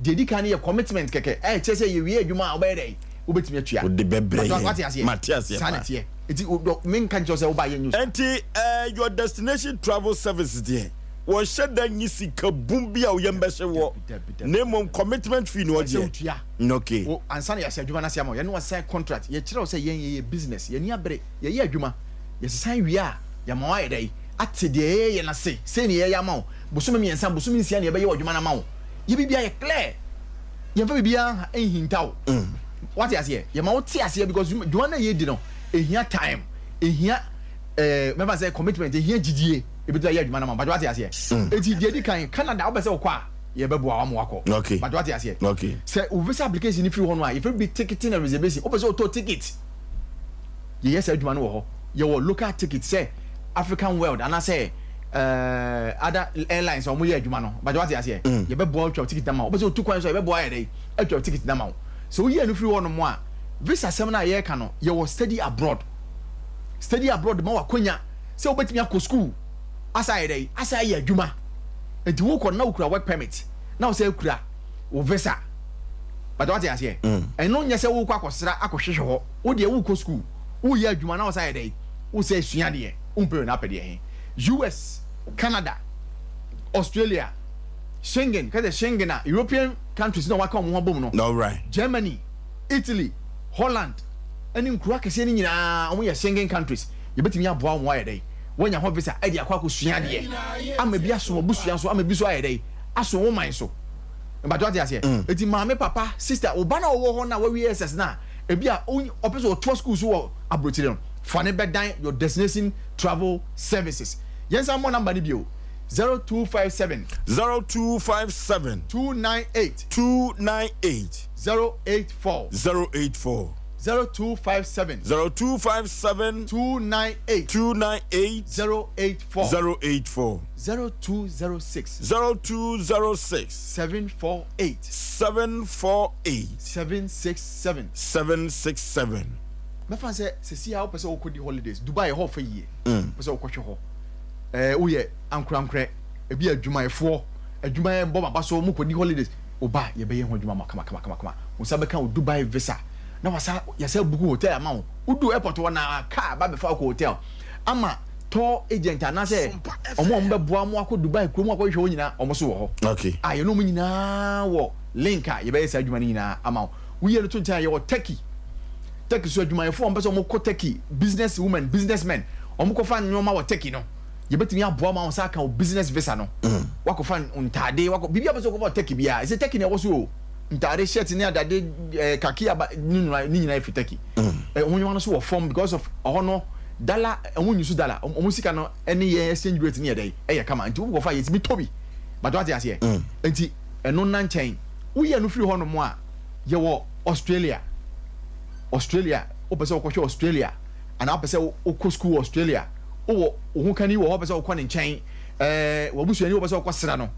Deɛ ɛdi kan no yɛ commitment kɛkɛ a ɛkyerɛ sɛ yɛwie adwuma a wobɛyɛ dɛn? Wobɛtumi atua. Wode bɛbrɛ yɛn. Wate aseɛ? Mate aseɛ Saa na paa. ɛteɛ. Nti menka nkyerɛ wo sɛ wobaa yɛnnye wo sika. Nti eh, your destination travel service deɛ, wɔnhyɛ da nnye sika bum bi a wo yam bɛhye woɔ, na mmom commitment fee na Ɛsɛ wɔgyeɛ. wotua. Okay. Wo, ansa na yɛahyɛ adwuma no ase ama wo, yɛne wo asign contract, yɛkyerɛ wo sɛ yɛn yɛyɛ business, yɛn ani abere, yɛyɛ adwuma, yɛsesan wie a, yɛama woayɛ dɛn? Ate deɛ yɛyɛ no ase, sei na yɛyɛ ama wo, bosome mmiɛnsa, bosome nsia na yɛbɛyɛ w'adwuma no ama wo. Yɛ biribiara yɛ clear. Yɛmfa biribiara nha, nhinta wo. Wate aseɛ? Yɛma wo te aseɛ because dwuma no a yɛdi no, ɛhia time, ɛhia eh, mɛfa sɛ commitment, ɛhia gyidie, ɛbɛtumi ayɛ adwuma no ama wo. Mpakyɛ wate aseɛ? Enti deɛ ɛdi kan, Canada wopɛ sɛ wokɔ a, yɛbɛboa wo ama wakɔ. Okay. Mpakyɛ wate aseɛ? Okay. Sɛ wo visa application no firi hɔ no a, yɛfrɛ bi ticketing and reservation. Wopɛ sɛ wotɔ ticket, yɛyɛ saa adwuma no wɔ hɔ. Yɛwɔ local ticket sɛ African World anaasɛ eh, other airlines a wɔyɛ adwuma no. Mpakyɛ wate aseɛ? Yɛbɛboa wo atwa wo ticket no ama wo. Wopɛ sɛ wotu kwan nso a, yɛbɛboa ayɛ dɛn? Atwa wo ticket no ama wo. Sɛ woyi ɛno firi hɔ nom a, visa asɛm no a yɛreka no, yɛwɔ study abroad. Study abroad ma wo akwanya sɛ wobɛtumi akɔ school asan ayɛ dɛn? Asan ayɛ adwuma. Nti wokɔ no na wokura work permit na wosan kura wo visa. But wate aseɛ? Ɛno nyɛ sɛ wokɔ akɔsra akɔhwehwɛ hɔ. Wo deɛ wokɔ school, woyɛ adwuma na wosan yɛ dɛn? Wosan sua adeɛ. Wompɛ wei na apɛ deɛ he? US, Canada, Australia, Schengen, ka sɛ Schengen a European countries na wɔaka wɔn ho abom no, Alright. Germany, Italy, Holland ne nkuro akɛseɛ no nyinaa wɔn yɛ Schengen countries. Yɛbɛtumi aboa wɔn ayɛ dɛn? Wɔanya hɔ visa de akɔ akɔsua adeɛ ama bi aso w'abusua so ama bi nso ayɛ dɛn? Aso wo man so. Mpakyɛ wate aseɛ? Eti maame, papa, sister, wo ba no a ɔwɔ hɔ no a wawie SS no a ebi a ɔpɛ sɛ ɔtoa sukuu so wɔ aburokyire no, fa no bɛdan your destination travel services. Yɛnsan mmɔ number no bio, 0257. 0257. 298. 298. 084. 084. 0257. 0257. 298. 298. 084. 084. 0206. 0206. 748. 748. 767. 767. Mɛfa sɛ sɛsi a wopɛ sɛ wokɔdi holidays, Dubai ɛhɔ fɛ yie. Wopɛ sɛ wokɔhwɛ hɔ. Ɛɛ woyɛ ankorankorɛ, ebi adwumayɛfoɔ, adwuma bɔ maba so, mokɔdi holidays. Woba a yɛbɛyɛ ho adwuma ma kama kama kama kama. Wo nsa bɛka wo Dubai visa na wasa yɛsɛ buku hotel ama wo. Wodu airport hɔ na car ba bɛfa wo kɔ hotel ama tour agent anaasɛ ɔmo a ɔmo bɛboa mo akɔ Dubai kurom akɔhwehwɛ hɔ nyinaa ɔmo so wɔ hɔ. Okay. A yɛne ɔmo nyinaa wɔ link a yɛbɛyɛ saa adwuma no nyinaa ama wo. Woyɛ no to nkyɛn a yɛwɔ Turkey. Turkey so adwumayɛfoɔ a wɔpɛ sɛ wɔkɔ Turkey, business women, business men, wɔkɔfa nneɛma wɔ Turkey no, yɛbɛtumi aboa ma wɔn nsa aka wo business visa no. Wakɔfa ntaade, wakɔ biribi a wɔpɛ sɛ wɔkɔfa wɔ Turkey biara. Ɛsɛ Turkey na ɛwɔ so o. Ntaade, shirt ne adade, ɛɛ kaki aba ne nyinaa ne nyinaa firi Turkey. Ɛɛ wɔn nneɛma no so wɔ fam because of ɛhɔ no dollar, wɔn nyusu dollar, wɔn sika no ɛne yɛn exchange rate no yɛ dɛ ɛyɛ kama. Nti wokɔfa yɛtumi tɔ bi. But wate aseɛ? Nti ɛno nna nkyɛn. Woyɛ no firi hɔ nom a, yɛwɔ Australia. Australia, wopɛ sɛ wokɔhwɛ Australia anaa wopɛ sɛ wokɔ sukuu wɔ Australia, wowɔ wo ho kani wɔ hɔ wopɛ sɛ wokɔ ne nkyɛn, ɛɛ w'abusuani wopɛ sɛ wokɔsra no,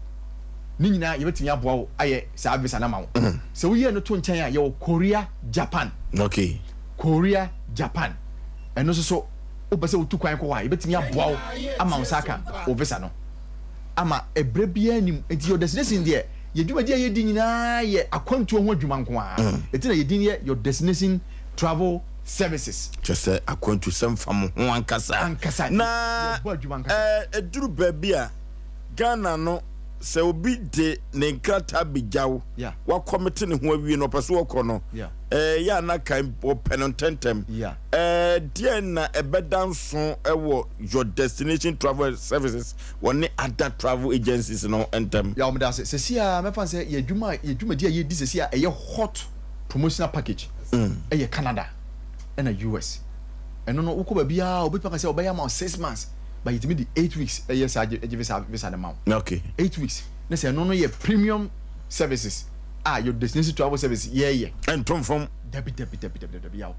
ne nyinaa yɛbɛtumi aboa wo ayɛ saa visa no ama wo. Sɛ woyɛ no to nkyɛn a, yɛwɔ Korea, Japan. Okay. Korea, Japan. Ɛno nso so wopɛ sɛ wotu kwan kɔ hɔ a, yɛbɛtumi aboa wo ama wo nsa aka wo visa no. Ama ɛberɛ biara nnim. Nti your destination deɛ, yɛn dwumadi a yɛdi nyinaa yɛ akwantuo ho adwuma nko ara. Ɛti na yɛn din yɛ Your Destination Travel Services. Kyerɛ sɛ akwantusɛm fa mo ho ankasa. Ankasa. Na Yɛbɔ adwuma ankasa. ɛduru baabi a, Ghana no, sɛ obi de ne nkrataa begya wo, wakɔmete ne ho awie no, ɔpɛ so ɔkɔ no, ɛyɛ a na kan ɔpɛ no ntɛntɛm. Deɛn na ɛbɛda nso wɔ Your Destination Travel Services wɔne other travel agencies no ntam? Yaw meda ase. Sɛsi a mɛfa no sɛ yɛ adwuma a yɛ dwumadi a yɛdi sɛsi a ɛyɛ hot promotional package ɛyɛ Canada ɛna US. Ɛno no wokɔ baabiara obetumi aka sɛ ɔbɛyɛ ama wo 6 months, but yɛtumi de 8 weeks ɛyɛ saa gye visa no ma wo. 8 weeks ne sɛ ɛno no yɛ premium services a Your Destination Travel Service yɛɛyɛ. Ɛnto fam. Dabi dabi dabi dabi dabi, yaw,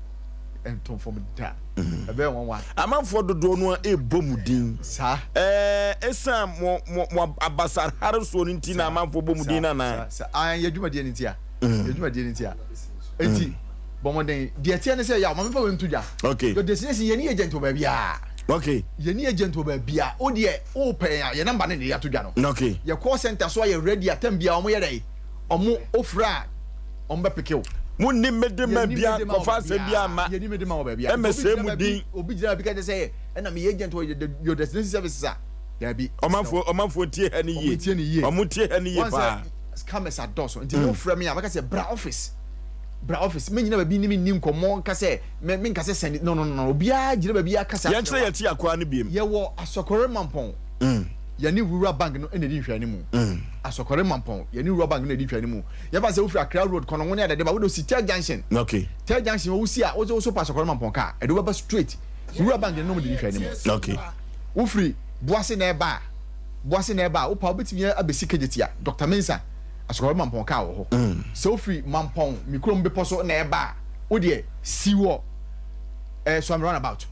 ɛnto fam da. Ɛbɛyɛ nwanwa. Amanfoɔ dodoɔ no a ɛrebɔ mu din. Saa. Ɛɛ esan mo mo mo abasahare soɔ no nti na amanfoɔ bɔ mu din nana. Saa saa yɛ dwumadie no nti a. Yɛ dwumadie no nti a. Eti. Bɔ mmɔden. Deɛ ɛteɛ ne sɛ, yaw, ma memfa wei nto dwa. Okay. Your destination, yɛnni agent wɔ baabiara. Okay. Yɛnni agent wɔ baabiara. Wo deɛ, wopɛ yɛn a, yɛn number no na yɛde ato dwa no. Okay. Yɛ call center so ayɛ ready a, time biara wɔyɛ dɛn? Wɔn, wofrɛ a, wɔn bɛ pick wo. Monni mede ma Yɛnni bia, mede ma wɔ kɔfa asɛm biara baabiara. mma. Yɛnni mede ma wɔ baabiara. Ɛmmɛ Nti obi sɛe gyina mo baabi, din. obi gyina baabi ka kyerɛ sɛ, ɛna meyɛ agent wɔ Your Destination Services a, daabi. Ɔmanfoɔ, ɔmanfoɔ ntie ha no yie. Wɔn ntie no yie. Wɔn ntie ha no yie Wɔn sɛ paa. scammers adɔɔso. Nti wofrɛ me a, bɛka sɛ bra office. Bra office. Mennyina baabi ne me nni nkɔmmɔ nka sɛ me menka sɛ sɛn no no no. Obiara gyina baabi akasa Yɛnkyerɛ akyerɛ wa. yɛn ti akwaa no biem. Yɛwɔ Asɔkɔre Mampɔn. Yɛne Rural Bank no na ɛdi nhwɛanimu. Asɔkɔre Mampɔn, yɛne Rural Bank no na ɛdi nhwɛanimu. Yɛmfa no sɛ wofiri Accra Road, Kɔnɔngo ne adade ba, wode wosi Tell Junction. Okay. Tell Junction hɔ wosi a, wode woso pa Asɔkɔre Mampɔn kaa, ɛde wobɛba straight. Rural Bank no na wɔde di nhwɛanimu. Okay. Wofiri Boase na ɛba a, Boase na ɛba a, wopɛ a wobɛtumi abɛsi Kejetia, Doctor Mensah. Asukɔrɔ Mampɔn kaa wɔ hɔ. Sɛ wofiri Mampɔn, me kurom bepɔ so na ɛba a, wo deɛ si wɔ eh, Suame roundabout.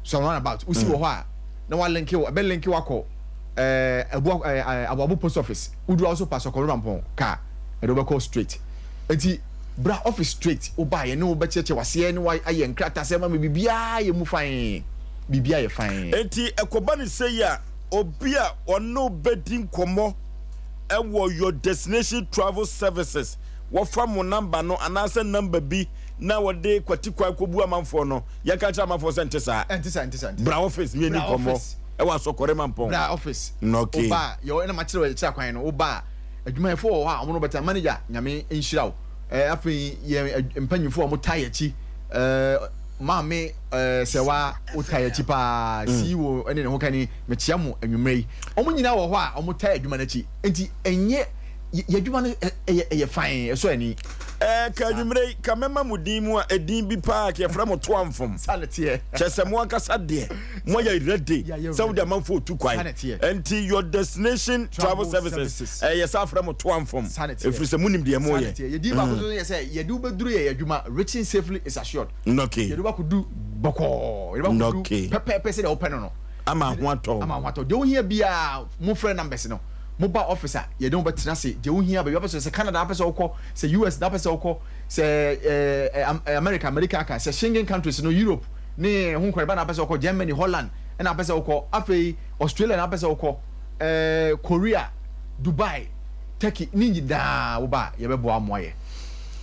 Suame roundabout. Wosi wɔ hɔ a, na walinke wo, ɛbɛ linke wo akɔ eh, Abua, eh, eh, Aboabo post office. Woduru a wo so pa Asukɔrɔ Mampɔn kaa, ɛde wobɛkɔ straight. Enti bra office straight, woba a yɛne wo bɛkyerɛkyerɛ w'aseɛ ne wayɛ nkratasɛm ama biribiara yɛ mu fine. Biribiara yɛ fine. Enti ɛkɔba no sei a, obi a ɔne wo bɛdi nkɔmmɔ wɔ Your Destination Travel Services, wɔfa mo number no anaasɛ number bi na wɔde kwati kwan kɔbu amanfoɔ no, yɛnka nkyerɛ amanfoɔ sɛ nte saa. Ɛnte saa, ɛnte saa, ɛnte saa. Bra office ne yɛni Bra nkɔmmɔ office. ɛwɔ Asɔkɔre Mampɔn. Bra office. Okay. Woba a, yɛwɔ ɛna makyerɛ wo ɛkyerɛ kwan no, woba a, adwumayɛfoɔ wɔ hɔ a wɔn ne wo bɛtena, manager, Nyame nhyira wo. Ɛɛ afei yɛn mpanyinfoɔ a wɔn taa yɛn akyi, ɛɛ maame ɛɛ Sɛwa, wo taa yɛn akyi paa, CEO ɛne ne ho kani, mekyea mo anwummerɛ yi. Wɔn nyinaa wɔ hɔ a wɔtaa adwuma no akyi. Enti ɛnyɛ yɛn adwuma no yɛ ɛyɛ fann, ɛsɔ ani. Ɛɛ, ka anwummerɛ yi, ka mɛma mo din mu a, edin bi paa, ka yɛfrɛ mo Toamfom. Saa na ɛteɛ. Kyerɛ sɛ mo ankasa deɛ, moayɛ ready sɛ mode amanfoɔ retu kwan. Saa na ɛteɛ. Enti your destination travel services, ɛɛ, yɛsan frɛ mo Toamfom. Saa na ɛteɛ. Ɛfiri sɛ monim deɛ Saa na moreyɛ. ɛteɛ. Yɛn din baako nso yɛ sɛ yɛde wo bɛduru yɛn adwuma, reaching safely is assured. Okay. Yɛde wo akɔdu bɔkɔɔ. Yɛde wo akɔdu Okay. pɛpɛɛpɛ sɛdeɛ wopɛ no no. Ama ho atɔ wo. Ama ho atɔ wo. Deɛ wohia biara, mofrɛ numbers no. Moba office a, yɛne wo bɛtena ase. Deɛ wohia, baabi a wopɛ sɛ, sɛ Canada na wopɛ sɛ wokɔ, sɛ US na wopɛ sɛ wokɔ, sɛ eh, America, America aka, sɛ Schengen countries no, Europe ne ho nkɔreba na wopɛ sɛ wokɔ, Germany, Holland na wopɛ sɛ wokɔ, afei Australia na wopɛ sɛ wokɔ, eh, Korea, Dubai, Turkey, ne nyinaa woba a, yɛbɛboa wo ma woayɛ.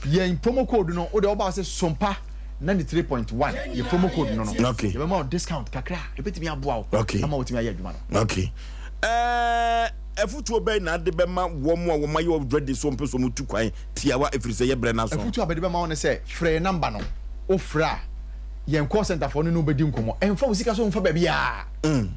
Yɛn promo code no, wode woba a wose Sompa. 93.1 yɛ promo code no no. Okay. Yɛbɛma wo discount kakra a ebetumi aboa wo. Okay. Ama wotumi ayɛ adwuma no. Okay. Ɛɛ afutuo bɛn na ade bɛma wɔn a wɔn ayɛ ready so wɔn pɛ so wɔn tu kwan tiawa efiri sɛ yɛ brɛ n'aso. Afutuo a bɛde bɛma wo ne sɛ frɛ yɛn namba no wofrɛ a yɛn call center foɔ no ne wo bɛdi nkɔmɔ ɛnfa wo sika so nfa baabiara. Hwɛ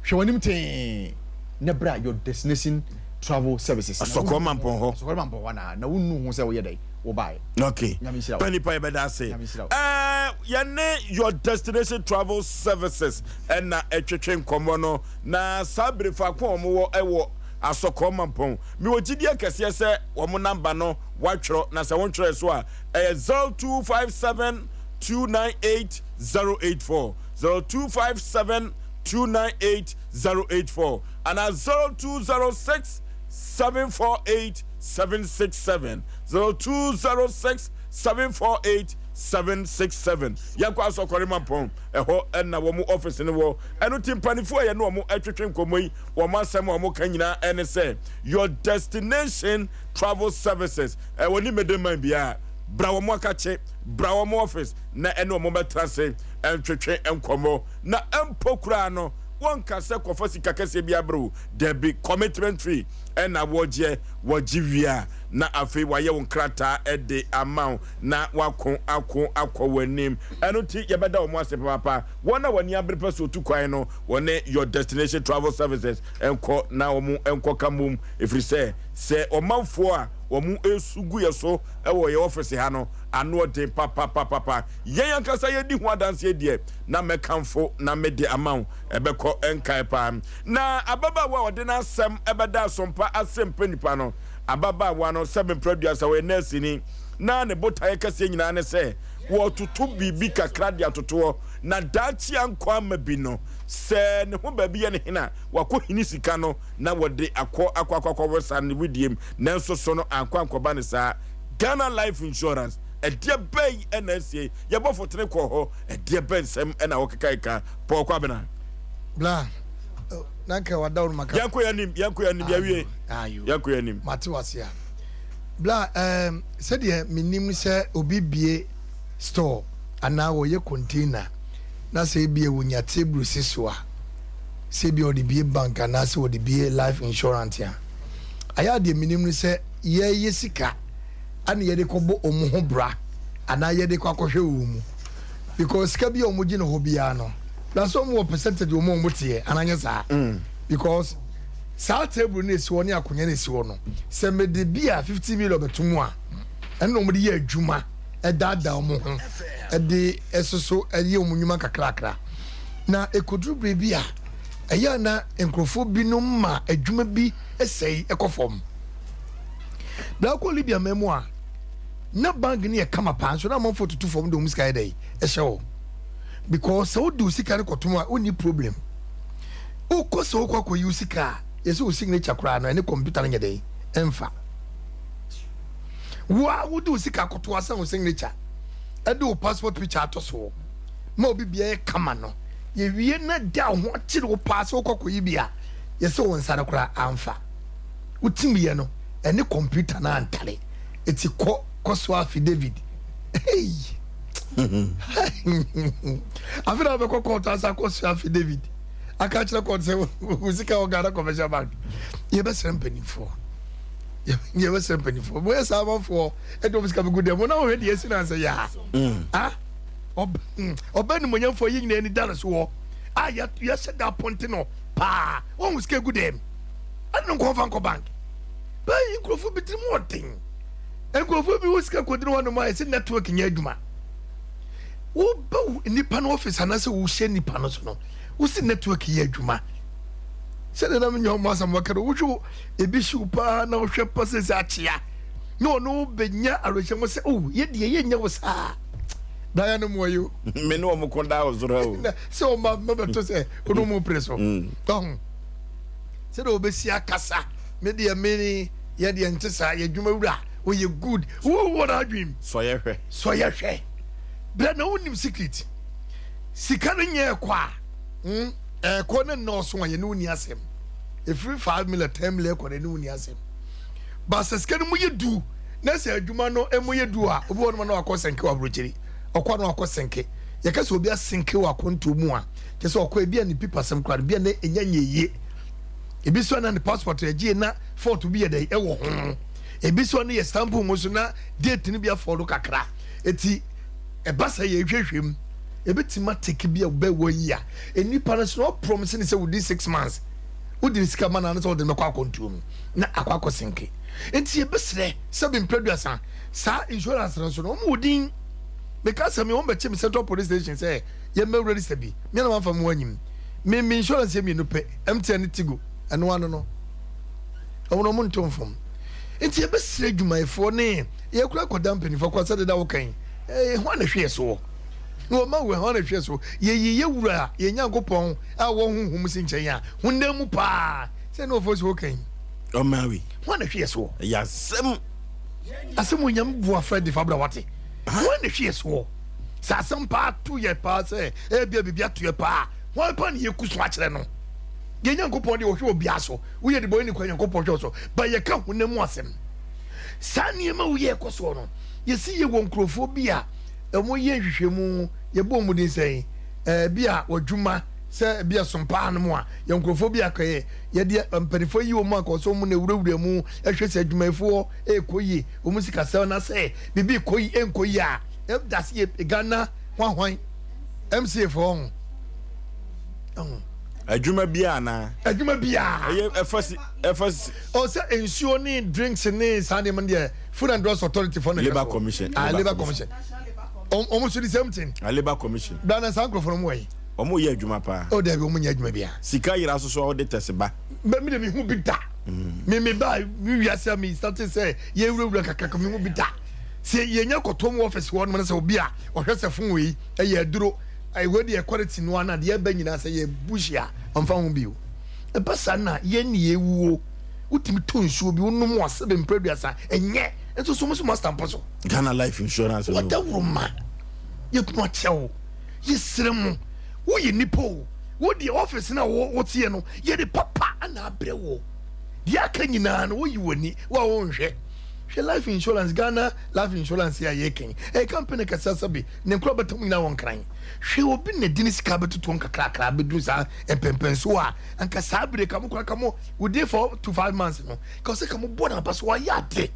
w'anim tee na bra your destination travel services. Asɔkɔɔ mampɔn hɔ. Asɔkɔɔ mampɔn hɔ anaa na wonnu ho sɛ woyɛ dɛn. wo bae. Okay. Nyame nhyira wo. Panipa yɛbɛda ase. Nyame nhyira wo. Ɛɛ yɛne Your Destination Travel Services ɛna ɛtwetwe nkɔmmɔ no na saa bere faako a wɔn wɔ ɛwɔ Asɔkɔɔ Mampɔn. Mewɔ gyidie kɛseɛ sɛ wɔn namba no woatwerɛ na sɛ wontwerɛɛ so a ɛyɛ 0257 298 084 0257 298 084 anaa 0206 748 767 0206 748 767 Yɛnkɔ Asɔkɔre Mampɔn, ɛhɔ na wɔn ɔfese no wɔ. Ɛno nti mpanimfoɔ a yɛne wɔn retwetwe nkɔmmɔ yi, wɔn asɛm a wɔka nyinaa ne sɛ, Your Destination Travel Services, ɛwɔ ne Medeman biara, bra wɔn akakye, bra wɔn ɔfese na ɛne wɔn bɛtra ase ntwetwe nkɔmmɔ. Na mpo koraa no, wɔnka sɛ kɔfa sika kɛseɛ biara brɛ o, dabi, commitment fee. Ɛna wɔgyeɛ, wɔgye wie a, na afei wɔayɛ wo nkrataa de ama wo na woako ako akɔ w'anim. Ɛno nti yɛbɛda wɔn ase papaapa. Wɔn a wɔn ani abere pɛ sɛ wɔtu kwan no, wɔne Your Destination Travel Services nkɔ na wɔn nkɔka mmom, ɛfiri sɛ, sɛ ɔmanfoɔ a wɔresu gu yɛn so wɔ yɛn ɔfese ha no ano ɔden papapapapa. Yɛn ankasa yɛdi ho adanseɛ deɛ, na mɛkamfo na mede ama wo. Ɛbɛkɔ nkae paa. Na ababaawa a ɔde n'asɛm bɛda asompa ase mpɛ nipa no, ababaawa no, sɛ mprɛ aduasa, ɔyɛ nɛɛseni, na ne botaeɛ kɛseɛ nyinaa ne sɛ wɔretoto biribi kakra de atotoɔ, na daakye ankɔ amma bi no, sɛ ne ho baabi yɛ no hene a, wakɔhini sika no na wɔde akɔ akɔ akɔ akɔwesa ne wedeɛm, nanso so no ankɔ ankɔba no saa. Ghana Life Insurance. Ɛdeɛ bɛn na asie? Yɛn bɔfo tene kɔɔ hɔ. Ɛdeɛ bɛn nsɛm na wɔkekae Paul Kwabena. Bla, na nka wada wo no maka. Yɛnkɔ yɛn anim, yɛnkɔ yɛn anim, yɛawie. Yɛnkɔ yɛn anim. Mate wase a. Bla, um, sɛdeɛ menim sɛ obi bie store anaa wɔyɛ container na sɛ ebia wɔnya table si so a, sɛ ebia wɔde bie bank anaasɛ wɔde bie life insurance a, ayɛ a deɛ menim no sɛ yɛyɛ sika ana yɛde kɔbɔ wɔn ho bra anaa yɛde kɔ akɔhwɛ wɔn mu because sika bi a wɔn gye no hɔ biara no na sɛ wɔn wɔ percentage wɔn a wɔn teɛ anaa nyɛ saa because saa table no esi hɔ ne akonnwa no esi hɔ no sɛ mede bi a 50 million bɛto mu a ɛno na wɔn de yɛ adwuma ɛdaadaa wɔn ho ɛde ɛsoso ɛyɛ wɔn nnwuma kakrakra na ekoduru bere bi a ɛyɛ a na nkurɔfoɔ binom ma adwuma bi sɛe ɛkɔ fam. Bere a wokɔ Libya man mu a, na bank no yɛ kama paa nso na amanfoɔ tutu fam de wɔn sika yɛ dɛ ɛhyɛ hɔ because sɛ wode wo sika no kɔtom a wonni problem. Wokɔ sɛ wokɔ akɔyi wo sika a yɛsɛ wo signature koraa no ɛne kɔmputa no nyɛ dɛn ɛmfa. Wo a wode wo sika akɔto asan wo signature ɛde wo passport picture ato soɔ ma obi biara yɛ kama no yɛwie na da wo ho akyere wo paa sɛ wokɔ akɔyi bi a yɛsɛ wo nsa no koraa amfa. Wotimiiɛ no ɛne kɔmputa no antare eti kɔ kɔ so affidavit hey afei na wobɛkɔ kɔɔto asa akɔ so affidavit aka akyerɛ kɔɔto sɛ wo sika wɔ Ghana Commercial Bank. Yɛbɛsrɛ mpanimfoɔ, yɛbɛsrɛ mpanimfoɔ moyɛ saa amanfoɔ ɛde wɔn sika bɛgu dɛm na wɔhwɛ deɛ asi no ansɛ yɛ a ɔbɛ nimonyamfoɔ yi nyinaa ani da no so wɔ a yɛhyɛ da apɔnte no paa wɔn sika gu dɛm ɛne no nkɔmfa nkɔ bank bɛyi nkurɔfoɔ bi tirim ɔden nkurɔfoɔ bi wɔ sika kɔdini hɔ nom a ɛsɛ network nyɛ adwuma wobɛ nipa no office anaasɛ wohyɛ nipa no so no wosi network yɛ adwuma sɛdeɛ na menyɛ ɔmo asɛm wɔka no wohwɛ ebi hyew paa na wohwɛ pa sɛ sɛ akyea na ɔno bɛnya awerɛhyɛ mu sɛ oh yɛdeɛ yɛnyɛ wo saa Brian no mmoa yi o me ne ɔmo ko daa ɔsoro o sɛ ɔma mɛbɛto sɛ ɔno mu pere so ɔho sɛdeɛ ɔbɛsi akasa me deɛ me yɛ deɛ nte saa yɛ adwuma wura ɔyɛ good wo wɔ n'adwene sɔyɛ hwɛ sɔyɛ hwɛ berɛ na wonim secret sika no nyɛ ɛkɔ a hmm, ɛkɔ ne nnɔɔso a yɛne wo ni asɛm ɛfiri 5 million 10 million kɔ no ɛne wo ni asɛm ba sɛ sika no mu yɛ du na sɛ adwuma no mu yɛ du a obi wɔ no ma na wakɔ sɛnke wɔ aburokyiri ɔkɔ na wakɔ sɛnke yɛka sɛ obi asenke wɔ akɔntuo mu a kyɛ sɛ ɔkɔ ebi a ne pipasɛm koraa ebi a na ɛnya nyɛ yie ebi so na ne passport ɛgye na fault bi yɛ dɛ ɛwɔ ho ebi so ne yɛ stamp mu so na date no bi afɔdo kakra eti ɛba sɛ yɛ hwehwɛ mu ebi ti ma take bi a bɛ wɔ yi a nipa no so na ɔpromise ne sɛ within 6 months wodi ne sika ma na ne sɛ ɔde no bɛkɔ akɔntuo mu na akɔ akɔ senke nti yɛbɛsrɛ sɛbi mprɛduasa saa insurance no so no wɔn wɔ din meka sɛ me wɔn bɛkye me Central Police Station sɛ yɛmmɛ register bi me na wɔamfa mu anyim me me insurance yɛ mmienu pɛ MTN ne Tigo ɛno ano no wɔn no wɔn nto mfam nti yɛbɛsrɛ adwumayɛfoɔ ne yɛkura kɔda mpanimfoɔ kɔ sɛ deda wɔkan ɛɛ ho na hwɛ soɔ na wɔn ma wɔ ho na hwɛ so yɛyi yɛ wura yɛ Nyankopɔn a wɔ honhom si nkyɛn a honam mu paa sɛ ne wɔfɔ so wɔkan ɔmawi ho na hwɛ soɔ ɛyɛ asɛm asɛm onyam boa Fred fa bra wate ho na hwɛ soɔ sɛ asɛm paa to yɛ paa sɛ ebia biribi ato yɛ paa wɔn pa ne yɛku so akyerɛ no yɛn Nyankopɔn deɛ ɔhwɛ obiara so woyɛ de bɔ ne kwa Nyankopɔn hwɛ so ba yɛka honam mu asɛm saa nneɛma woyɛ ɛkɔ soɔ no yɛsi yɛ wɔ nkurɔfoɔ bi a wɔn yɛ nhwehwɛmu yɛbɔ wɔn din sɛn ɛɛ bi a wɔadwuma sɛ bi a sompaa no mu a yɛ nkurɔfoɔ bi a kɔyɛ yɛde mpanimfoɔ yi wɔn a kɔ so wɔn na ewurawura mu ɛhwɛ sɛ adwumayɛfoɔ ɛrekɔ yie wɔn sikasɛm na sɛ biribi kɔ yie ɛnkɔ yie a ɛda se yɛ Ghana hwanhwan MCA foɔ ho adwuma biara anaa adwuma biara ɛyɛ ɛfa si ɛfa si ɔsɛ nsuo ne drinks ne saa nneɛma no deɛ Food and Drugs Authority foɔ na Labour Commission ah Labour Commission ɔmo nso the same thing ah Labour Commission bra saa nkurɔfoɔ no mo wɔ yi ɔmo yɛ adwuma paa o dabi ɔmo nyɛ adwuma biara sika yira soso a ɔde tɛse ba bɛ mi de mi hu bi da mi mi ba mi wiase a mi start sɛ yɛ wurawura kakra mi hu bi da sɛ yɛnya kɔtɔ mu office hɔ nom na sɛ obi a ɔhwɛ sɛ phone wei ɛyɛ aduro ɛwɔ deɛ quality no ana deɛ ɛbɛ nyinaa sɛ yɛ bush a ɔmfa ho bio ɛba saa na yɛn ne yɛwuo wotumi tɔ nsuo bi wonom wɔ sɛbe mprɛduasa ɛnyɛ. Nso so mo so mo astampo so. Ghana life insurance no. Wɔdawuro ma yɛkunu akyɛ wo yɛsrɛ mo woyɛ nipa o wo deɛ office no a woteɛ no yɛde papa ana abrɛ wo deɛ aka nyinaa no woyi w'ani wo a wonhwɛ hwɛ life insurance Ghana life insurance a yɛkɛn ɛyɛ company kɛse asabi ne nkora bɛtɔm nyinaa wɔ nkran hwɛ obi na di ne sika bɛtotoɔ nkakrakra bɛduru saa mpɛmpɛnso a anka saa bere ka mo kora ka mo within 4 to 5 months no ka sɛ ka mo bɔ n'aba so wayɛ ade.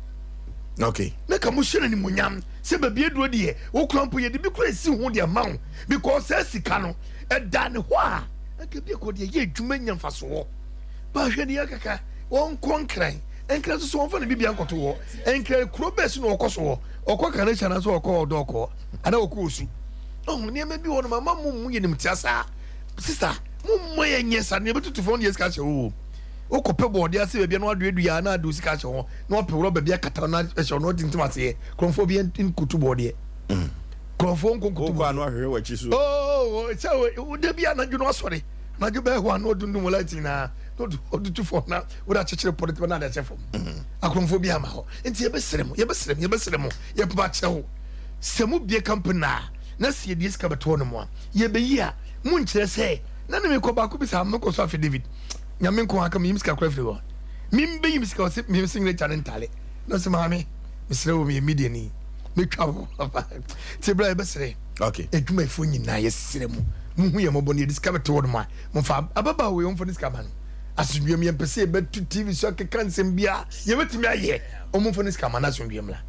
Okay. Na ka mo hyɛ no animuonyam sɛ baabi aduro deɛ wokura mpo yɛde bi kura esi ho deɛ ma wo because saa sika no ɛda ne hɔ a anka bi akɔ deɛ yɛ adwuma nya mfasoɔ baahwɛ ne yɛkaka wɔnkɔ Nkran. Nkran nso so wɔmfa ne bibia nkɔto hɔ. Nkran kuro bɛɛ so na ɔkɔ so hɔ ɔkɔ Kanehyi anaasɛ ɔkɔ Ɔdɔɔkɔ anaa ɔkɔ Osu. Ɔho nneɛma bi wɔ no mama mo mu yɛ nimtia saa sista mo mmɔ yɛ nyɛ saa nea ɛbɛtutu fam ne yɛ sika hyɛ wo wokɔpɛ bɔɔde ase baabi a na waduadua na ade wo sika ahyɛ hɔ na wapɛ worɔ baabi akata na ɛhyɛ hɔ na ɔtintim aseɛ. Kurɔmfoɔ bi nkutu bɔɔdeɛ, kurɔmfoɔ nko nkutu. Wokɔ ano ahwehwɛ w'akyi so. Oo sɛ woda bi anadwo no asɔre anadwo bɛyɛ hɔ a na ɔdundum light nyinaa na ɔdutu fam na wode akyekyere pɔde na ade ahyɛ fam. Akurɔmfoɔ bi ama hɔ nti yɛbɛsrɛ mo, yɛbɛsrɛ mo, yɛbɛsrɛ mo, yɛpɛ akyɛw sɛ mo bie company a na sɛ yɛde sika bɛtoɔ no mu a yɛbɛyi a monkyerɛ sɛ na ne mekɔ baako bi saa mekɔ so affidavit. Nyame nko aka meyim sika kora firi hɔ membɛyim sika ɔsɛ meyim signature ne ntale na ɔsɛ maame mesrɛ wo meyɛ media ni metwa wo papa nti berɛ a yɛbɛsrɛ adwumayɛfoɔ nyinaa yɛsrɛ mu muhu yɛ mmɔbɔ no yɛde sika bɛte hɔ nom a momfa ababaa wei ɔmfa ne sika ma no asomdwoeɛ mu. Yɛmpɛ sɛ yɛbɛto TV so akeka nsɛm biaa yɛbɛtumi ayɛ ɔmomfa ne sika ma no asomdwoeɛ mmra.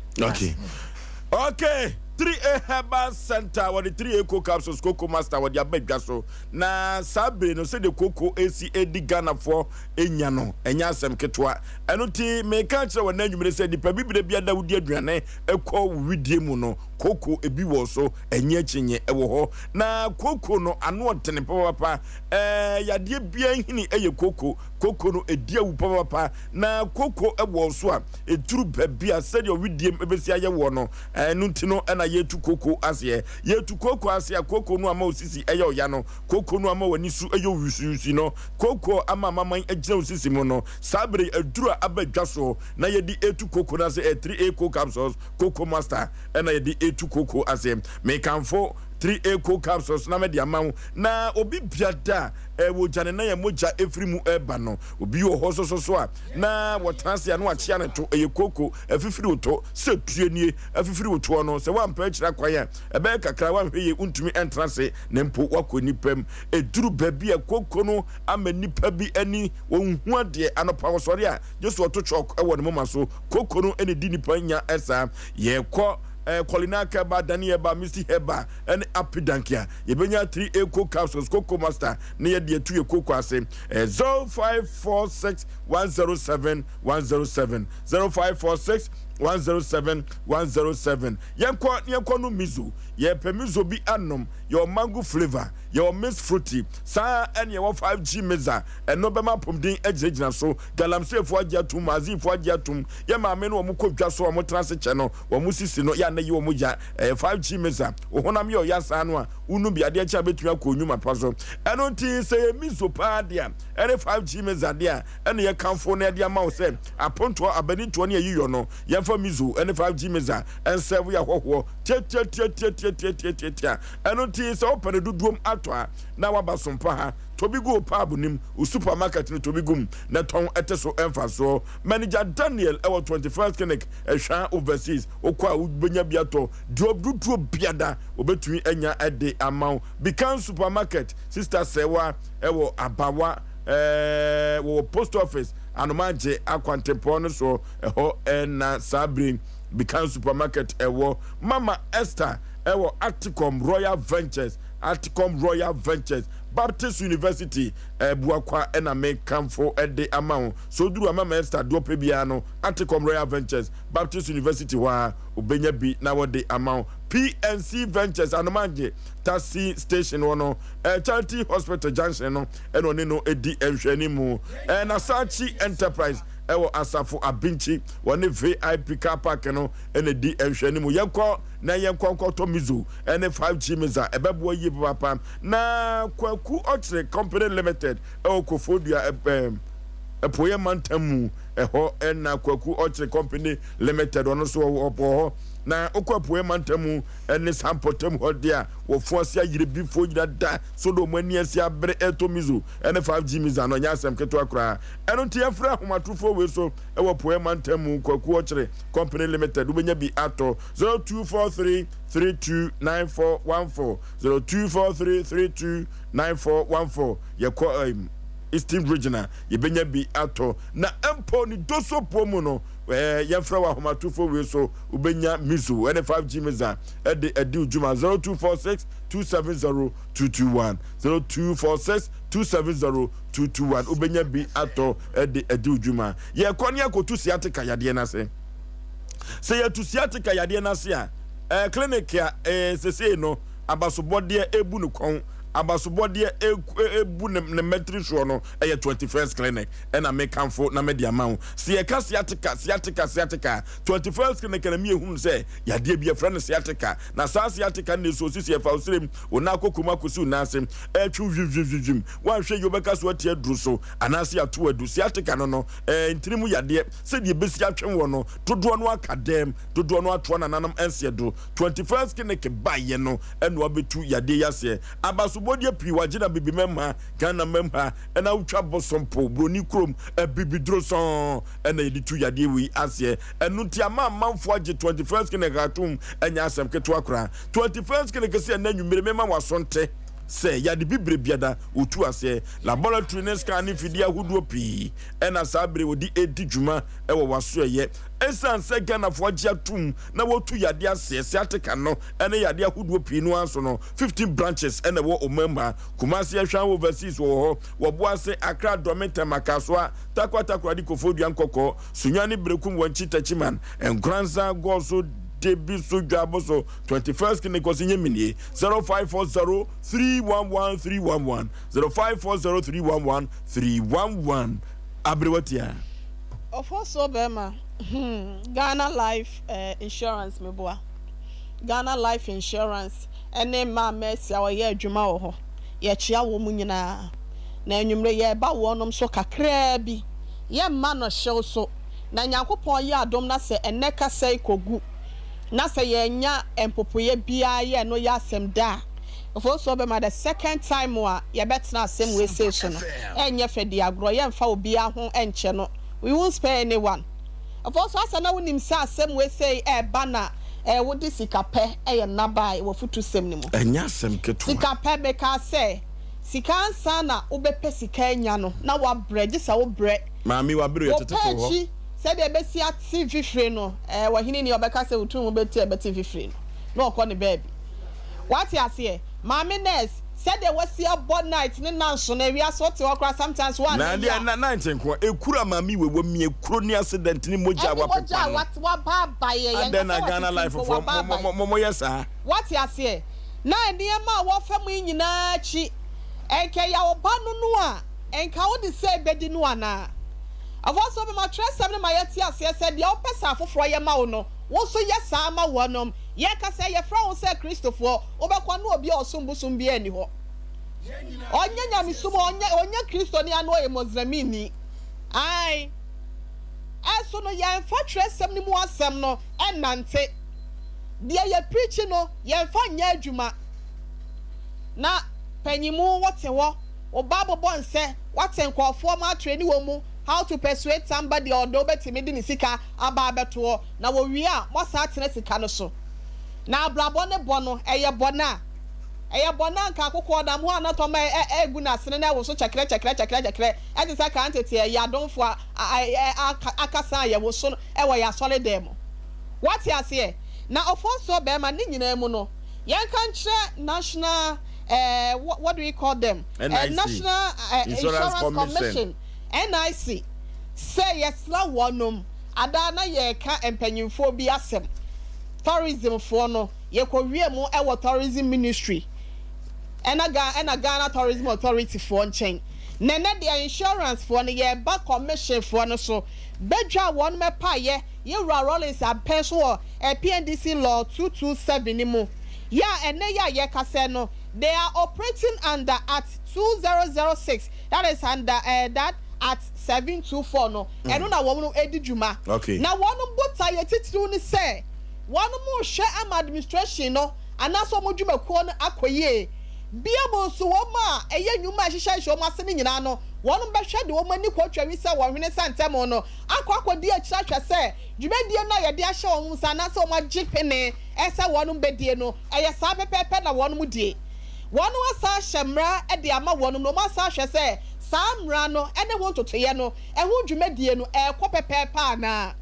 Okay, 3A Herbal Center wɔde 3A Co capsules, Coco Master wɔde aba dwa so. Na saa bere no sɛdeɛ koko esi edi Ghanafoɔ nya no ɛnyɛ asɛm ketewa. Ɛno nti meka kyerɛ wɔn anwummere sɛ nipa bibire bi ada wodi aduane kɔ wo widie mu no koko ebi wɔ so ɛnyɛ akyinnye ɛwɔ hɔ. Na koko no ano ɔdene papapapa. Ɛɛ yadeɛ biara nhini ɛyɛ koko. Koko no edi awu papapapa. Na koko ɛwɔ so a ɛduru baabi a sɛdeɛ ɔwediem bɛsi ayɛ woɔ no, ɛno nti no na yɛtu kooko aseɛ. Yɛtu kooko ase a, kooko no ama wo sisi yɛ ɔya no, kooko no ama w'ani so yɛ wusiwusi no, kooko ama amaman agyina wo sisi mu no. Saa berɛ yi, aduru a aba dwa soɔ na yɛde retu kooko no ase, ɛyɛ 3A Cold Capsules, Coco Master na yɛde retu kooko ase. Mekamfo 3A Cold Capsules na mede ama wo, na obi biada a ɛwɔ gya ne nan a mogya firi mu reba no, obi wɔ hɔ nso so a, na wɔtena ase a na wakyea ne to, ɛyɛ kooko, afifiri wo to, sɛ tue nie, afifiri wo toɔ no, sɛ woampɛ akyiri akwan a, ɛbɛyɛ kakra, woanhwɛ yie wontumi ntena ase, na mpo woakɔ nnipa mu. Ɛduru baabi a kooko no ama nnipa bi ani, wɔnhu adeɛ, anɔpa wɔsɔre a, gye sɛ wɔto chalk wɔ ne moma so, kooko no na ɛdi nnipa nya saa. Yɛkɔ eh, Kɔlina Kɛba, Dani Ɛba, Misty Heba, ɛne Apidank a, yɛbɛnya 3 Eco Capsules, Coco Master, na yɛde atu yɛ kooko ase. Eh, 0546 107 107, 0546 107 107. Yɛnkɔ yɛnkɔ no miso. Yɛpɛ miso bi anom. Yɛwɔ mango flavour, yɛwɔ mixed fruity, saa ɛne yɛwɔ 5G mixer. Ɛno bɛma apɔmuden agyinagyina so. Galamseyfoɔ agye atom, Mazifoɔ agye atom. Yɛ maame no wɔn kɔ dwa so a wɔn tena ase kyɛ no, wɔn sisi no yɛ a na yi wɔn ya. Ɛyɛ 5G mixer. Wo honam yɛ ɔya saa no a, wonum bi adeɛ kye a bɛtumi akɔ nnwuma pa so. Ɛno nti sɛ yɛ miso paa deɛ a, ɛne 5G mixer deɛ a, ɛna yɛkamfo na yɛde ama wo sɛ apontoɔ, abanintoɔ ne ayiyɔ no, yɛmfa miso ne 5G mixer nsɛvo yɛ ahɔhoɔ tiatiatiatiatiatiatiatia. Ɛno nti sɛ wopɛ no dodoɔm atɔ a, na woaba Sompa ha. Tɔ bi gu wo pub no mu, wo supermarket no tɔ bi gu mu na tɔn ɛte so mfasoɔ. Manager Daniel ɛwɔ 21st Clinic, Ɛhwa Overseas, wokɔ a wobɛnya bi atɔ. Deɛ dodoɔ biada wɔbɛtumi anya de ama wo. Bikan Supermarket, Sister Sɛwa ɛwɔ Abawa. Ɛɛ wɔwɔ post office Anomagye akwantempɔn no soɔ, ɛhɔ ɛna saa bere Bikan Supermarket ɛwɔ. Mama Esther ɛwɔ Aticom Royal Ventures, Aticom Royal Ventures, Baptist University Abuakwa ɛna me kamfo ɛde ama wo. So oduru a Mama Esther deɛ ɔpɛ biara no Aticom Royal Ventures, Baptist University hɔ ara obenya bi na wɔde ama wo. PNC Ventures Anomagye Taxi Station hɔ no, Charity Hospital Junction no ɛna ɔne no di nhwɛanimu. Nasachi Enterprise ɛwɔ Asafo Abinkyi, wɔne VIP car park no ɛna di nhwɛanimu. Yɛnkɔ na yɛnkɔ nkɔtɔ Mizo ɛne 5G Miza, ɛbɛboa yie papaapa. Na Kwaku Ɔkyere Company Limited ɛwɔ Koforidua ɛɛ Apueɛ mantam mu. Ɛhɔ na Kwaku Ɔkyere Company Limited ɔno nso wɔ hɔ. Na wokɔ Apueɛ mantam mu ne saa mpɔtam hɔ deɛ a, wɔfo ase ayerɛbifoɔ nyina da so de wɔn ani asi abere ɛretɔ miso ne 5G misa no, ɛnyɛ asɛm ketewa koraa. Ɛno nti yɛmfrɛ ahomatorofoɔ wei so wɔ Apueɛ mantam mu, Kwaku Ɔkyere Company Limited, wobɛnya bi atɔ 0243 329414, 0243 329414. Yɛkɔ um, Eastern Region a, yɛbɛnya bi atɔ. Na mpo ne dosopoɔ mu no, eh, yɛmfrɛ wɔ ahomatorofoɔ wei so, wobɛnya miso ne 5G misa de adi wo dwuma 0246 270 221, 0246 270 221. Wobɛnya bi atɔ de adi wo dwuma. Yɛkɔ ne akɔtu sciatica yadeɛ no ase. Sɛ yɛtu sciatica yadeɛ no ase a, eh, clinic a eh, sesei no abasobɔdeɛ ebu no kɔn, abasobɔdeɛ ebu ne ne mmatiri soɔ no ɛyɛ 21st clinic ɛna mekamfo na mede ama wo. Sɛ yɛka sciatica, sciatica, sciatica a, 21st clinic na meyɛhunu sɛ yadeɛ bi yɛfrɛ no sciatica, na saa sciatica no na ɛsɔ sisi ɛfa wo serem, wo nan akɔkɔ mu akɔsi wo nan ase, ɛtwe hwimhwimhwimhwim, woanhwɛ yie wobɛka so atia aduro so anaasɛ yɛato adu. Sciatica no no, ɛɛ ntini mu yadeɛ, sɛdeɛ ɛbɛsi atwe wɔ no, dodoɔ no aka dɛm, dodoɔ no atoa nananom nseɛ do. 21st clinic baeɛ no ɛna wabɛtu yadeɛ yi aseɛ. Abasobɔdeɛ pii wagye na Abibiman ha, Ghana man ha, ɛna wotwa bosom po, Buroni kurom, Abibiduro sɔn ɛna yɛde tu yadeɛ wei aseɛ. Ɛno nti ama amanfoɔ agye 21st clinic atom, ɛnyɛ asɛm ketewa koraa. 21st clinic sɛ ɛnɛ anwummere mema waso nte sɛ yade bibire biada wɔtu aseɛ. Laboratory ne scan ne mfidie ahodoɔ pii ɛna saa bere wɔde ɛredi dwuma ɛwɔ wasoɛyɛ. Ɛsiane sɛ Ghanafoɔ agye atom na wɔtu yadeɛ aseɛ, sciatica no ɛne yadeɛ ahodoɔ pii no ara so no, 15 branches ɛna ɛwɔ ɔman mu ha. Kumasi, Ɛhwan Overseas wɔwɔ hɔ, Wɔboase, Accra, Dɔme, Tema, Kasoa, Tarkwa, Takoradi, Koforidua, Nkɔkɔɔ, Sunyani, Berekum, Wankyi, Techiman, Nkoranza, Goso, Debi so, Dwabo so, 21st Clinic ɔse nyɛ minie, 0540 311 311, 0540 311 311. Aberewa tia. Ɔfɔsoɔ bɛɛma hmm Ghana life eh insurance meboa Ghana life insurance ɛne mmaa Mercy a ɔyɛ adwuma wɔ hɔ yɛkyea wɔn nyinaa na anwummere yɛreba wɔnom so kakraa bi yɛmma no hyew so na Nyankopɔn yɛ adom na sɛ ɛnnɛ kasa yi kɔgu na sɛ yɛannya mpopoeɛ biara yɛ ɛno yɛ asɛm da a Ofosuo bɛma the second time a yɛbɛtena asɛm wei sei so no ɛnyɛ fɛ di agorɔ yɛmfa obiara ho nkyɛ no we won't spare anyone Ofosuo asɛ na wonim sɛ asɛm wei sei ɛreba na ɛɛ wode sika pɛ ɛyɛ nnabae wɔ afutusɛm no mu. Ɛnyɛ asɛm ketewa. Sika pɛ mekaa sɛ sika ansa na wobɛpɛ sika anya no na wabrɛ gye sɛ wobrɛ. Maame wabere yɛ Wopɛ tete too hɔ. akyi sɛdeɛ ɛbɛsi ate mfifire no ɛɛ ɔhene ni ɔbɛka sɛ wo tiri ho bɛte a ɛbɛte mfifire no na ɔkɔ ne baabi. Wate aseɛ? Maame nurse, sɛdeɛ wasi abɔ night ne nanso no awia so wote hɔ koraa sometimes Na woanyɛ yie deɛ a. na night nko a ekura maame wei wɔ mia kuro ne accident ne mogya a Ɛne mogya wapepa a no. wat wabaabaeɛ, yɛnka Adɛn sɛ na Ghana watete life mpo, foɔ mo mo wabaabae. mo mo mo yɛ saa? Wate aseɛ? Na nneɛma a wɔfa mu yi nyinaa akyi, nka ɛyɛ wo ba no no a, nka wode sɛɛ bɛdi no anaa? Afei nso mema twerɛsɛm no ma yɛte aseɛ sɛ deɛ wopɛ sɛ afoforɔ yɛ ma wo no, wo nso yɛ saa ma wɔnom. Yɛka sɛ yɛfrɛ wo sɛ Kristofoɔ, wobɛkɔ na obi a ɔsom bosom biara nni hɔ. Ɔnyɛ nyamesom, ɔnyɛ, ɔnyɛ Kristoni anaa ɔyɛ Moslemini. Ae. Ɛso no, yɛmfa twerɛsɛm no mu asɛm no nnante. Deɛ yɛpreachi no, yɛmfa nyɛ adwuma. Na panyimu wote hɔ, wo ba bobɔ nsɛ, woate nkurɔfoɔ ma atreni wɔn mu how to persuade somebody a ɔdɔ wobɛtumi de ne sika aba abɛtoɔ. Na wɔwie a, moasan atena sika no so. Na abrabɔ ne bɔ no, ɛyɛ bɔne a? Ɛyɛ bɔne a anka akokɔ ɔnam hɔ a na tɔma regu n'asene na ɛwoso kyɛkerɛ kyɛkerɛ kyɛkerɛ kyɛkerɛ te sɛ kan tete ɛyɛ adomfoɔ a akasa a yɛwoso no wɔ yɛn asɔredan mu. Woate aseɛ? Na ɔfɔnsoɔ barima, ne nyinaa mu no, yɛnka nkyerɛ National eh, what do we call them? Eh, NIC, National eh, Insurance Insurance Commission. Commission, NIC, sɛ yɛsrɛ wɔnom, Ada na yɛreka mpanyinfoɔ bi asɛm, tourism foɔ no, yɛkɔ wie mu wɔ tourism ministry ɛna Ga ɛna Ghana tourism authority foɔ nkyɛn. Na ɛnɛ deɛ insurance foɔ no yɛreba commission foɔ no so, badwa a wɔn ɛpaeɛ, yɛ wura Rawlings apɛn so wɔ PNDC law 227 no mu, yɛ a ɛnɛ yi a yɛrekasa no, they are operating under Act 2006, that is under eh, that Act. 724 no, ɛno na wɔn di dwuma. Okay. Na wɔn botaeɛ titiriw ne sɛ wɔn rehwɛ ama administration no anaasɛ wɔn dwumakuo no akɔ yie. Bio nso, wɔn a ɛyɛ nnwuma a ɛhyehyɛhyehyɛ wɔn ase no nyinaa no, wɔn bɛhwɛ de wɔn ani kɔtwa wi sɛ wɔn hwene sɛ ntɛm no akɔ akɔdi akyire ahwɛ sɛ dwumadie no a yɛde ahyɛ wɔn nsa anaasɛ wɔn agye pene sɛ wɔn bɛdie no, ɛyɛ saa pɛpɛɛpɛ na wɔn die. Wɔn asan ahyɛ mmara de ama wɔn na wɔn asan ahwɛ sɛ saa mmara no ne ho ntotoeɛ no, ɛho dwumadie no, ɛrekɔ pɛpɛɛpɛ anaa.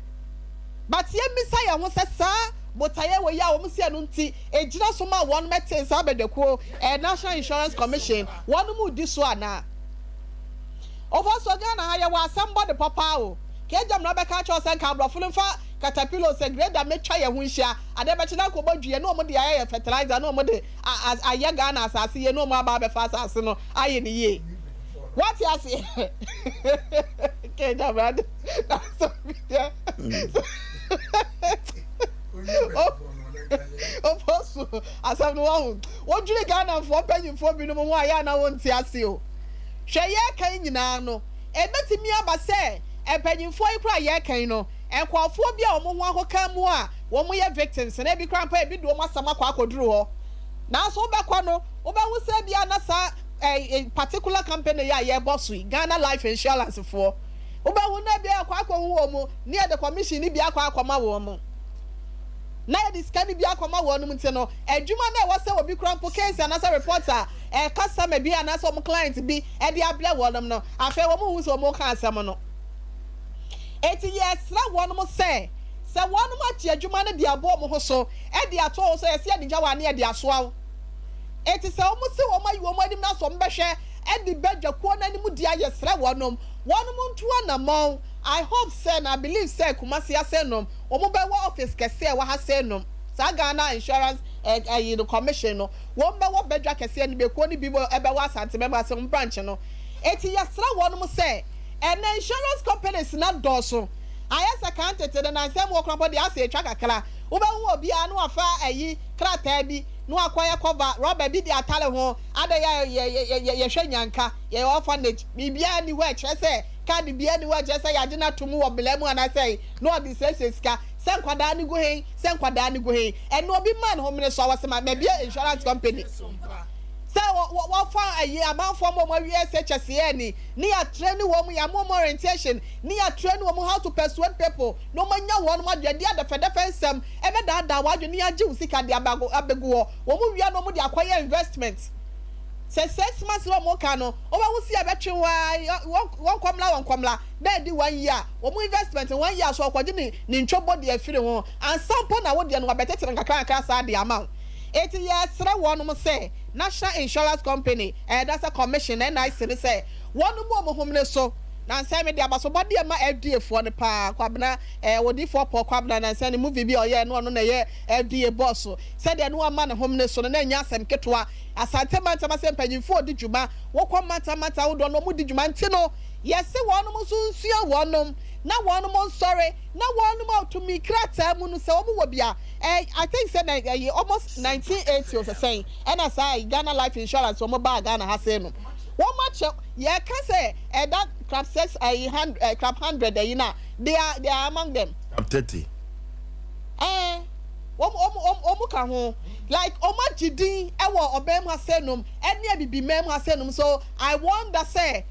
But yɛmmisa yɛn ho sɛ saa botaeɛ wei a wɔn si ɛno nti ɛgyina so ma wɔn mɛte saa badwakuo, ɛyɛ National Insurance Commission, wɔn mu redi so anaa? Ofosuo Ghana ha yɛwɔ asɛm bɔ de pɔ paa o. Kagya mmara bɛka akyerɛ wo sɛ nka aborɔfo no mfa caterpillar sɛ grader mɛtwa yɛn ho nhyia, adeɛ bɛkye na nkɔbɔ dua na wɔn de ayɛ yɛn fertilizer na wɔn de ayɛ Ghana asase yie na wɔn aba abɛfa asase no ayɛ no yie. Wate aseɛ? Kagya mmara de na asɛm bi deɛ. Ofosuo asɛm no wahu. Wodwene Ghanafoɔ mpanyinfoɔ binom ho a yɛ a na wonte ase o. Hwɛ yɛreka yi nyinaa no, ɛbɛtumi aba sɛ mpanyinfoɔ yi koraa a yɛreka yi no, nkurɔfoɔ bi a wɔn ho akɔka mu a wɔyɛ victims no, ebi koraa mpo ebi de wɔn asɛm akɔ akɔduru hɔ. Nanso wobɛkɔ no, wobɛhu sɛ ebia na saa eh, particular company yi a yɛrebɔ so yi, Ghana Life Insurance foɔ, wobɛhu na ebia yɛakɔ akɔhu wɔn, ne yɛde commission no bi akɔ akɔma wɔn. Na yɛde sika no bi akɔma wɔn nti no, adwuma no a ɛwɔ sɛ obi kura mpo case anaasɛ report a ɛɛ customer bi anaasɛ wɔn client bi de abrɛ wɔn no, afei wɔn nhu sɛ wɔn reka asɛm no. Eti yɛsrɛ wɔn sɛ, sɛ wɔn agye adwuma no de abɔ wɔn ho so de ato wɔn so, yɛsɛ yɛde gya wɔn ano yɛde asoa wo. Eti sɛ wɔn se wɔn ayi wɔn anim na sɛ wɔn bɛhwɛ de badwakuo no anim di a, yɛsrɛ wɔn, wɔn ntu anamɔn. I hope sɛ na I believe sɛ Kumasi ase nom wɔn bɛwɔ office kɛseɛ a ɛwɔ ha sei nom, saa Ghana Insurance ɛyi no commission no, wɔn bɛwɔ badwa kɛseɛ no bi, ekuo no bi bɛwɔ Asante Mɛma ase wɔn branch no. Eti yɛsrɛ wɔnom sɛ, ɛnɛ insurance companies no adɔɔso, ayɛ sɛ kan tete no, nansa mu hɔ koraa mpo deɛ asɛ atwa kakra, wobɛhu obiara na wafa ɛyi krataa bi na wakɔyɛ cover, rubber bi de atare ho, adɛn a yɛhwɛ nyanka, yɛyɛ orphanage, biribiara nni hɔ a ɛkyerɛ sɛ card biara nni hɔ a ɛkyerɛ sɛ yɛagye no ato mu wɔ mmara mu anaasɛ na ɔde siesie sika sɛ nkwadaa no gu he, sɛ nkwadaa no gu he. Ɛno obi maa ne homene so a wɔse ma mabue insurance company sɛ wɔfa ayi amanfoɔ ma wɔn awie SHS yɛ ani ne yɛatrain wɔn, yɛama wɔn orientation ne yɛatrain wɔn how to persuade people na wɔn anya wɔn adwene de adɛfɛdɛfɛ nsɛm ɛbɛdaadaa wɔn adwene ne yɛagye wo sika de abɛgu hɔ. Wɔn wie a na wɔn de akɔyɛ investment. Sɛ 6 months na wɔn ka no, wobɛho si ɛbɛtwe wo ara, wɔn kɔmla wɔn kɔmla na ɛdi one year, wɔn investment no one year so ɔkɔgye ne ne ntwobɔ de afiri ho ansa mpo na wo deɛ no wabɛtete no nkakra nkakra saa de ama wo. Enti yɛsrɛ wɔnom sɛ National Insurance Company ɛda sɛ commission NIC no sɛ wɔnom wɔn homene so. Nansa mede abasobɔdeɛ ma FDA foɔ no paa, Kwabena ɛɛ odiifoɔ Paul Kwabena nansa ne movie bi a ɔyɛɛ no ɔno na ɛyɛ FDA boss sɛdeɛ no wama ne homene so no na ɛnyɛ asɛm ketewa. Asante mantam ase mpanyinfoɔ di dwuma, wokɔ mantam mantam ahodoɔ no wɔn di dwuma nti no yɛse wɔnom nso nsua wɔnom na wɔnom nsɔre na wɔnom a tumi krataa mu no sɛ wɔn wɔ bi a eh, I think sɛ na ɛyɛ almost 1980 o sɛ sɛn ɛna saa Ghana life insurance wɔn baa Ghana ha sei no wɔn akyɛ yɛka sɛ ɛda crab six ɛyi hundred eh, crab 100 ɛyi na they are among them. Crab 30. Eh, wɔn ka ho like wɔn agye din ɛwɔ ɔbɛn mu ha sei nom ɛne abibi mɛn mu ha sei nom, so I wonder sɛ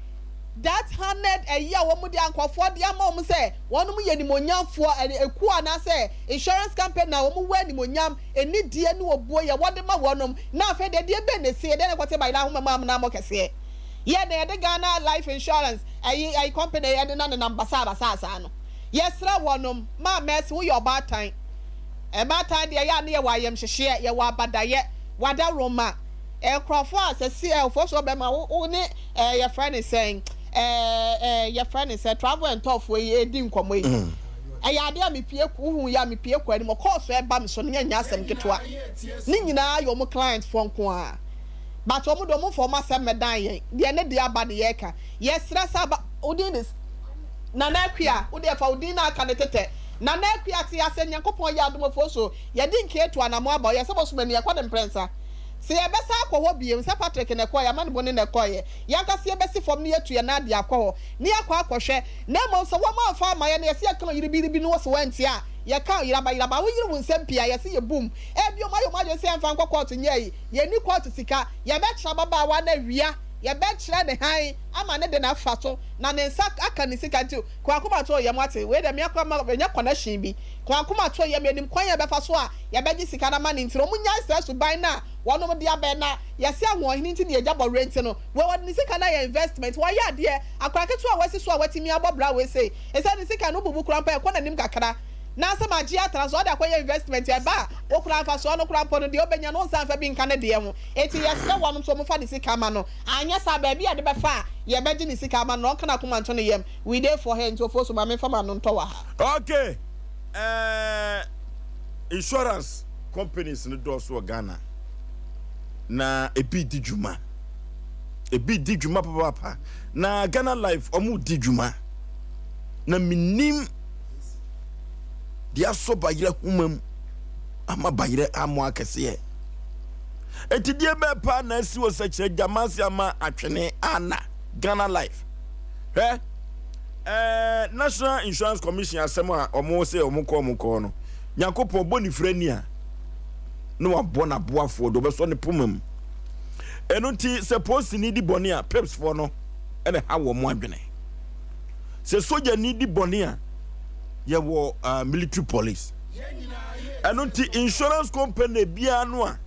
that hundred ɛyi a wɔn de ankɔfoɔ de ama wɔn sɛ wɔn yɛ nimonyamfoɔ ɛne ekuo anaasɛ insurance company na wɔn wɔ animonyam enidie ne obuo yɛ wɔde ma wɔn na afei deɛ deɛ bɛn na esi yɛ deɛ na ɛkɔte bayerɛ ahoma mu amena amɔ kɛseɛ yɛ na yɛde Ghana Life Insurance ɛyi company yɛde na nenam basaa basaa saa no. Yɛsrɛ wɔnom maa mɛsi woyɛ ɔbaatan, ɛbaatan deɛ yɛ a ne yɛwɔ ayɛmhyehyeɛ, yɛwɔ abadayɛ wadaroma nkurɔfoɔ a sɛ si ɛfoɔ so bɛma wo wo ne ɛɛ yɛfrɛ ne sɛn ɛɛ ɛɛ yɛfrɛ ne sɛ travel and tour foɔ yi edi nkɔmɔ yi. Ɛyɛ adeɛ a mepie wohu yɛ a mepie kɔ anim ɔkɔɔ so ɛba me so no nyɛ nyɛ asɛm ketewa. Ne nyinaa yɛ wɔn client foɔ nko ara, but wɔn de wɔn mfa wɔn asɛm mɛdan yɛn deɛ ne deɛ aba ne yɛreka. Yɛsrɛ sɛ aba wodin de Nana Akua, wo deɛ fa wo din no aka ne tetɛ. Nana Akua te ase, Nyankopɔn yɛ adom afuo so, yɛde nkeeto anamo aba, ɔyɛ sɛ bosom ani, yɛkɔ ne mprɛnsa. Sɛ yɛbɛsan akɔ hɔ bio, sɛ Patrick na ɛkɔeɛ, Amanebo ne na ɛkɔeɛ, yɛn ankasa yɛbɛsi fam na yɛatu yɛn nan de akɔ hɔ na yɛakɔ akɔhwɛ. Na mmom sɛ wɔamfa amma yɛn na yɛse yɛka ɔyere bi no wɔ sɛ wantie a, yɛka ɔyeraba yeraba. Woyere wo nsam pii a, yɛse yɛbom. Ebia wɔayɛ wɔn adwene sɛ yɛmfa nkɔ kɔɔto nyɛ ayi. Yɛnni kɔɔto sika. Yɛbɛkyerɛ ababaawa no awia. Yɛbɛkyerɛ ne hann ama ne de no afa so na ne nsa aka ne sika. Nti Kwaku Mato yɛ moate? Wei deɛ me ara koraa manya connection bi. Kwaku Mato yɛ menim kwan a yɛbɛfa so a yɛbɛgye sika no ama no nti no wɔn nyae saa suban no a wɔnom de abɛn na yɛse ahoɔhene nti na yɛgya bɔwerɛ nti no wei wɔde ne sika no ayɛ investment wɔyɛ adeɛ akwadaa ketewa a wasi so a watumi abɔ bra wei sei ɛsɛ ne sika no wobubu koraa mpo a ɛkɔ n'anim kakra na sɛ magye atra nso ɔde akɔyɛ investment ɛba a wo koraa mfasoɔ no koraa mpo no deɛ ɔbɛnya no wonsan mfa bi nka ne deɛ ho enti yɛsrɛ wɔnom sɛ wɔmfa ne sika ma no anyɛ saa baabi a yɛde bɛfa a yɛbɛgye ne sika ama no na ɔnka n'akoma nto ne yam we dey for her nti ofosu ma memfa m'ano ntɔ wɔ ha. Okay eh, insurance companies no dɔɔso wɔ Ghana na ebi di dwuma ebi di dwuma papaapa na Ghana Life ɔmo di dwuma na menim deɛ asɔ bayerɛ homa mu ama bayerɛ amoa akɛseɛ eti deɛ bɛɛ paa na asi wɔ sɛkyerɛ gyamase ama atwene ana Ghana Life hwɛ ɛɛ National Insurance Commission asɛm a wɔn sɛ wɔn kɔ wɔn kɔ no Nyankopɔn bɔ ne fira ni a na wabɔ n'aboafoɔ de ɔbɛsɔ ne poma mu ɛno nti sɛ polisini di bɔne a pepsfoɔ no ɛna ha wɔn adwene sɛ sogyani di bɔne a yɛwɔ uh, military police ɛno nti insurance company biara no a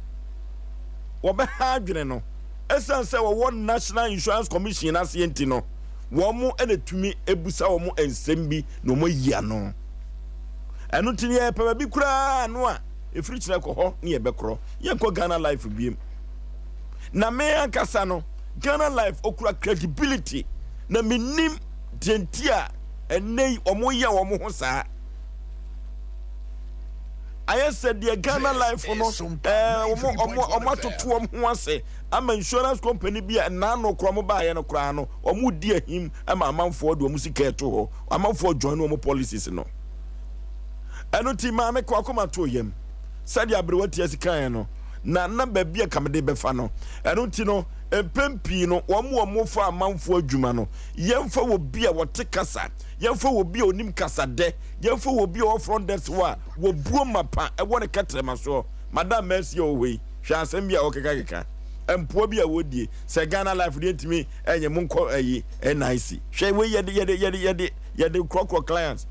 wɔbɛha adwene no ɛsiane sɛ wɔwɔ National Insurance Commission aseɛ nti no wɔn na tumi ebusa wɔn nsɛm bi na wɔn ayi ano ɛno nti yɛpɛ baabi koraa no a ɛfiri kyerɛ kɔ hɔ ne yɛbɛkorɔ yɛnkɔ Ghana Life biem na me ankasa no Ghana Life okura credibility na menim deɛ nti a ɛnnɛ yi wɔn yɛ wɔn ho saa ayɛ sɛ deɛ Ghana Life no ɛɛ wɔn wɔn wɔn atoto wɔn ho ase ama insurance company bi a nnaano koraa wɔn baayɛ no koraa no wɔn di ahim ama amanfoɔ de wɔn sika ɛto hɔ amanfoɔ join wɔn policies no ɛno ti maame kɔ akoma to yam sɛdeɛ aberewa ti asi kan no na na baabi a kamede bɛfa no ɛno ti no mpɛn pii no wɔn wɔn fa amanfoɔ adwuma no yɛmfa wɔ bi a wɔte kasa yɛmfa wɔ bi a onim kasa dɛ yɛmfa wɔ bi a ɔwɔ front desk hɔ a wɔbuo mapa ɛwɔ ne kɛtrɛma soɔ Madam Mercy a ɔwɔ hɔ yi hwɛ asɛm bi a ɔkekakeka mpoa bi a wɔdie sɛ Ghana life deɛ ntumi ɛnyɛ mo nkɔ ɛyi NIC hwɛ wei yɛde yɛde yɛde yɛde yɛde korɔkorɔ clients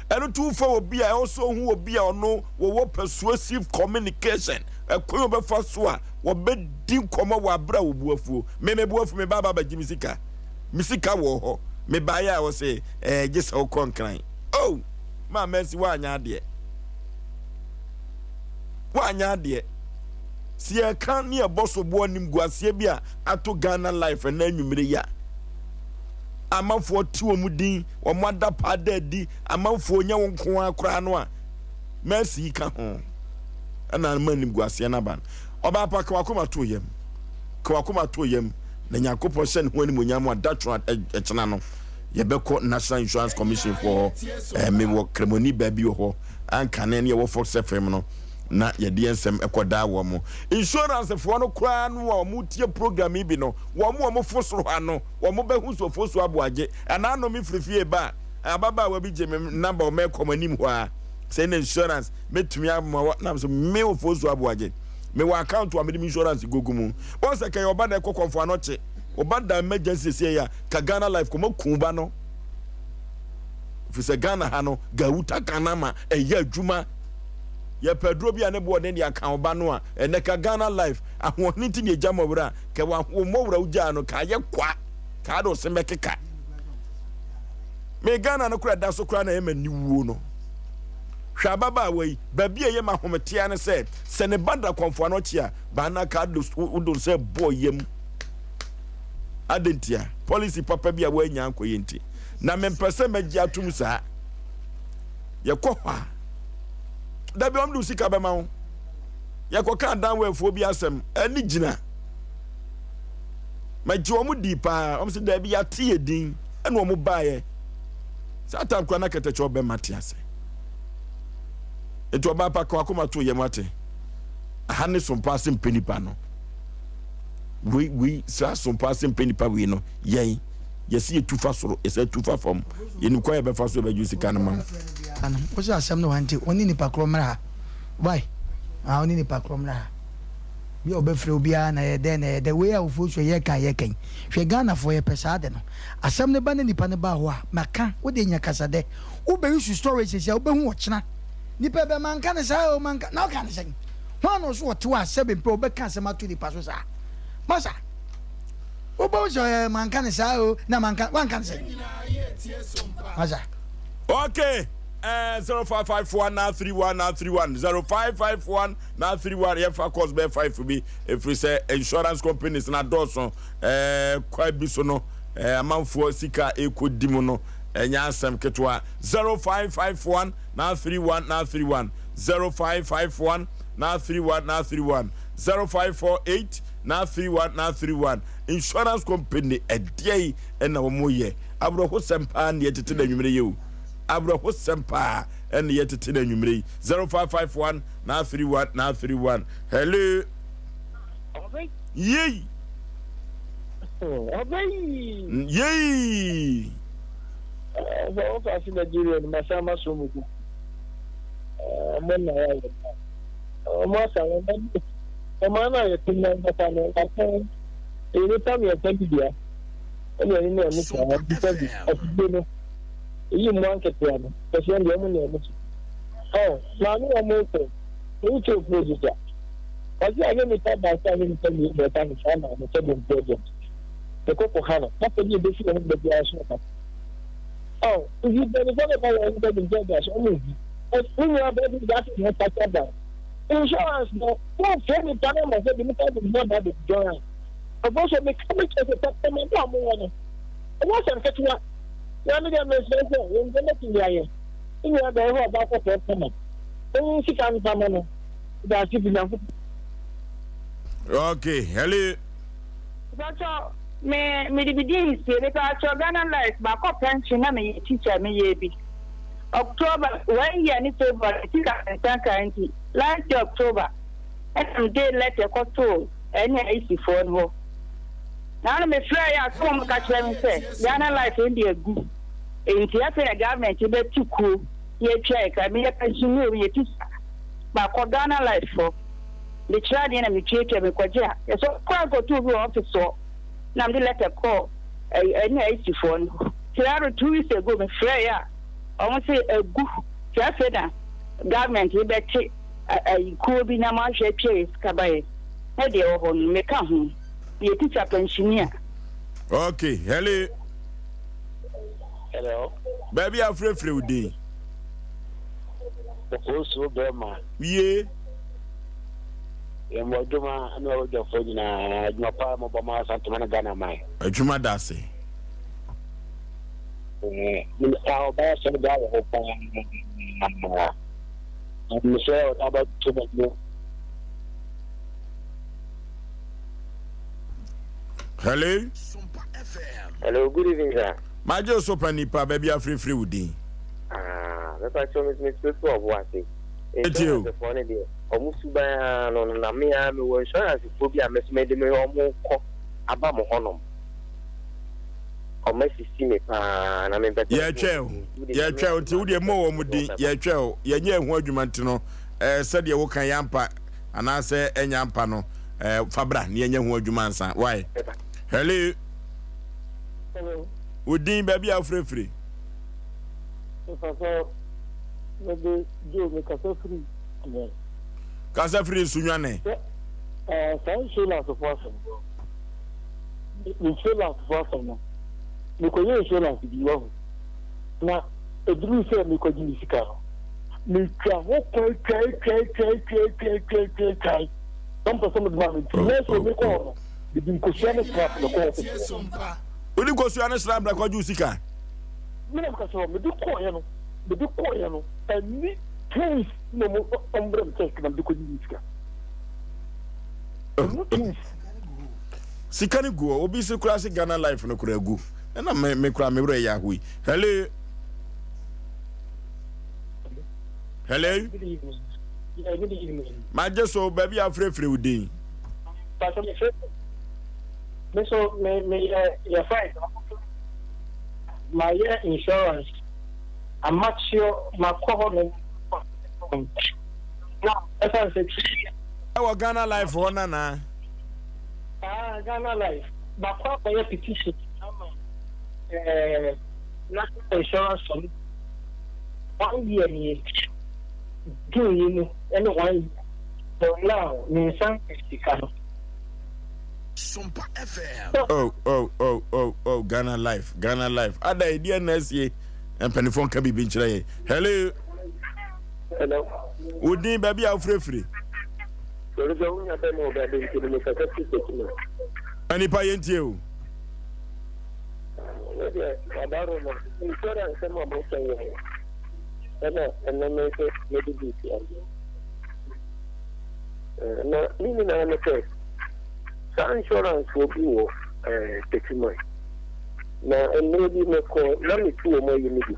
ɛno tu fa obi a ɛwɔ so ohu obi a ɔno wɔwɔ persuasive communication ɛkwan wɔbɛfa so a wɔbɛdi nkɔmmɔ wɔ abere a wɔbu afuo me me bu afuo me ba ba bɛgye me sika me sika wɔ hɔ me baeɛ a wɔsɛ ɛɛ gye sɛ wokɔ nkran oh maa mɛnsi woanyɛ adeɛ woanyɛ adeɛ si yɛka ne yɛbɔ so boɔ nim guaseɛ bi a ato Ghana life ɛna anwummere yi a amanfoɔ te wɔn din wɔn ada paa da adi amanfoɔ nyɛ wɔn nko ara koraa no a mɛnsi yi ka ho ɛna ama nim guaseɛ no aba no ɔbaa pa ka wakoma to yam ka wakoma to yam na Nyankopɔn hyɛ ne ho animuonyam a datwo ɛkyena no yɛbɛkɔ National Insurance Commission foɔ hɔ ɛɛ mewɔ kremoni baa bi wɔ hɔ ankane ne yɛwɔ Fox FM no na yɛde yɛn nsɛm ɛkɔ daa wɔn mo insurance foɔ no koraa no a wɔn tie program yi bi no wɔn wɔn fo soro ha no wɔn bɛhu so fo so aboagye ɛna ano mi firi fie ba ababaawa bi gye me namba wɔn ɛkɔ wɔn anim hɔ a sɛ na insurance mɛtumi ama wɔ nam so me wɔ fo so aboagye mewɔ account a mede me insurance gogu mu wɔn sɛ kɛyɛ ɔba na ɛkɔ kɔnfo anɔkye ɔba da emergency sie ya ka Ghana life kɔma kun ba no firi sɛ Ghana ha no gawuta Ghana ma ɛyɛ adwuma yɛpɛ aduro bi a ne boɔ den de aka ɔba no a ɛnɛ ka Ghana life ahoɔhene nti ne ɛgya mmɔwerɛ a kɛ mmɔwerɛ wogyaa no ka ayɛ kwa ka ade ɔse mɛkeka me Ghana no kora da so kora na ɛma niwuo no hwɛ ababaawa yi baabi a ɛyɛ ma ahometea ne sɛ sɛ ne ba da kɔmfoa no ɔkye a baa no aka wodon sɛ bɔɔ yam Adɛn ntia? Policy papa bi a wɔanya ankɔyɛ nti. Na mempɛ sɛ mɛgye atom saa. Yɛkɔ hɔ a, da bi wɔn de sika bɛma wo. Yɛkɔka adanwɛfoɔ bi asɛm, ɛne gyina. Mɛgye wɔn dii paa, wɔn sɛ daabi yɛate yɛ din, ɛna wɔn baeɛ. Saa tam koraa na kɛtɛkyɛ ɔbɛma te ase. Nti ɔbaa pa ka wakoma to yam ate. Aha ne sompa ase mpɛ nipa no. Wei wei saa sompa ase mpɛ nipa wei no yɛn yɛsi yɛtu fa soro yɛsɛ tu fa fam yɛnim kwan yɛbɛfa so yɛbɛgye sika no ma wo. Ano wo sɛ asɛm no wa nti ɔne nipa korɔ mmra ha why ah ɔne nipa korɔ mmra ha bi a ɔbɛfrɛ obiara na ɛyɛ dɛn na ɛyɛ dɛn wei a ofuo so yɛka yɛka yi hwɛ Ghanafoɔ yɛpɛ saa de no asɛm no ba ne nipa no ba hɔ a maka wo de nya kasadɛ wobɛyi su story sisi a wobɛhu ɔkyena nipa bɛ manka ne saa o manka na ɔka ne sɛn hwan na ɔso ɔte hɔ a sɛbe mpɛ ɔbɛka asɛm ato nipa so saa masa wobɛhu sɛ ɔyɛ manka ne saa o na manka wanka ne sɛn masa. Okay. Uh, 0551 931 931 0551 931 yɛmfa course bɛyɛ 5 bi ɛfiri sɛ insurance companies na dɔɔso eh, kwa bi so no eh, amanfoɔ sika ɛkɔdi mu no ɛnyɛ asɛm ketewa 0551 931 931 0551 931 931 0548 931 931 insurance company ɛdeɛ ɛna wɔn yɛ awerɛhosɛm paa ne yɛtete no anwummerɛ yi o awerɛhosɛm paa ɛne yɛtete no anwummerɛ yi 0551 931 931 hello yei yei Sɛ wofa ase Nigeria no masan maso mu kuku ɔmo na yɛayɛ ɔmo asa wɔn ɔmo ano a yɛte mu ankasa no yɛatɛn ɛyɛ nipa mmiɛnsa bi dea ɛna ɛne ne ɛmo saa bisa bi afidie no eyi mmoa nketewa no kɛseɛ deɛ ɔmo ne ɛmo so ɔ maame ɔmo kɔ eyi kyɛ ofu ojija ɔsi anyɛ nipa baasa anyɛ nipa mmienu na ɛka no saa maame sɛ de mpɛ agent ne koko ha no na sɛ bi ebesi wɔn baabi a so ɔka ɔ nti mpanyinfoɔ no ka wɔn baabi nkyɛn bi a so ɔmo nhu ne nyinaa baabi bi ase na ɛka kyɛ dan insurance no wɔn fɛ nipa no ma sɛ bi nipa bi nyɛ ba bi join a ɔfɔ so mi ka mi kyerɛ sɛ tɛtɛmɛ bi a ɔmo wɔ no ɛnyɛ asɛm ketewa na mi deɛ mi sɛ sɛ wɔn nsɛm bɛtumi de ayɛ ne nyinaa bɛyɛ hɔ ɔba kɔkɔɔ kama ɛyi sika nfa ma no daase fi nyanko. Okay, hello. Mpatsɔ me mede me din sie mepatsɔ Ghana life makɔ pension na meyɛ teacher meyɛ bi October one year ne February sika me nsa nkaa nti last year October ɛna mede letter kɔtoo NIC foɔ no hɔ na ano mefrɛ yɛ a sɛ wɔn ka kyerɛ me sɛ Ghana life no de agu nti afei na government bɛte kuo yɛatwa yɛ ka meyɛ pension o meyɛ teacher makɔ Ghana life foɔ Mekyerɛ adeɛ na metuatua mekɔgye a yɛsɛ ɔkɔ ankɔto obi wɔ office hɔ na mede letter kɔɔ NIC foɔ no hɔ Tiaro 2 weeks ago mefrɛeɛ a ɔmo se agu nti afei na government yi bɛte ayi kuo bi na moahwɛ atua yɛ sika ba yɛ na deɛ ɛwɔ hɔ no meka ho meyɛ teacher pensioner. Okay, hello. Hello. Baabi a frɛfrɛ wo din. Osuo bɛrima. Wie. Yɛn bɔ adwuma ne ɔdwafoɔ nyinaa adwuma pa mo bɔ ma Asantuma ne Ghana man. Adwuma da ase. Minista ɔbaa sɛ da wɔ hɔ paa. Mesɛ ɔda bɛto m'anim. Hello. Hello, good evening, sir. Magye so pa nipa baabi afirifiri wo din. Ah, mepa kyɛw me me fi ɔbo ase. Etie o. Insurance foɔ no deɛ ɔmo suban ara no no na me ara mewɔ insurance foɔ bi a me nso mede me ɔmo kɔ aba mo hɔnom. Ɔmo asisi me paa na mempɛ sɛ Yɛtwɛn o, yɛtwɛn o nti wo deɛ mmɔ wɔn din yɛtwɛn o yɛnyɛ ɛho adwuma nti no ɛɛ sɛdeɛ woka yɛ ampa anaasɛ ɛnyɛ ampa no ɛɛ fa bra na yɛnyɛ ho adwuma ansa why hello. Hello. Wo din baabi a wofirefiri. Mepatɔ mede Joe mekasa firi Sunyani. Kasa firi Sunyani. Sɛ ɛɛ saa insurance fo asɛm no insurance fo asɛm no mekɔyɛ insurance bi wɔ ho na eduru sɛ mekɔgye me sika no metwa ho kwan twae twae twae twae twae twae twae twae na mpɛ sɛ mede ma me nti nɛɛso mekɔ hɔ no mede nkosua ne snap na ɛkɔɔ ɔfisi hɔ. Wode nkosua ne snap na ɛkɔgye wo sika? Me na meka kyerɛ wɔn, mede kɔeɛ no, mede kɔeɛ no, ɛnni 2 weeks na wɔn wɔn brɛ me check na mede kɔgye me sika. Ɛnni 2 weeks. Sika no gu hɔ, obi se koraa se Ghana life no koraa gu. Ɛna me me koraa me werɛ yɛ aho yi. Hello. Hello. Good evening. Yeah, good evening. Magye so baabi a wofrɛfrɛ wo din. Pastor me frɛ me so me me yɛ yɛ fine. Ma yɛ insurance. Amakyeo makɔ hɔ nom. Na ɛsan sɛ ti. Ɛwɔ Ghana Life hɔ nana. Ah, Ghana Life. Makɔ akɔyɛ petition ama eh, National Insurance Commission. One year nie. June yi mu ne one year till now me nsa nka sika no. Sompa FM. Oh oh oh oh oh Ghana life Ghana life ada ɛdeɛ na asie mpanimfoɔ nka biribi nkyerɛ yɛn hello. Hello. Wo din baabi a wofirefiri. Sɔre sɛ wonya bɛ ma ɔbɛ bɛ nti no mekasa firi Techiman. Nipa yɛntie o. Wo deɛ Adaroma nsɔre ansɛm a moka yi ho ɛna ɛnɛ me nso mede bi tia mo. Na ne nyinaa ne sɛ saa insurance foɔ bi wɔ Techiman na mmerɛ bi mekɔ na metu wɔn ayi no bi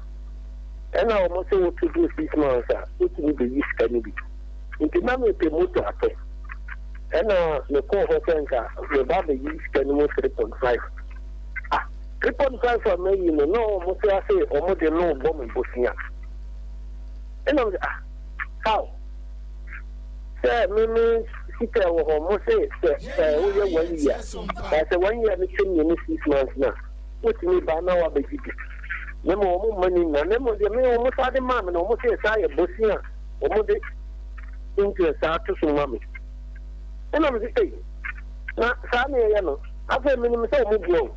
ɛna wɔn sɛ wotu duru six months a wotumi bɛyi sika no bi nti na mepɛ moto atɔ ɛna mekɔɔ hɔ sɛ nka meba bɛyi sika no mu 3.5 Ah, 3.5 a mayi no, na wɔn se ase wɔn de no bɔ me bosea. Ɛna wɔn se, ah, how? Sɛ me me sika ɛwɔ hɔ, mo se sɛ ɛɛ woyɛ one year, na sɛ one year no twam mmienu six months na, wotumi ba na wabɛgye bi. Na mmom wɔn mma ni nna, na mmom deɛ me wɔn saa de maa me no, wɔn se saa yɛ bosea a wɔn de interest saa to so ma me. Ɛna me se, ei, na saa na ɛyɛ no. Afei menim sɛ ɔmo boa o.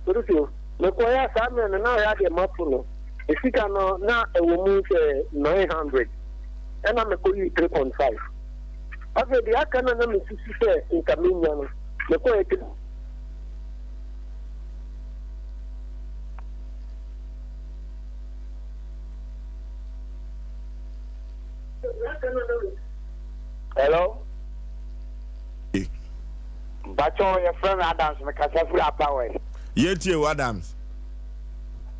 Torofio, mekɔeɛ a saa mmerɛ no na ɔyɛ adeɛ mapo no, me sika no na ɛwɔ mu sɛ 900 ɛna mekɔyii 3.5. Afei deɛ aka no a na mesusu sɛ nka mɛnya no, mekɔeɛ 3. Hello. Mpakyɛw yɛfrɛ me Adams me kasa firi Upper West. Yɛtie wo Adams.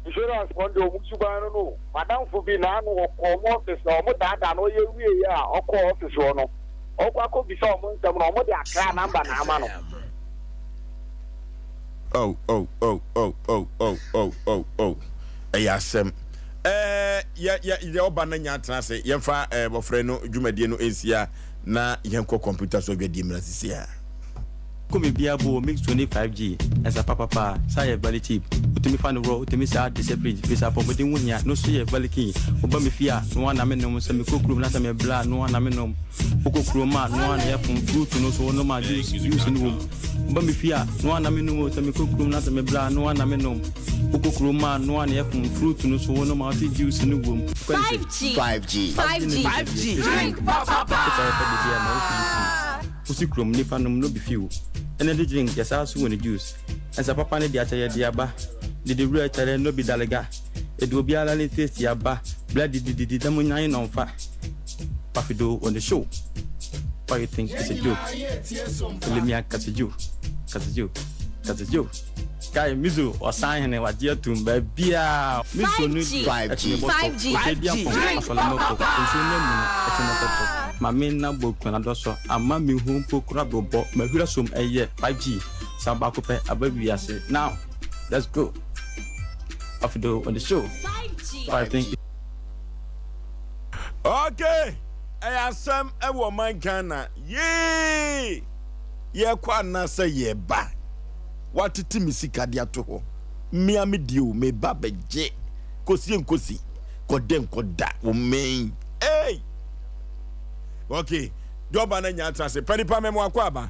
Insurance fɔ no deɛ ɔmo suban no no madamfo bi naano ɔkɔ ɔmo office na ɔmo daadaa no ɔyɛ wie yɛ a ɔkɔ office hɔ no ɔkɔ akɔ bisa ɔmo nsɛm no ɔmo de akra number na ama no. Oh oh oh oh oh oh oh oh oh ɛyɛ asɛm ɛɛ yɛ yɛ yɛ ɔba no nya atena ase yɛmfa ɛɛ wɔfrɛ no dwumadie no nsia. Na yɛnkɔ kɔmputa so adwadie mmra sisi a. Kɔ bebia bo mix 25G ɛsa papapa saa yɛ very cheap wotumi fa no worɔ wotumi saa de hyɛ fridge firi sɛ apɔmuden ho hia no so yɛ very keen woba me fie a noa na me nom sɛ mekɔ kurom na sɛ me bla noa na me nom wokɔ kurom a noa na yɛ fom fruit no so wonom a juice juice no wom woba me fie a noa na me nom o sɛ mekɔ kurom na sɛ me bla noa na me nom wokɔ kurom a noa na yɛ fom fruit no so wonom a wote juice no wom. 5G. 5G. 5G. 5G. Drink papa. Wosi kurom nipa nom no bi few. Energy drink yɛ saa so wɔ ne juice. Nsa papa ne de akyɛ yɛ de aba. Didi wura kyɛrɛ no bi dalega. Edu obiara ne taste aba. Bla didi didi na mo nyan nɔnfa. Pafido on the show. Why you think it's a joke? Elimia Kaseju. Kaseju. Kaseju. Guy Mizo ɔsan hene wagye atum baabiaa Mizo no di ɛkyene bɔtɔ ɔkyɛ di apɔn asɔle mɔkɔ nsuo no amu no ɛkyene kɔtɔ Ma me na bɔ kuna dɔsɔ ama me hu mpo kora bobɔ mahwira som ɛyɛ 5G sa baako pɛ aba wiase now let's go Afido on the show I think Okay, ɛyɛ asɛm ɛwɔ ɔman Ghana yee yɛkɔ anaasɛ yɛba. Watete me sika de ato hɔ. Mmea me deɛ o, me ba bɛgye. Kosie nkosi, kɔdɛ nkɔda, wo mmɛn. Hey! Okay, deɛ ɔba no anya atena ase. Pɛ nipa mɛmo akɔ aba.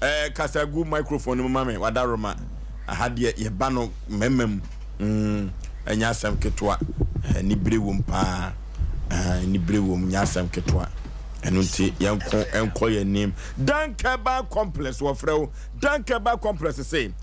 Eh, kasa gu microphone no mu ma me, wadaroma. Aha deɛ yɛba no mmarima mu. Mm, ɛnyɛ asɛm ketewa. Eh, nibire wom paa. Eh, nibire wom, nyɛ asɛm ketewa. Ɛno nti yɛnko nkɔ yɛn anim. Dankɛba Complex wɔfrɛ wo. Dankɛba Complex se.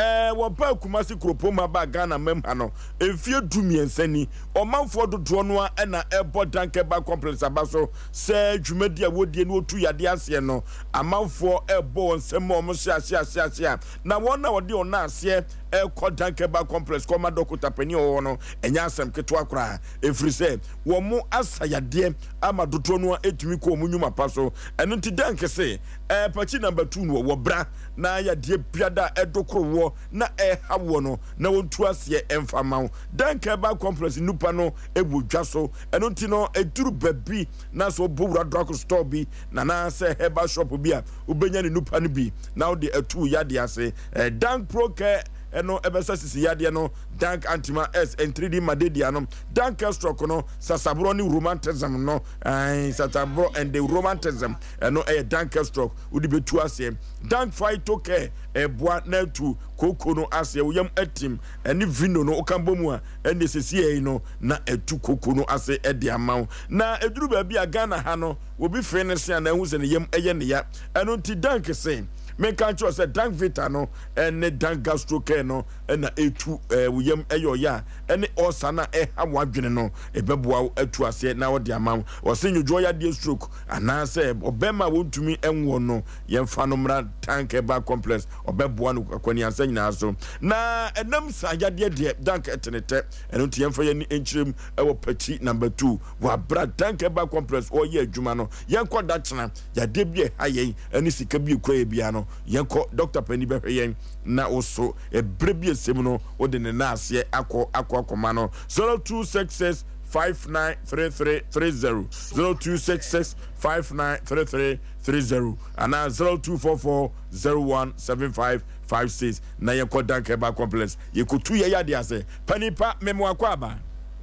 Ɛɛ wɔbaa Kumasi kuropɔn mu ha baa Ghana mam ha no mfeɛ 13 ni. Ɔmanfoɔ dodoɔ no ara na ɛrebɔ Dank Herbal Complex aba so sɛ dwumadi a wɔdie na wɔtu yadeɛ aseɛ no, amanfoɔ rebɔ wɔn nsam ma wɔn hyɛ aseɛ aseɛ aseɛ a na wɔn a wɔde wɔn nan aseɛ rekɔ Dank Herbal Complex kɔma dɔkota panin a ɔwɔ hɔ no, ɛnyɛ asɛm ketewa koraa ɛfiri sɛ wɔn asa yadeɛ ama dodoɔ no ara tumi kɔ wɔn nnwuma pa so. Ɛno nti Dank se ɛɛ pakyi number two no wɔ bra na yadeɛ biada a ɛdokoro woɔ na ɛreha woɔ no na wɔntu aseɛ mfa mma wo. Dank Herbal Complex nnupa no wɔ dwa so. Ɛno nti no, ɛduru baabi na sɛ wobɔ wura drug store bi na anaasɛ herbal shop bi a, wobɛnya ne nnupa no bi na wode atu wo yadeɛ ase. Dank Pro Care ɛno ɛbɛsa sisi yadeɛ no, Dank Antima S ntiridi madedia no, Dank Stroke no, sasaborɔ ne rheumatism no, ɛɛ sasaborɔ and the rheumatism ɛno ɛyɛ Dank Stroke wode bɛtu aseɛ. Dank Phyto Care ɛboa na atu kooko no aseɛ, wo yam atim ɛne vino no woka bɔ mu a ɛnneɛ sesiei no na atu koko no ase de ama wo. Na ɛduru baabi a Ghana ha no obi fee ne se a na ahu sɛ ne yam yɛ ne ya. Ɛno nti Dank se menka nkyerɛ wo sɛ Dank Vita no ne Dank Gastro Care no na ɛtu wo yam yɛ ɔya a ɛne ulcer no a ɛha w'adwene no ɛbɛboa wo atu aseɛ na wɔde ama wo. Wɔse nnwodwoɔ yadeɛ stroke anaasɛ ɔbɛrima a wɔntumi nwoɔ no yɛmfa no mmra Dank Herbal Complex ɔbɛboa no akwaniansa nyinaa so. Na ɛnam saa yadeɛ deɛ Dank tene tɛ ɛno nti yɛmfa yɛn ani nkyerɛ mu wɔ Pakyi number 2 wɔ abira Dank Herbal Complex ɔreyɛ adwuma no. Yɛnkɔ dakyena yadeɛ bi a ɛha yɛn ɛne sika bi ekura yɛ biara no yɛnkɔ dɔkta panin bɛhwɛ yɛn na woso ɛberɛ bi ɛsɛ mu no wode ne nan aseɛ akɔ akɔ akɔma no. 0266 593330 0266 593330 anaa 0244 017556 na yɛnkɔ Dank Herbal Complex yɛkɔtu yɛ yadeɛ ase. Panin pa mem wakɔ aba.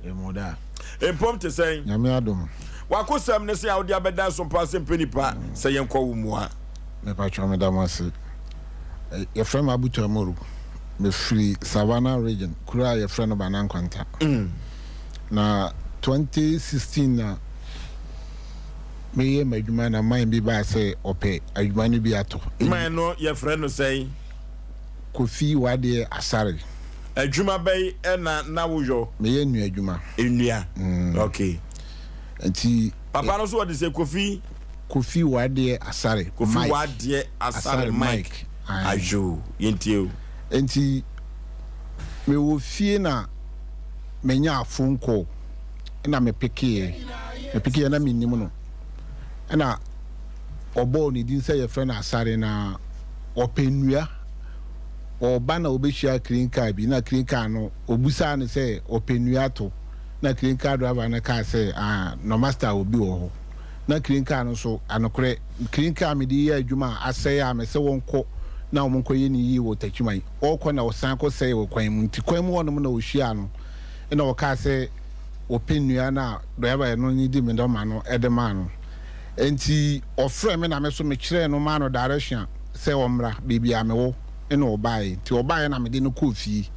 Emu da. Mpom te sɛn? Nyame adom. Wakosɛm ne sɛ a wode abɛdan so mpa sɛ mpɛ nipa sɛ yɛnkɔ wo mua. Mepatwɔ meda mo ase. Yɛfrɛ me Abutu Amoru. Mefiri Savannah Region, kuro a yɛfrɛ no Banankwanta. Na 2016 na meyɛ m'adwuma na man bi baa sɛ ɔpɛ adwuma no bi atɔ. Man no yɛfrɛ no sɛn? Kofi Wadeɛ Asare. Adwuma bɛn na na woyɔ? Meyɛ nnua adwuma. Nnua? Mm. Okay. Nti. Papa no so wɔde sɛ Kofi. Kofi Wadeɛ Asare. Kofi Mike. Wadeɛ Asare Mike. Ayo, yɛntie o. Nti mewɔ fie na menyaa phone call ɛna me pekeeɛ. Me pekeeɛ na mennim no. Ɛna ɔbɔɔ ne din sɛ yɛfrɛ no Asare na ɔpɛ nnua. Ɔreba na ɔbɛhyia clean car bi na clean car no ɔbusaa no sɛ ɔpɛ nnua ato na clean car driver no kaa sɛ ah nɔmasta obi wɔ hɔ na clean car no nso anokorɛ clean car mede yɛ adwuma a asɛe a mesɛ wɔnkɔ na wɔn nkɔyɛ ne yie wɔ Takyiman ɔrekɔ na ɔsan kɔ sɛe wɔ kwan mu nti kwan mu hɔnom na ɔhyiaa no na ɔkaa sɛ ɔpɛ nnua no a driver no ne di me dɔma no de maa no nti ɔfrɛ me na me so mekyerɛɛ no maa no direction a sɛ ɔmmra baabi a mewɔ na ɔbaeɛ. Nti ɔbaeɛ na mede no kɔɔ fie.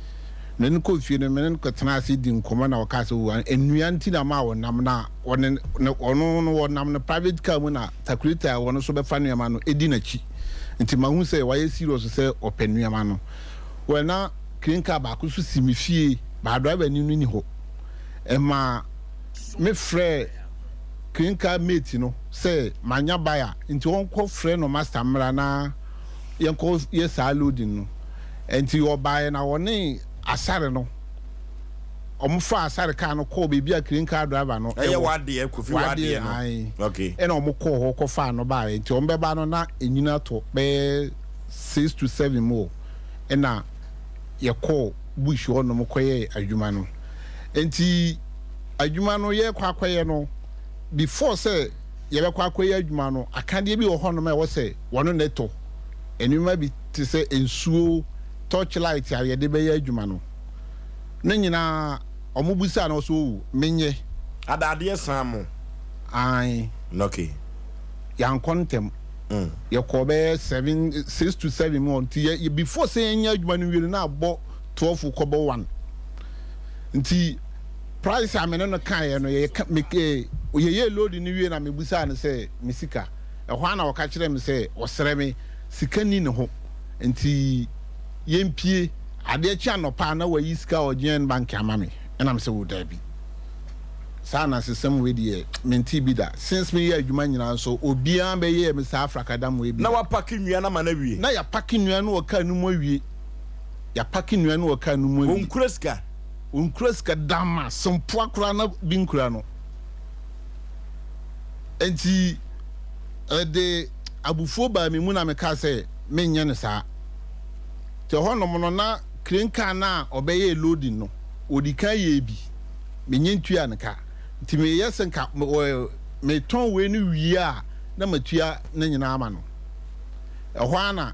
Mede no kɔɔ fie no, me ne no kɔtenaa ase dii nkɔmmɔ na ɔkaa sɛ, oh, nnua nti na maa ɔnam na ɔne ne ɔno no ɔnam no private car mu na takuleti a ɔno nso bɛfa nneɛma no di n'akyi. Nti mahu sɛ wayɛ serious sɛ ɔpɛ nneɛma no. Well, na crane car baako nso si me fie, baa driver ni no ni hɔ. Ɛmaa mefrɛɛ crane car mate no sɛ manya buyer nti ɔnkɔ frɛ no master mmra na yɛnkɔ yɛ saa loading no. Nti ɔbaeɛ na ɔne Asare no ɔmo faa Asare car no kɔɔ baabi a crane car driver no ɛwɔ. Ɛyɛ w'adeɛ, Kofi w'adeɛ no. Ae. Okay. Ɛna ɔmo kɔɔ hɔ kɔ faa no baeɛ. Nti ɔmo bɛba no na enyini atɔ bɛyɛ 6 to 7 mu hɔ ɛna yɛkɔɔ bush hɔ nom kɔyɛɛ adwuma no. Nti adwuma no yɛkɔ akɔyɛ no before sɛ yɛbɛkɔ akɔyɛ adwuma no, akadeɛ bi wɔ hɔnom a ɛwɔ sɛ wɔno na ɛtɔ. Nneɛma bi te sɛ nsuo, torch light a yɛde bɛyɛ adwuma no. Ne nyinaa wɔn busaa no ɔsɛ o menyɛ. Adaadeɛ san mo. Ae. Okay. Yɛankɔ ntɛm. Yɛkɔɔ bɛyɛ 7, 6 to 7 mu hɔ. Nti yɛ before sɛ yɛnyɛ adwuma no wie no na abɔ 12 kɔbɔ 1. Nti price a me ne no kaeɛ no yɛka me eh, yɛyɛɛ load no wie na mebusaa no sɛ me sika. Ɛhɔ ara na ɔka kyerɛɛ me sɛ ɔsrɛ me sika nni ne ho nti. yɛmpie. Adeɛ kye anɔpa a na wayi sika a ɔgye yɛn bank ama me. Ɛna mesɛ oh daabi. Saa anansesɛm wei deɛ mentee bi da. Since meyɛ adwuma nyinaa nso obiara bɛyɛɛ me saa afrakadam wei bi Na da. wapake nnua no ama no awie. Na yɛapake nnua no wɔ kaa no mu awie. Yɛapake nnua no wɔ kaa no mu awie. Ɔnkura sika. Ɔnkura sika dama, sempoa koraa na bi nkura no. Enti ɛde abufuo baa me mu na mekaa sɛ menyɛ no saa. Nti ɛhɔnom no na crane car no a ɔbɛyɛɛ loading no, ɔdi kan yɛɛ bi. Menyɛ ntuaa no ka. Nti meyɛ sɛ nka metɔn wei no wie a na matua ne nyinaa ama no. Ɛhɔ ara na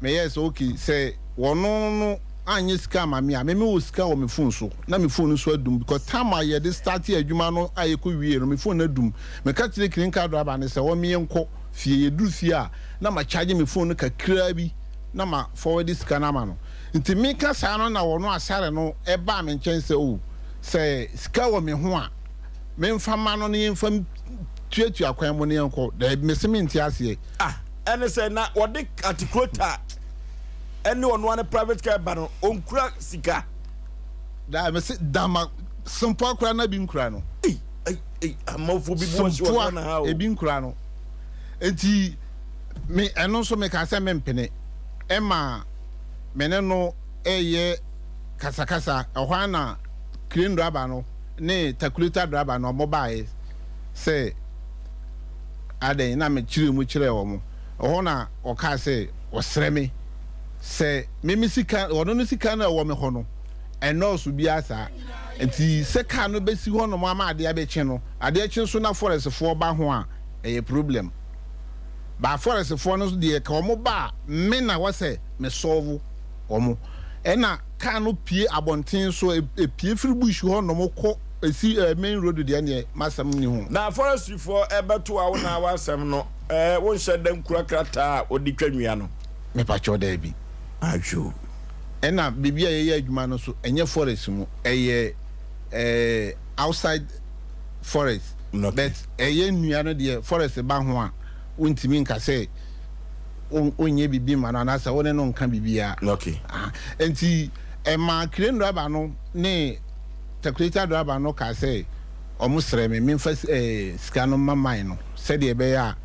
meyɛɛ sɛ okay, sɛ wɔno no anyɛ sika amma me a, me mewɔ sika wɔ me phone so. Na me phone no nso adum because time a yɛde startee adwuma no a yɛkɔ wieeɛ no, me phone no adum. Meka kyerɛɛ crane car driver no sɛ ɔmme yɛnkɔ fie. Yɛduru fie a, na ma charge me phone no kakraa bi na ma forward sika no ama no. Nti meka saa no na ɔno Asare no baa me nkyɛn sɛ oh, sɛ sika wɔ me ho a, memfa mma no na yɛmfa ntuatua kwan mu na yɛnkɔ. Daabi, mese mente aseɛ. Ah, ɛne sɛ na wɔde atikurota ɛne ɔno ara ne private car ba no, ɔnkura sika. Daa, mese dama sempoa koraa na bi nkura no. Ei, ei, ei, amanfoɔ bi bu ɔhye wɔ Ghana ha o. Sempoa ebi nkura no. Nti me ɛno nso mekaa sɛ mempene. Ɛma me ne no reyɛ kasakasa, ɛhɔ ara na crane driver no ne takuleta driver no wɔbaeɛ sɛ adɛn na mekyerɛɛ mu kyerɛɛ wɔn. Ɛhɔ na ɔkaa sɛ ɔsrɛ me sɛ me me sika, ɔno no sika no a ɛwɔ me hɔ no ɛnnɔɔso biara saa. Nti sɛ kaa no bɛsi hɔnom ama adeɛ abɛkye no, adeɛ kye nso na forestfoɔ ba ho a, ɛyɛ problem. But forestfoɔ no deɛ ka wɔn ba a, me na wɔsɛ me solve wɔn. Ɛna car no pue abɔnten so, epue firi bush hɔ nom kɔ esi eh, main road deɛ neɛ m'asɛm nni ho. Na forestry foɔ ɛbɛto a wo na w'asɛm no eh, wo nhyɛ da nkura krataa a wɔde twa nnua no. Mepakyɛw daabi. Ahwɛ o. Ɛna baabi a yɛyɛ adwuma no nso ɛnyɛ forest mu, ɛyɛ eh, outside forest. Okay. But ɛyɛ nnua no deɛ forest ba ho a, wontumi nka sɛ wonyɛ biribi mma no anaasɛ wo ne no nka biribiara. Okay. Aha. Nti ɛmaa crane driver no ne calculator driver no kaa sɛ wɔn srɛ me memfa eh, sika no mma man no sɛdeɛ ɛbɛyɛ a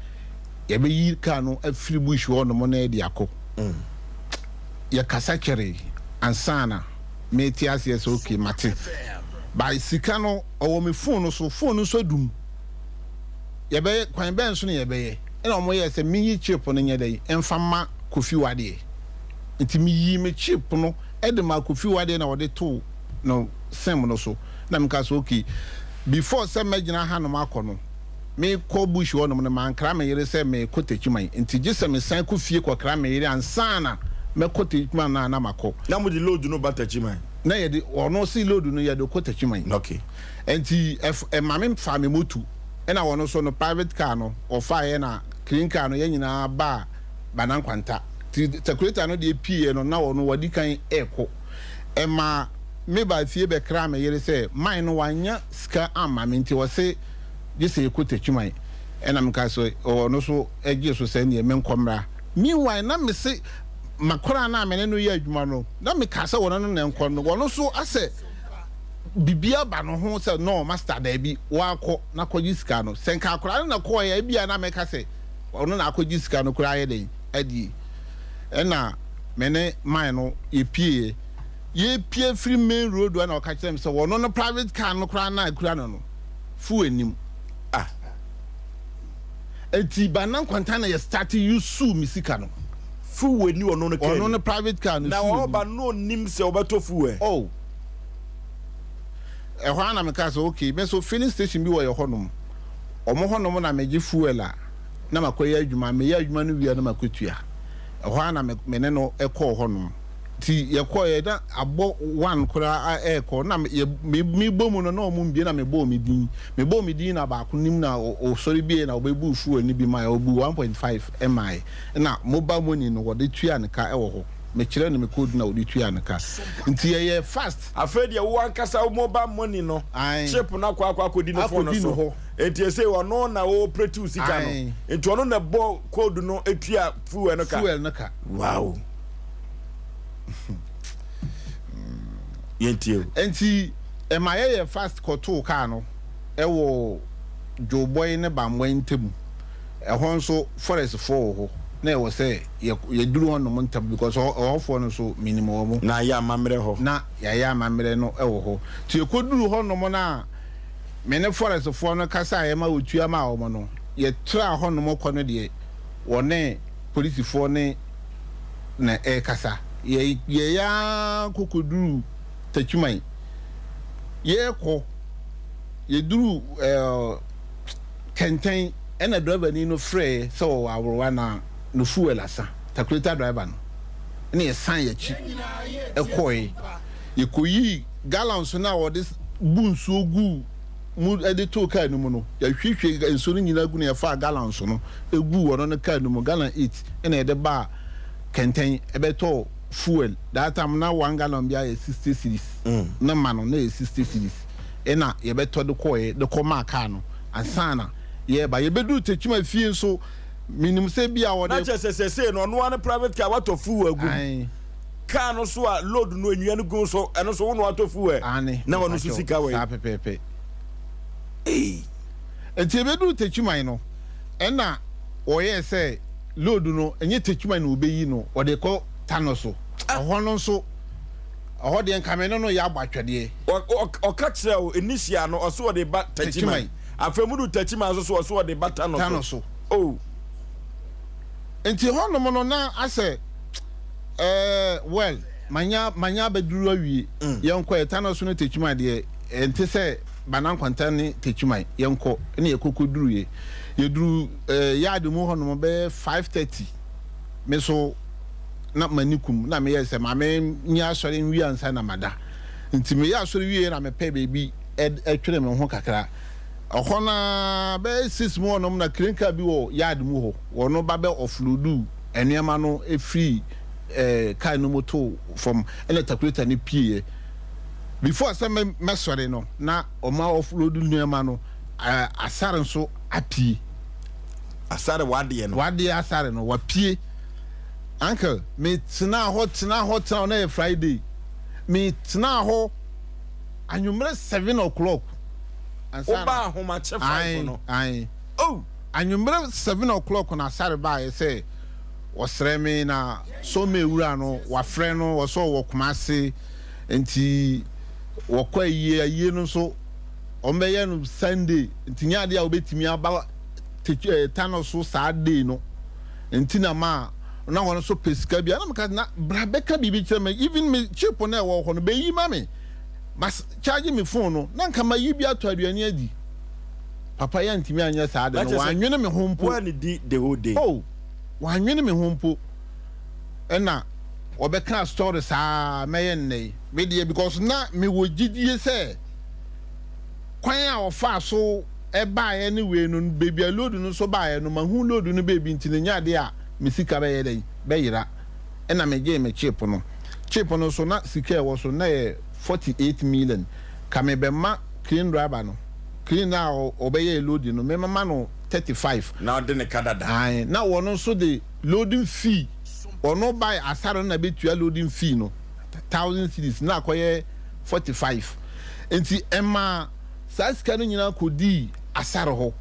yɛbɛyi kaa no afiri bush hɔ nom na yɛde akɔ. Mm. Yɛkasa kyɛree ansa na mete aseɛ sɛ okay mate. By sika no ɔwɔ me phone no so, phone no nso adum. Yɛbɛyɛ kwan bɛn so na yɛbɛyɛ? Ɛna wɔn yɛɛ sɛ menyi chip no nyɛ dɛn mfa mma Kofi Wadeɛ. Nti meyii me chip no de maa Kofi Wadeɛ na ɔde too no sim no so. Na meka sɛ okay, before sɛ mɛgyina hanom akɔ no, mekɔ bush hɔnom no mankra me yere sɛ merekɔ Techiman. Nti gye sɛ mesan kɔ fie kɔkra me yere ansa na mɛkɔ Techiman no a na makɔ. Na mode load no ba Techiman? Na yɛde, ɔno se load no yɛde kɔ Techiman. Okay. Nti ɛf, ɛma me faa me moto. Ɛna ɔno nso no private car no ɔfaeɛ na clean car no yɛn nyinaa baa Bana Nkwanta. Nti calculator no deɛ pieeɛ no na ɔno wadi kan rekɔ. Ɛma me baa fie bɛkraa me yere sɛ man no wannya sika amma me nti ɔse gye sɛ yɛkɔ Techiman. Ɛna mekaa sɛ ɔno nso gyee so sɛ ɛnneɛ menkɔ mmra. Meanwhile na mese m'akwadaa no a me ne no yɛ adwuma no na mekaa sɛ ɔno ne no nkɔ no ɔno nso asɛ biribi aba no ho sɛ no master daabi wakɔ na kɔgye sika no sɛ nka akwadaa no na kɔɔɛ ebi a na mɛka sɛ ɔno na akɔgye sika no koraa ayɛ dɛn adie ɛna me ne man no yɛpieɛ yɛpie firi main road ɛna ɔka kyerɛ me sɛ ɔno no private car no koraa na akura no no fuel anim ah eti bana nkwanta na yɛ start yusu me sika no fuel ni ɔno no car ɔno no private car no na ɔba no nim sɛ ɔbɛtɔ fuel oh Ɛhɔ ara na mekaa sɛ, Okay, me nso filling station bi wɔ yɛn hɔnom. Wɔn hɔnom na megye fuel a na makɔyɛ adwuma. Meyɛ adwuma no wie a na makɔtua. Ɛhɔ ara na me me ne no kɔɔ hɔnom. Nti yɛkɔeɛ na abɔ one koraa ɛrekɔ na yɛ me mebɔ mu no na wɔn mbie na mebɔɔ me din. Mebɔɔ me din na baako nim na ɔsɔre bie na ɔbɛbuu fuel no bi maeɛ. Ɔbuu one point five maeɛ. Ɛna mobile money no wɔde tuaa ne ka wɔ hɔ. Mekyerɛɛ no me code na ɔde tuaa ne ka. Nti yɛyɛɛ fast. Afei deɛ wo ankasa wo mobile money no chip no akɔ akɔ akɔdi ne phone no so. Nti ɛsei ɔno na ɔɔpreti wo sika no. Nti ɔno na ɛbɔ code no tua fuel no ka. Fuel no ka. Wow. Yɛntie o. Nti ɛma yɛyɛ fast kɔtoo kaa no wɔ Dwobɔe ne Bamboe ntamu. Ɛhɔ nso forest foɔ wɔ hɔ na ɛwɔ sɛ yɛduru hɔ nom ntɛm because ɛhɔfoɔ no nso menim wɔn. Na ayɛ amammerɛ hɔ. Na yɛayɛ amammerɛ no wɔ hɔ. Nti yɛkɔduru hɔ nom no a me ne forest foɔ no kasaeɛ ma wɔtua maa wɔn no, yɛtraa hɔ nom kɔ no deɛ wɔne polisifoɔ ne na ɛrekasa. Yɛyɛ ara kɔkɔduruu Techiman. Yɛrekɔ, yɛduruu ɛɛ Kɛntɛn ɛna driverni no frɛɛ sɛ ɔwɔ Aworowa na no fuel asa, calculator driver no. Ɛna yɛsan yɛn akyi kɔe. Yɛkɔyii gallons no a wɔde bu nsuo guu mu de too kaa no mu no, yɛhwiehwie nsuo no nyinaa gu na yɛfaa gallons no guu ɔno ne kaa no mu, gallon eight na yɛde baa Kɛntɛn bɛtɔɔ fuel. That time na one gallon biara yɛ 60 cedis, ne ma no na yɛ 60 cedis ɛna yɛbɛtɔ de kɔɔɛ de kɔmaa kaa no ansa na yɛreba. Yɛbɛduru Techiman fie nso, menim sɛ bi a wɔde. Na kyerɛ sɛ seesei no ɔno ara ne private car watɔ fuel agu mu. Ae. Car no so a load no nnua no gu so ɛno so wo na watɔ fuel. Aane, Na ɔno nso mepakyɛw, sika wɔ yi. saa pɛpɛɛpɛ. Ei. Nti yɛbɛduru Techiman no, ɛna wɔyɛɛ sɛ load no ɛnyɛ Techiman na wɔbɛyi no, wɔde kɔ Tano so. Ɛhɔ no nso, ɛhɔ deɛ nka me ne no yɛ abɔ atwɛdeɛ. Ɔka kyerɛɛ wo initial no ɔse ɔde ba Techiman. Techiman. Afei mo du Techiman nso so ɔse ɔde ba Tano so. Tano so. Oh. Nti hɔnom no na asɛ ɛɛ well manya manya abɛduru awie. Yɛnkɔ ɛ Tano so ne Techiman deɛ ɛnte sɛ Bana Nkwanta ne Techiman yɛnkɔ ɛna yɛkɔ kɔduruiɛ. Yɛduru ɛɛ yard mu hɔnom bɛyɛ 5:30 me so na m'ani kum na meyɛɛ sɛ ma menyɛ asɔre nwie ansa na mada. Nti meyɛ asɔre wieɛ na mepɛɛ baabi twere me ho kakra. Ɛhɔ no ara bɛyɛ 6 mu hɔnom na crane car bi wɔ yard mu hɔ, wɔn ba bɛ offloadu nneɛma no firi car no mu too fam ɛna takuleta no pieeɛ. Before sɛ mɛsɔre no na wɔn a offload nneɛma no asare nso apue. Asare w'adeɛ no. W'adeɛ asare no wapue. Uncle me tenaa hɔ tenaa hɔ tenaa hɔ na ɛyɛ Friday. Me tenaa hɔ anwummerɛ 7 o'clock. Ansa na. Wobaa ahomakye 5 no. Ae ae. Oh! Anwummerɛ 7 o'clock na asare baeɛ sɛ ɔsrɛ me na Sɔmee wura no wafrɛ no ɔsɛ ɔwɔ Kumase nti wɔkɔ ayie ayie no nso wɔbɛyɛ no Sunday nti nyɛ adeɛ a wɔbɛtumi aba ta no so saa day no nti na ma na wɔn nso pɛ sika bi a na meka na bra bɛka biribi kyerɛ me even me chip no ɛwɔ hɔ no bɛyi ma me mas charge me phone no na nka ma yi bi atɔ aduane adi papa yɛ ntumi anyɛ saa de no wɔanwene me ho mpo wɔanidi the whole day oh wɔanwene me ho mpo ɛna wɔbɛka story saa mɛyɛ nnɛ yi me deɛ because na mewɔ gyidie sɛ kwan a wɔfaa so baeɛ ne wei no, baabi a load no nso baeɛ no, mahu load no baabi nti no ɛnyɛ adeɛ a me sika bɛyɛ dɛn, bɛyera. Ɛna megyee me chip no. Chip no nso na sika a ɛwɔ so no na ɛyɛ 48 million. Ka mebɛma crane driver no, crane no a ɔbɛyɛɛ loading no, memama no 35. Na ɔde ne ka dada. Ae, na ɔno nso de loading fee, ɔno bae asare no na bɛtua loading fee no, thousand cedis, na akɔyɛ 45. Nti ɛmaa saa sika no nyinaa kɔdii Asare hɔ.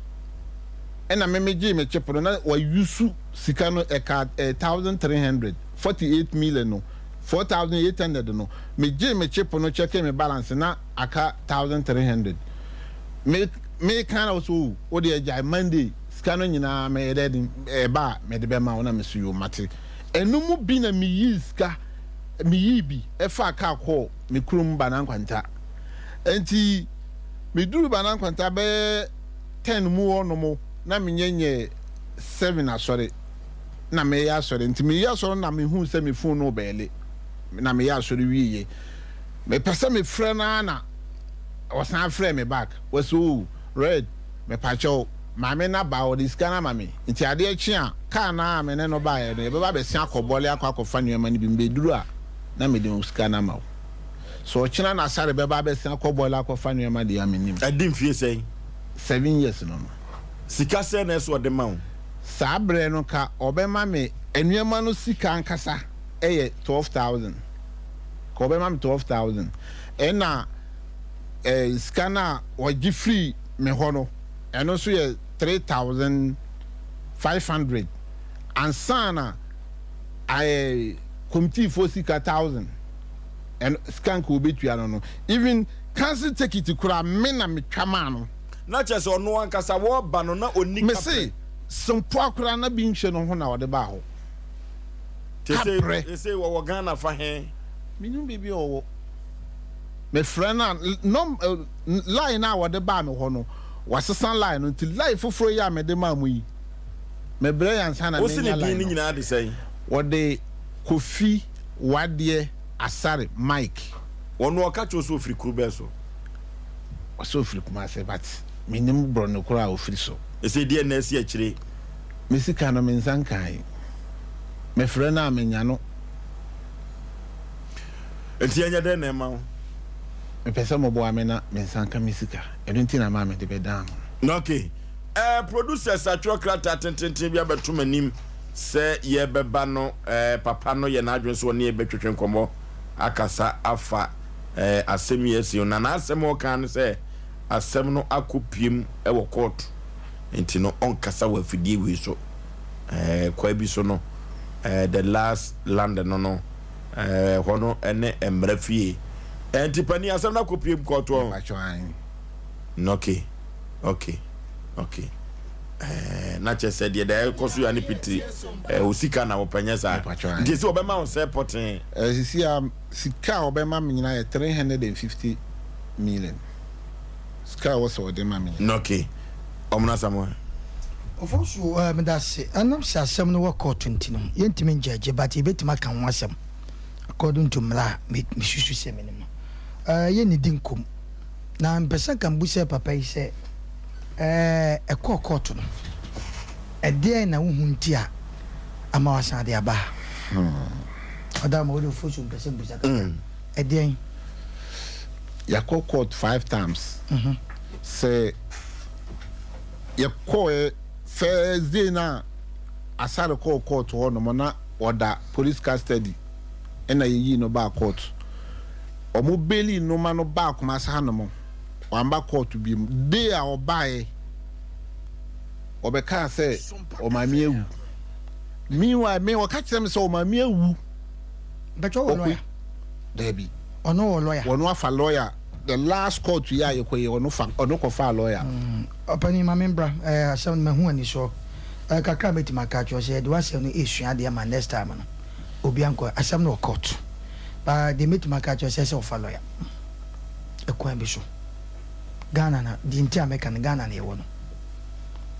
Ɛna me megyee me chip no, na wayusu sika no, ɛka eh, 1300, 48 million no, 4800 no, megyee me chip no kyɛkee me balance na aka 1300. Me meka na ɔsɛ o, wo deɛ gyae Monday sika no nyinaa mɛyɛ dɛ ɛba a mede bɛma wo, na mese yoo mate. Ɛno mu bi na meyii sika, meyii bi ɛfaa kaa kɔɔ me kurom Banankwanta. Enti meduruu Banankwanta bɛyɛ ten mu hɔ nom na menyɛ nyɛɛ seven asɔre na meyɛ asɔre. Nti meyɛ asɔre na mehuu sɛ me phone no rebɛɛle na meyɛ asɔre wieɛ. Mepɛ sɛ mefrɛ no ara na ɔsan frɛɛ me back. Ɔse oh Red mepakyɛw maame no aba ɔde sika no ama me nti adeɛ kye a car no a me ne no baeɛ no yɛbɛba abɛsen akɔ Bɔle akɔ akɔfa nneɛma no bi mebɛduru a na mede wo sika no ama wo. So ɔkyena na Sare bɛba abɛsen akɔ Bɔle akɔfa nneɛma deɛ a mennim. Adi mfie sɛn? Seven years no no. Sika sɛn na ɛsɛ ɔde ma wo? Saa berɛ no ka ɔbɛma me nneɛma no sika ankasa yɛ 12,000. Ka ɔbɛma me 12,000. Ɛna eh, sika no a ɔgye firi me hɔ no, ɛno nso yɛ 3,500. Ansa na eh, komitiifoɔ sika 1,000. Ɛno, sika nka ɔbɛtua no no. Even council ticket koraa, me na metwa maa no. Na kyerɛ sɛ ɔno ankasa wɔreba no na ɔnni kaprɛ. Mese, sempoa koraa na bi nhyɛ no ho na ɔde baa hɔ. Kaprɛ. Seesei wɔwɔ Ghana fa he? Mennim baabi a ɔwɔ. Mefrɛ no a, nɔm line no a wɔde baa me hɔ no, wɔasesa line no nti line foforɔ yi a mede maa mo yi, mebrɛ yɛ ansa na Wose ne manya din line no no. nyinaa de sɛn? Wɔde Kofi Wadeɛ Asare Mike. Ɔno ɔka kyerɛ wo sɛ ɔfiri kuro bɛn so? Ɔsɛ ɔfiri Kumase but mennim borɔno koro a ɔfiri so. Ɛsei deɛn na asi akyire? Me sika no me nsa nkae. Mefrɛ no a menya no. Nti ɛnyɛ dɛn na ɛma wo? Mepɛ sɛ moboa me na me nsa nka me sika. Ɛno nti na maa mede bɛdaa mo no. Ok. Eh, producers atwerɛ krataa tententen bi abɛto m'anim sɛ yɛbɛba no eh, papa no yɛ n'adwene sɛ ɔne yɛn bɛtwetwe nkɔmmɔ akasa afa eh, asɛm yi asi ho. Na n'asɛm a ɔka ne sɛ asɛm no akɔpiem wɔ kɔɔto nti no ɔnkasa wɔ afidie wei so. Eh, kwa bi so no, eh, the last land no no, eh, hɔ no ne mmara fie. Eh, nti panin asɛm no akɔpiem kɔɔto ɔho. Mepakyɛw ae. Ok, ok, ok. Eh, na kyerɛ sɛ deɛ da ɛkɔ so ya ne pitiri eh, o sika na wɔpɛ nyɛ saa. Mepakyɛw ae. Nti ɛsɛ wɔbɛma wo sɛ pɔtee. Eh, sisi a sika a wɔbɛma me nyinaa yɛ 350 million. Sika a ɛwɔ sɛ wɔde ma me nyinaa. Ok, Ɔmono Asamoah. Ofosu, eh, medase. Ɛnam sɛ asɛm no wɔ court nti no, yɛntumi ngyɛgye but yɛbɛtumi aka ho asɛm according to mmara a me mesusu sɛ menim no. Eh, yɛnnidi nkɔm. Na mepɛ sɛ nka mebisa papa yi sɛ, eh, ɛkɔɔ court no, ɛdeɛn na wohu nti a ama wasan de aba ha? Ɔda ma wode Ofosu mpɛ sɛ mbusa kakra. Ɛdeɛn? Yɛakɔ court five times. Sɛ yɛkɔɛ first day no a Asare kɔɔ court hɔ nom na ɔda police custody ɛna yɛyii no baa court. Ɔmo bailii no ma no baa Kumasi ha nom, wamba court biom. Day a ɔbaeɛ ɔbɛkaa sɛ ɔmaame awu. Meanwhile me ɔka kyerɛ me sɛ ɔmaame awu. Mpakyɛ ɔwɔ lawyer? Daabi. Ɔno wɔ lawyer? Ɔno afa lawyer. The last court yi a yɛkɔ yi ɔno fa ɔno kɔ faa lawyer. Ɔpanin ma me mbra eh, asɛm no mahu anisɔ eh, kakra a mɛtumi aka akyerɛ wo sɛ yɛde w'asɛm no ɛresua adeɛ ama next time no obi ankɔ asɛm no wɔ court but deɛ mɛtumi aka akyerɛ wo sɛ ɛsɛ wofa lawyer ɛkwan bi so Ghana na deɛ nti a mɛka no Ghana na yɛwɔ no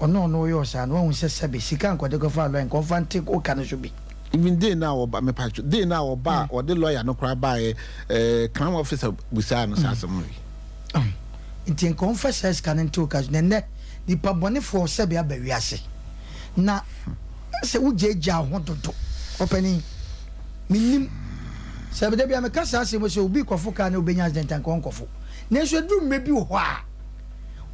ɔno ɔno ɔyɛ ɔsaa no wahu sɛ sɛbe sika nkɔde kɔfa lawyer nka ɔmfa nte wo ka no so bi. Even day no a ɔba mepatwo day no a ɔba a ɔde lawyer no koraa baeɛ eh, crown officer busaa no saa asɛm wei. Nti nka ɔmfa saa sika no nte wo ka so na ɛnnɛ nipa bɔnefoɔ sɛbe aba wiase na sɛ wo gyaagyaa wo ho dodo ɔpanin mennim sɛ da bia meka saa asɛm sɛ obi kɔfo kaa na obɛnya accident anka ɔnkɔfo nanso ɛduru mmerɛ bi wɔ hɔ a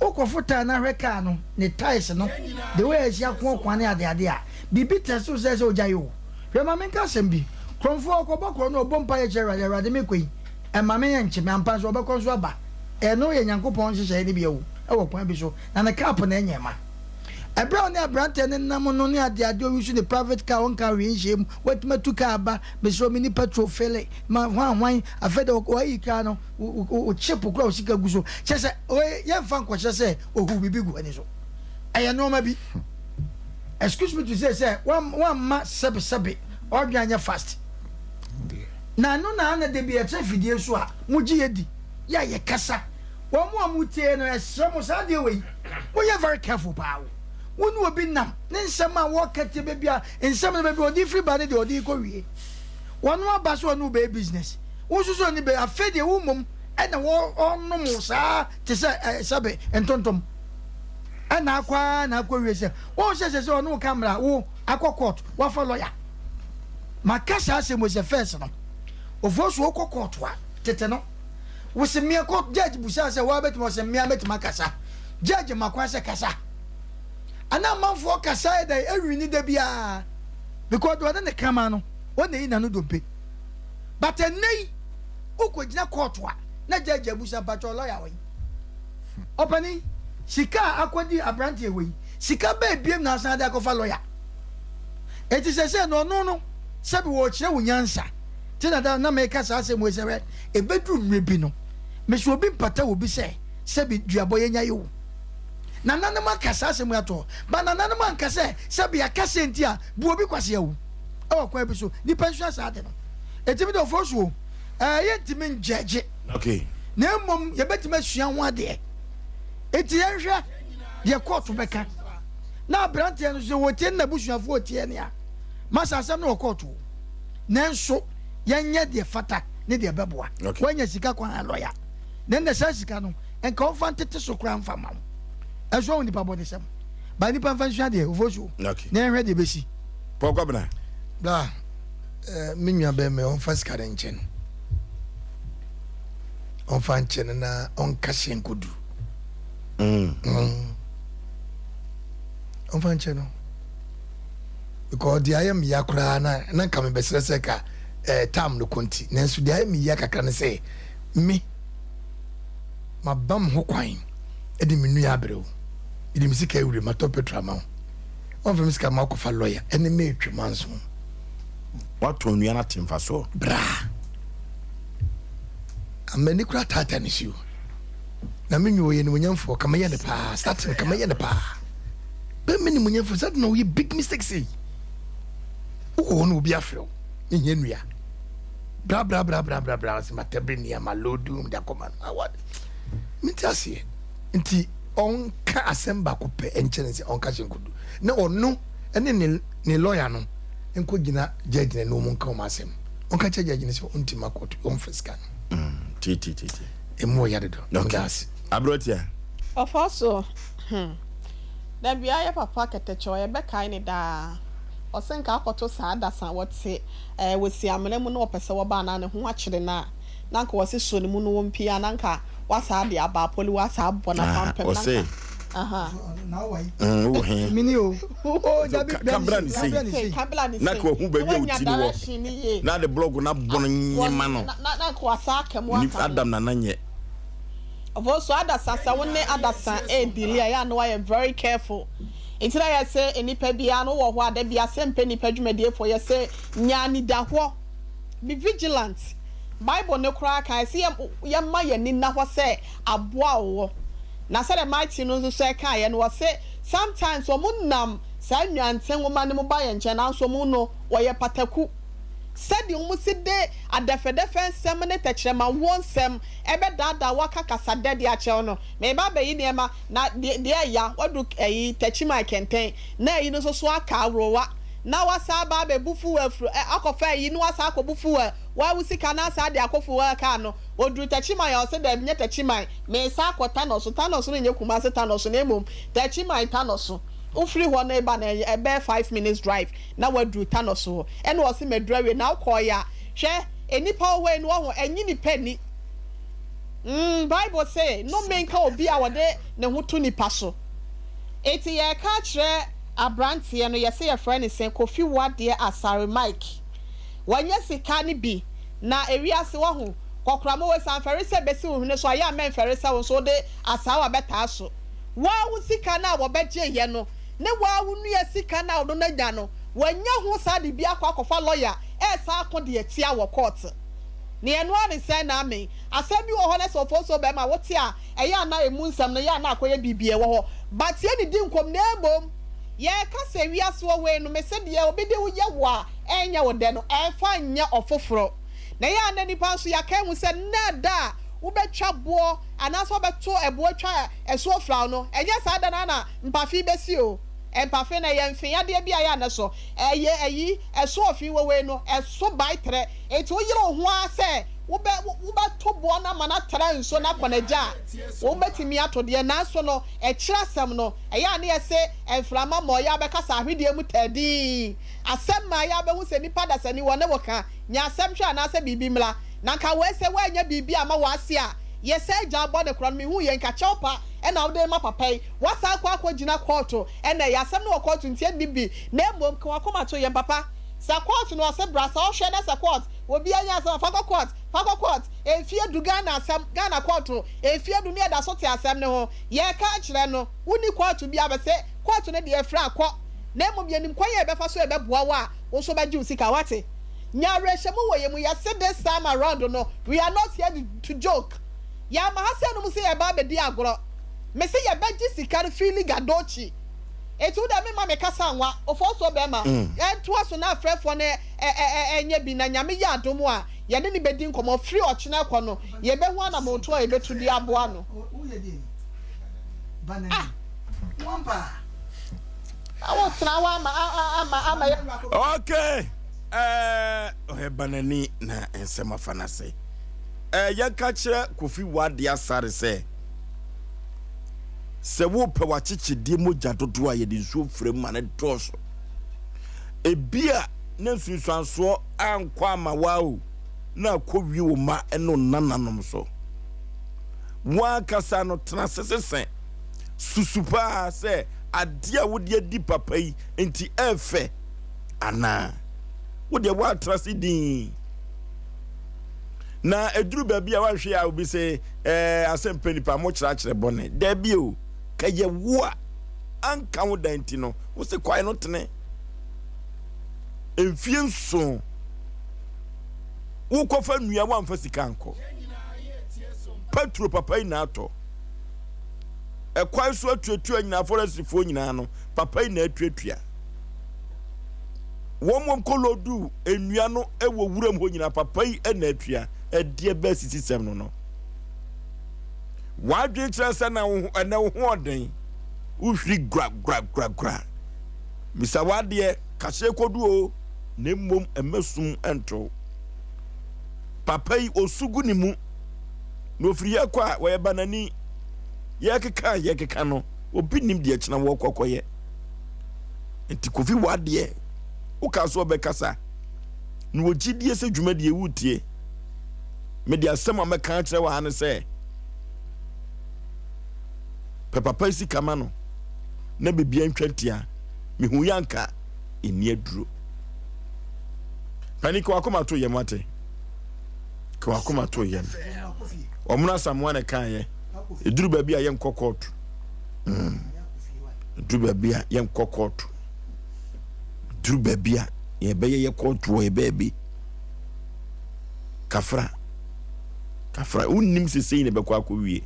wokɔfo taa na ahwɛ kaa no ne tyres no the way a ɛsi akoakoa ne adeade a Biribi tɛste wo sɛ sɛ ogyae o. Hwɛ ma menka asɛm bi. Korɔmfoɔ ɔkɔbɔ korɔ no ɔbɔ mpaeɛ kyerɛ Awurade, Awurade mekɔ yi, mma me nkye me. Ampa nso ɔbɛkɔ nso aba. Ɛno yɛ Nyankopɔn nhyehyɛeɛ no bi o, wɔ kwan bi so. Na ne cup na ɛnyɛ ma. Ɛberɛ a ɔne aberanteɛ no nam no ne adeade ɔuse ne private car ɔnka hwee nhyɛɛ mu, watumi atu car aba, mesrɛ wo menni petrol fele, ma hwan hwan, afei deɛ wayi car no, wo chip koraa wo sika gu so. Kyerɛ sɛ yɛmfa nkɔhyɛ sɛ ɔhuu biribi gu ani so. Ɛyɛ nnoɔma bi. Excuse me to say sɛ wamma sɛbe sɛbe ɔdwen anyɛ fast. Na ɛno na ana da bi yɛkyerɛ fidie so a mogye yɛ di yɛ a yɛkasa. Wɔn a motie no yɛsrɛ mo saa adeɛ wei monyɛ very careful paa o. Wo ne obi nam ne nsɛm a wɔka tie baabi a nsɛm no baabi a ɔde firi ba ne deɛ ɔde rekɔ wie. Wɔn aba sɛ ɔne wo bɛyɛ business wo nso sɛ ɔne bɛyɛ afei deɛ wo mmom ɛna wɔnom wo saa te sɛ sɛbe ntontom. Ɛna akɔ ara na akɔ wie sɛ wɔn sɛ sɛ sɛ ɔne wo ka mmara wo akɔ court wafa lawyer maka saa asɛm wɔ sɛ first no ofuo so wokɔ court a tete no wosɛ mmea kɔ judge busa sɛ waa bɛtumi ɔsɛ mmea bɛtumi akasa judge ma kwan sɛ kasa ana amanfoɔ kasa yɛ dɛ ɛwi ne da biara because ɔne ne kraman no ɔna yi n'ano dompe but ɛnɛ yi. Wokɔgyina kɔɔto a, na judge abusa, mpakyɛw lɔya wɔ he? Ɔpanin, sika a akɔdi aberanteɛ hɔ yi, sika bɛn biom na asan de akɔfa lɔya? Enti sɛsɛɛ no ɔno no, sɛbi wɔrekyerɛ wo nyansa. Nti na da na meka saa asɛm wei sɛ hwɛ, ɛbɛduru mmerɛ bi no, mese obi mpata obi sɛ sɛbi duabɔ yɛnya yi o. Nananom aka saa asɛm yi ato hɔ, but nananom anka sɛ sɛbi aka sei nti a, bu obi kwasea o. Ɛwɔ kwan bi so, nnipa nsua saa ade no. Enti me de ɔfɔ so o, ɛɛ yɛntumi ngyɛgye. Okay. Na mmom yɛbɛtumi asua ho adeɛ. Enti yɛnhwɛ deɛ kɔɔto bɛka. Na aberanteɛ no sɛ wɔtie no n'abusuafoɔ ɔtie ne a, masa asɛm no wɔ kɔɔto o. Nanso yɛnyɛ deɛ fata ne deɛ ɛbɛboa. Okay. Wanya sika kwan a lɔya. Na ɛnna saa sika no, nka ɔmfa ntete so koraa mfa ma wo. Ɛso ahu nipa bɔnesɛm. Ba nipa mfa nsua deɛ, ɔfɔ so o. Okay. Na yɛnhwɛ deɛ ɛbɛsi. Paul Kwabena. Bra, eh, me nua bɛrima ɔmfa sika no nkyɛ no. Ɔmfa nkyɛ no na ɔnka hyɛ nkodu. Mm. Mm. Ɔmfa nkyɛ no. Because deɛ ayɛ me ya koraa na na nka mebɛsrɛ sɛ ka eh, tam no kɔ nti. Nanso deɛ ayɛ me ya kakra ne sɛ me maba me ho kwan de me nua abrɛ wo. Mede me sika awura matɔ petrol ama wo. Wɔmfa me sika ma wokɔfa lɔya ɛne me retwe manso. Woatɔn nnua no ate mfasoɔ. Bra. Amani kora taataa ne suo. Na me nwi ɔyɛ nimonyamfoɔ ka mɛyɛ ne paa starting ka mɛyɛ ne paa. Bɛ me nimonyamfoɔ sɛ na woyɛ big mistake sei. Wokɔ hɔ na obi afrɛ wo mehia nnua. Bra bra bra bra bra bra sɛ matɛbere nnua ma lodu de akɔma no. Awa mente aseɛ. Nti ɔnka asɛm baako pɛ nkyerɛ no sɛ ɔnka hyɛ nkodu na ɔno ne ne ne lɔya no nkɔgyina judge no anim nka wɔn asɛm. Ɔnka kyerɛ judge no sɛ ɔnti ma kɔɔto ɔmfa sika no. Mm, ti ti ti ti. Emu ɔya dodo. Okay. Meda ase. Aberanteɛ. Ɔfa so, hmm. Da biara yɛ papa kɛtɛkyɛw yɛbɛkae no daa. Ɔse nka akɔto saa adasa wɔte eh, wɔsi amena mu na wɔpɛ sɛ wɔba anaa ne ho akyere no a, na anka wɔse sɔ ne mu no wɔmpie a na anka wasaa de aba apoli wasaa abɔ n'apampam na Ɔse anka aha. Mm, wowɔ he? Mini o. O dabi Ka ka bra ne sei. bra ne sei. Ka bra ne Na sei. ka wahu Na baabi a wanya ɔti no wɔ. direction no yie. Na de blɔg no abɔ no nyema no. Na na na anka wasaa aka mu Ni aka ho. Adam nana nyɛ. Ɔfo so adasa sɛ wo ne adasa ɛɛdili a ɛyɛ a na wayɛ very careful. Nti na yɛse nnipa biara no wowɔ hɔ a da biara sɛ mpɛ nnipa dwumadiefoɔ yɛse nya anidahoɔ. Be vigilant. Bible no koraa ka ɛse yɛ yɛmma yɛn ani nna hɔ sɛ aboa a ɔwɔ. Na sɛdeɛ Martin no nso so ɛkaeɛ no ɔse sometimes wɔn nam saa nnwanten nwoma no mu ba yɛn nkyɛn nanso wɔn no wɔyɛ pataku. Sɛdeɛ wɔn si de adɛfɛdɛfɛ nsɛm ne tɛkyerɛma woɔ nsɛm ɛbɛdaadaa wo aka kasadɛ de akyerɛ wo no, mereba abɛyi nneɛma na deɛ deɛ ɛya wadu ɛyi tɛkyiman kɛntɛn na ɛyi no nso so aka aworowa na wasan aba abɛbu fuel afiri ɛ akɔfa ɛyi na wasan akɔbu fuel Waa wo sika na asan de akɔ fuel car no oduru Techiman a ɔse daabi nyɛ Techiman meesan akɔ Tanoso Tanoso no nyɛ Kumasi Tanoso na mmom Techiman Tanoso wofiri hɔ no reba no ɛyɛ ɛbɛyɛ 5 minutes drive na waduru Tanoso hɔ ɛna ɔse maduru awie na wokɔɔeɛ a hwɛ nnipa wɔ hɔ yi no wahu ɛnye nipa nni mm Bible se nnome nka obi a ɔde ne ho to nipa so enti yɛreka akyerɛ abranteɛ no yɛse yɛfrɛ no sɛn Kofi Wadeɛ Asare Mike. Wanya sika no bi na ewiase wahu kɔkoramo wei sɛ amfɛre sɛ bɛsi wo hwene so a yɛ a mɛmfɛre sɛ wo nso wode asaawa bɛtaa so. Woaa wo sika no a wɔbɛgyeeɛ no ne woaa wo nua sika no a ɔno no anya no wanya ho saa de bi akɔ akɔfa lɔya ɛɛsan ako de atia wɔ kɔɔte. Nea ɛno ara ne sɛn na amen. Asɛm bi wɔ hɔ na sɛ ɔfɔnsuo bɛɛma wote a ɛyɛ a na ɛmu nsɛm no yɛ a na akɔyɛ biribi ɛwɔ hɔ but yɛnnidi nkɔm na mmom yɛɛka sɛ wiase wɔ wei no mese deɛ obi de wo yɛ wo a ɛnyɛ wo dɛ no, ɛmfa nyɛ ɔfoforɔ. Na ɛyɛ a na nnipa nso yɛaka ahu sɛ nnɛ da a wobɛtwa boɔ anaasɛ wobɛto ɛboɔ atwa ɛso afira wo no, ɛnyɛ saa da no ara na mpafe bɛsi o. Mpafe no, ɛyɛ mfe yadeɛ bi a ɛyɛ a na ɛsɔ. Ɛyɛ ayi, ɛso ɔfe wɔ wei no, ɛso bae trɛ. Enti woyere wo ho ara sɛ wobɛ, wobɛto boɔ no ama no atra nsuo no akɔ n'agya a, wobɛtumi ato deɛ. Nanso no, ɛkyerɛ asɛm no, ɛyɛ a na yɛse mframa ma ɔyɛ a bɛkasa ahwedeɛ mu taa dinn. Asɛm ma yɛabehu sɛ nnipa adasani wɔ ne wo ka, nya asɛm hwɛ anaasɛ biribi mmra. Na nka wei sɛ woannya biribi amma w'ase a, yɛ sɛ agya bɔ ne korɔ no, mehuu yei nka kyɛw pa na wode rema papa yi, woasan akɔ akɔgyina kɔɔto ɛnɛ yi, asɛm no wɔ kɔɔto nti ɛnni bi, na mmom ka w'akoma to yɛn papa. Sɛ court no ɔse bra sɛ ɔhwɛ na sɛ court obi anya asɛm a fa kɔ court fa kɔ court mfie du Ghana asɛm Ghana court mfie du ne yɛda so te asɛm no ho yɛka akyerɛ no wonni court biara bɛse court no deɛ frɛ a kɔ na mmom yɛnim kwan a yɛbɛfa so yɛbɛboa wo a wo nso bɛgye wo sika wate nya awerɛhyɛmu wɔ yɛn mu yɛse this time around no we are not here to joke yɛama ha sɛ nom sɛ yɛba abɛdi agorɔ mese yɛbɛgye sika no fili gadokyi Enti wo deɛ memma me kasa nwa, Ofosuo bɛɛma, yɛntoa so na afrɛfoɔ no nyɛ bi na Nyame yɛ adom a yɛne no bɛdi nkɔmmɔ firi ɔkyena kɔ no yɛbɛhu anamontuo a yɛbɛtu de aboa no. Ah! Na wo tena hɔ ama ama ama yɛ. Okay, ɛɛ ɔyɛ banani na nsɛm afa n'ase. Ɛɛ yɛnka kyerɛ Kofi Wade Asare sɛ. Sɛ worepɛ w'akyekyedeɛ mogya dodoɔ a, yɛde nsuo fra mu ma no dɔɔso. Ebia na nsunsuansoɔ ankɔ ama wo ara o, na akɔwie wo mma ne wo nananom so. Wo ankasa no, tena ase sesɛ. Susu paa sɛ adeɛ a wode adi papa yi nti ɛɛfɛ anaa? Wo deɛ woatra ase dinn. Na ɛduru baabi a woanhwɛ a obi sɛ Ɛɛ asɛm nipa mo kyerɛkyerɛ bɔne. Dabi o, ka yɛ wo a anka wo dan ti no, wo se kwae no tene. Mfie nson wokɔfa nnua woamfa sika ankɔ. Petro papa yi na atɔ. Ɛkwan so atuatua nyinaa forestryfoɔ nyinaa no papa yi na atuatua. Wɔn wɔn kɔlɔdu nnua no wɔ wuram hɔ nyinaa papa yi na atua. Ɛdeɛ bɛɛ sisisɛm no no. W'adwene kyerɛ sɛ na wo ɛnɛ wo ho ɔden. Wohwiri gura gura gura gura. Misa w'adeɛ kahyɛ kodu o na mmom ɛmɛ sum ɛnto. Papa yi osu gu ne mu. Na ofiri yɛ kɔ a wɔyɛ banani. Yɛkeka yɛkeka no obi nim deɛ kyena wɔkɔ kɔyɛ. Nti Kofi w'adeɛ woka so ɔbɛkasa. Mewɔ gyidie sɛ dwumadie woretie. Mede asɛm a mɛka akyerɛ wɔ ha ne sɛ, pɛ papa yi sika ma no na biribiara ntwa ntia. Mehu yɛ anka ɛnni aduro. Pani ka wakoma to yam wate. Ka wakoma to yam. Ɔmono Asamoah na ɛkaeɛ. Ɛduru baabi a yɛnkɔ kɔɔto. Ɛduru baabi a yɛnkɔ kɔɔto. Duru baabi a yɛbɛyɛ yɛ kɔɔto wɔ yɛ baabi. Kafra. Kafra. Wonnim sɛ sei na ɛbɛkɔ akɔwie.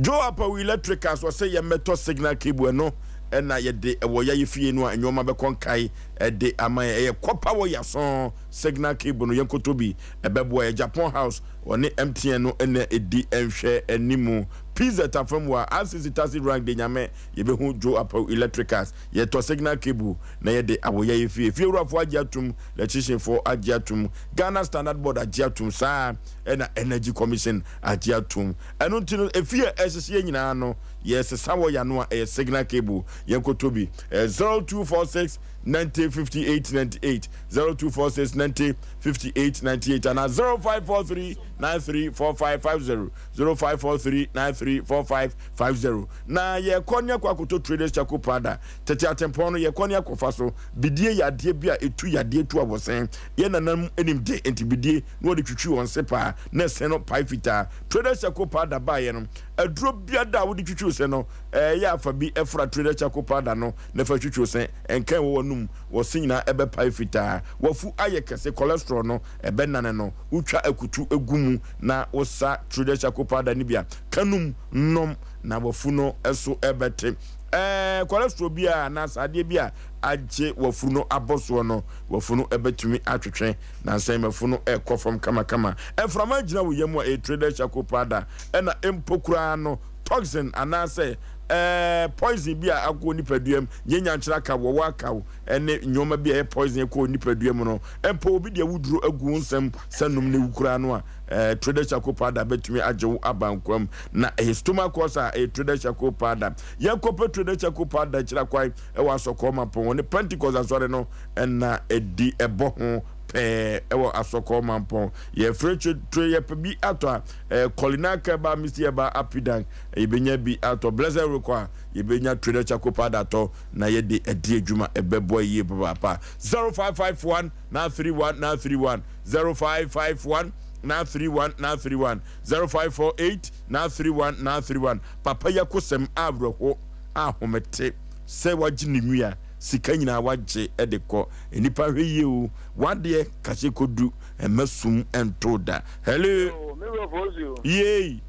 Joe Apawu Electricals ɔsɛ yɛmmɛtɔ signal cable ɛno ɛna yɛde ɛwɔ yɛayɛ fie no a nneɛma bɛkɔ nkae ɛde ama yɛ. Ɛyɛ kɔpa wɔ yaso signal cable no yɛnkɔtɔ bi ɛbɛboa yɛ. Japan House ɔne MTN no ɛna ɛdi ɛnhwɛ animu. PZ afam wɔ a RCC Taxi Rank de nyame yɛbɛhu Joe Apawu Electricals. Yɛtɔ signal cable na yɛde awɔ yɛn fie. Fiewurafoɔ agye atum, electricianfoɔ agye atum, Ghana Standard Board agye atum, saa ara na Energy Commission agye atum. Ɛno nti no, efie a ɛrehyehye yɛn nyinaa no, yɛresesa wɔ yɛn ano a ɛyɛ signal cable. Yɛnkɔtɔ bi. Ɛyɛ 0246 90 58 98, 0246 90 58 98 anaa 0543 93 4550, 0543 93 4550. Na yɛkɔ ne akɔ akɔtɔ traders charcoal powder. Tete atempɔn no, yɛkɔ ne akɔfa so. Bidie yɛ adeɛ bi a ɛtu yadeɛ tu awɔsɛn. Yɛn nananom nim de, enti bidie na wɔde twitwi wɔn se paa, na ɛse no pae fitaa. Traders charcoal powder baeɛ no, aduro biada a wode twitwi wo se no, ɛyɛ a fa bi fra traders charcoal powder no na fa twitwi wo se. Nka ɛwɔ w'anom, wɔ se nyinaa ɛbɛpae fitaa. W'afu ayɛ kɛse, cholesterol no ɛbɛnane no. Wotwa akutu gu mu na wosa traders charcoal powder no bi a, ka num nom. na w'afu no so bɛte. Ɛɛ, cholesterol bi a anaasɛ adeɛ bi a agye w'afu no abɔ soɔ no, w'afu no bɛtumi atwetwe. Nansa yi m'afu no rekɔ fam kamakama. Mframa gyina wo yam a, ɛyɛ Trader Charcoal Powder. Ɛna mpo koraa no, toxin anaasɛ ɛɛ poison bi a akɔ wo nipadua mu, nyɛ nyankyerɛ akaw, wɔwɔ akaw ne nneɛma bi a ɛyɛ poison kɔ wo nipadua mu no, mpo obi de awuduro agu wo nsam sɛ nom na ewu koraa no a, Eh, Trader Charcoal Powder bɛtumi agye wo aba nkwa mu. Na ɛyɛ stomach ulcer a, ɛyɛ Trader Charcoal Powder. Yɛnkɔpɛ Trader Charcoal Powder akyiri akwan ɛwɔ Asɔkɔɔ Mapɔn. Wɔne Pentecost Asɔre no na ɛdi ɛbɔ ho pɛɛ ɛwɔ Asɔkɔɔ Mampɔn. Yɛfrɛ twe yɛpɛ bi atɔ a, ɛɛ Kɔlina Kɛba Misti Ɛba Apidan yɛbɛnya bi atɔ. Blessed rekɔ a, yɛbɛnya Trader Charcoal Powder atɔ na yɛde adi adwuma. Ɛbɛboa yie papaapa. 0551 931 931 0551 931 931 0548 931 931 Papa yi akosɛm awerɛho ahomete sɛ wagye ne nua sika nyinaa wagye de kɔ. Nnipa hwɛ yie o, wadeɛ kahye kɔdu mma sum nto da. Hello. Yo, me wura Fosu. Yei.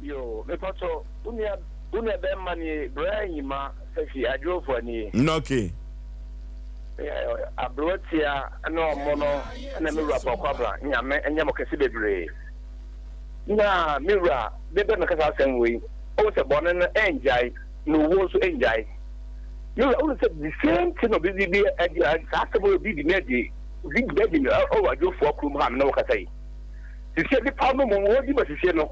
Yo, me pato, wo nua, wo nua bɛrima nie, Brian Nyima, Safi, Adwofo nie. Okay. Aberewa tia ne ɔmo no na me wura Pɔkɔ Abra, Nyame nyɛ mo kɛse bebree. Na me wura, bebe me kasa asɛm wei, o sɛ bɔne no ɛngyae, na owuo nso ɛngyae. Me wura, wonu sɛ the same thing obi bi bi ɛdi saa asɛm wei obi di me adi, obi di me adi me ɔwɔ adwofoɔ kurom ha me ne wo kasa yi. Sisi nipa no mu wɔdi ma sisi no,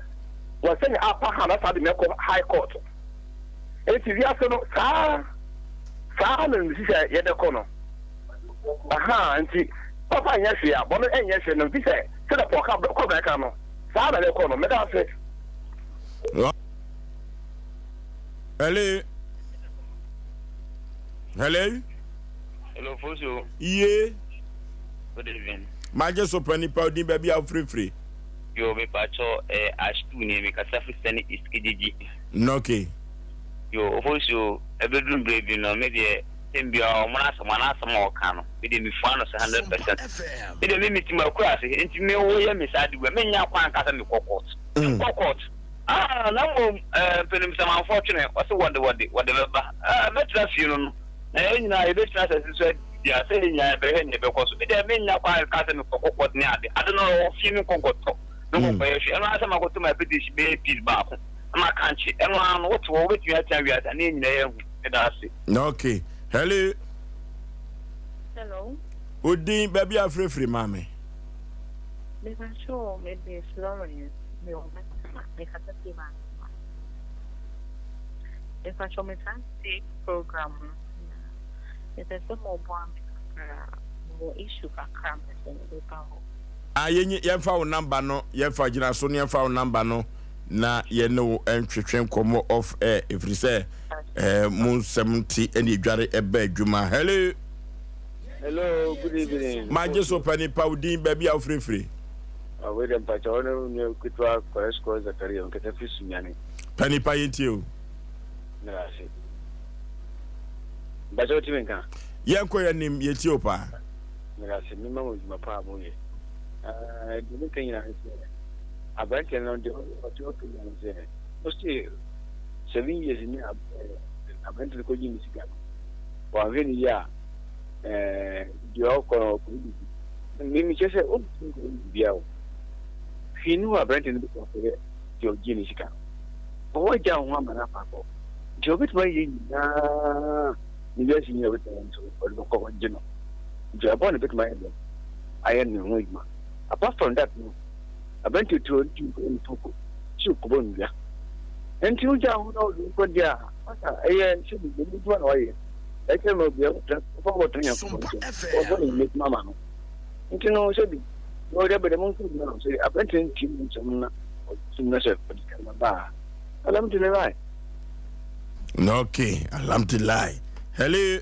wɔsɛ ne apa ha na saa de me kɔ high court. Enti wiase no saa saa na mesi sɛ yɛbɛkɔ no. Aha, nti papa nyɛ hwee a bɔne nyɛ hwee no mfi sɛ sɛdeɛ Paul ka kɔbena ka no saa na ɛbɛkɔ no. Meda ase. Hello. Hello. Hello, Fosu. Ye. Good evening. Magye so pa nipa odin baabi a wofirifiri. Yo, me pacho eh, Ashtu ni me kasa firi Sani East Kijiji. Okay. Yo, Ofosuo, ɛbɛduru mberɛ bi no, me deɛ, tɛm biara ɔmo n'asɛm anaa asɛm a ɔka no, me deɛ mefua no sɛ 100%. Me deɛ me mete makura ase, nti me wo yɛ me saa de wei a, mennya kwan nka sɛ mekɔ court. Menkɔ court. Ah, na mmom eh, mpanimsamanfoɔ twene, ɔse wɔde wɔde, wɔde bɛba. Ah, mɛtena fie no no, na yɛn nyinaa yɛbɛtena asase so adi a, sɛ yɛn nyinaa yɛbɛhwɛ nea ɛbɛkɔ so. Me deɛ mennya kwan nka sɛ mekɔkɔ court ne ade. Ade no ɛwɔ fie menkɔ nkɔtɔ, menkɔ nkɔyɛ hwee. Ɛno ara sɛ makɔtɔ my petition bɛyɛ piece baako. Na makankye. Ɛno ara no, wote hɔ, wobɛtumi atena wiase a na yɛn nyinaa yɛahu. Meda ase. Okay. Hello. Hello. Odin baabi a frɛfiri maame. Mepakyɛw mede Florence mewɔ Bantama mekasa firi Bantama. Mepakyɛw metaa tie program no na mepɛ sɛ moboa me kakra mewɔ issue kakra mepɛ sɛ mede ba hɔ. Ah yɛnyi yɛmfa wo number no yɛmfa gyina so na yɛmfa wo number no na yɛne wo ntwetwe nkɔmmɔ off air ɛfiri sɛ eh, mo nsɛm nti ɛne ɛdware ɛba adwuma. Hello. Hello, good evening. Magye so pa nipa wo din baabi a wofirifiri. Ah, wei dɛ mpakyɛ hɔ no nua ketewa Kɔrɛskɔ Zakaria nkasa firi Sunyani. Pa nipa yɛntie o. Meda ase. Mpakyɛ wotumi nka? Yɛnkɔ yɛnim yɛtie o paa. Meda ase mema mo adwuma pa a moyɛ. Ah, deɛ meka nyinaa ne sɛ aberanteɛ no deɛ ɔte ɔka nyinaa ne sɛ ɔse 7 years ne aberanteɛ no kɔgye ne sika no wɔanhwɛ ne yie a deɛ ɔkɔ no ɔkɔ didi. Mekyerɛ sɛ ɔntumi nkɔ didi biara o. Hwee ni hɔ a aberanteɛ no bɛtumi akɔyɛ deɛ ɔgye ne sika no. Ɔwɔ agya ho ama no afa akɔ. Deɛ ɔbɛtumi ayɛ nyinaa ne wiase nyinaa ɔbɛtumi ayɛ nso ɔde bɛkɔ akɔgye no. Nti aboa no bɛtumi ayɛ dɛn ayɛ ne ho adwuma. Apart from that no, aberanteɛ tuo ntumi nkɔyɛ ne poko sɛ ɔkɔbɔ nnua. Nti wogya ho na ɔde nkɔ deɛ a, masa ɛyɛ sɛ biribi adwuma na wayɛ. Ɛkyɛ ma obiara ɔtena ɔfa wɔtena Nyankopɔn nkyɛn. Ɔbɔ ne mma adwuma ma no. Nti no sɛ bi na ɔde abɛdɛ mo nso gyina sɛ aberanteɛ no tie mu nsɛm na ɔtum na sɛ ɔde kan ba a alhamdulillah. Okay, alhamdulillah. Hello.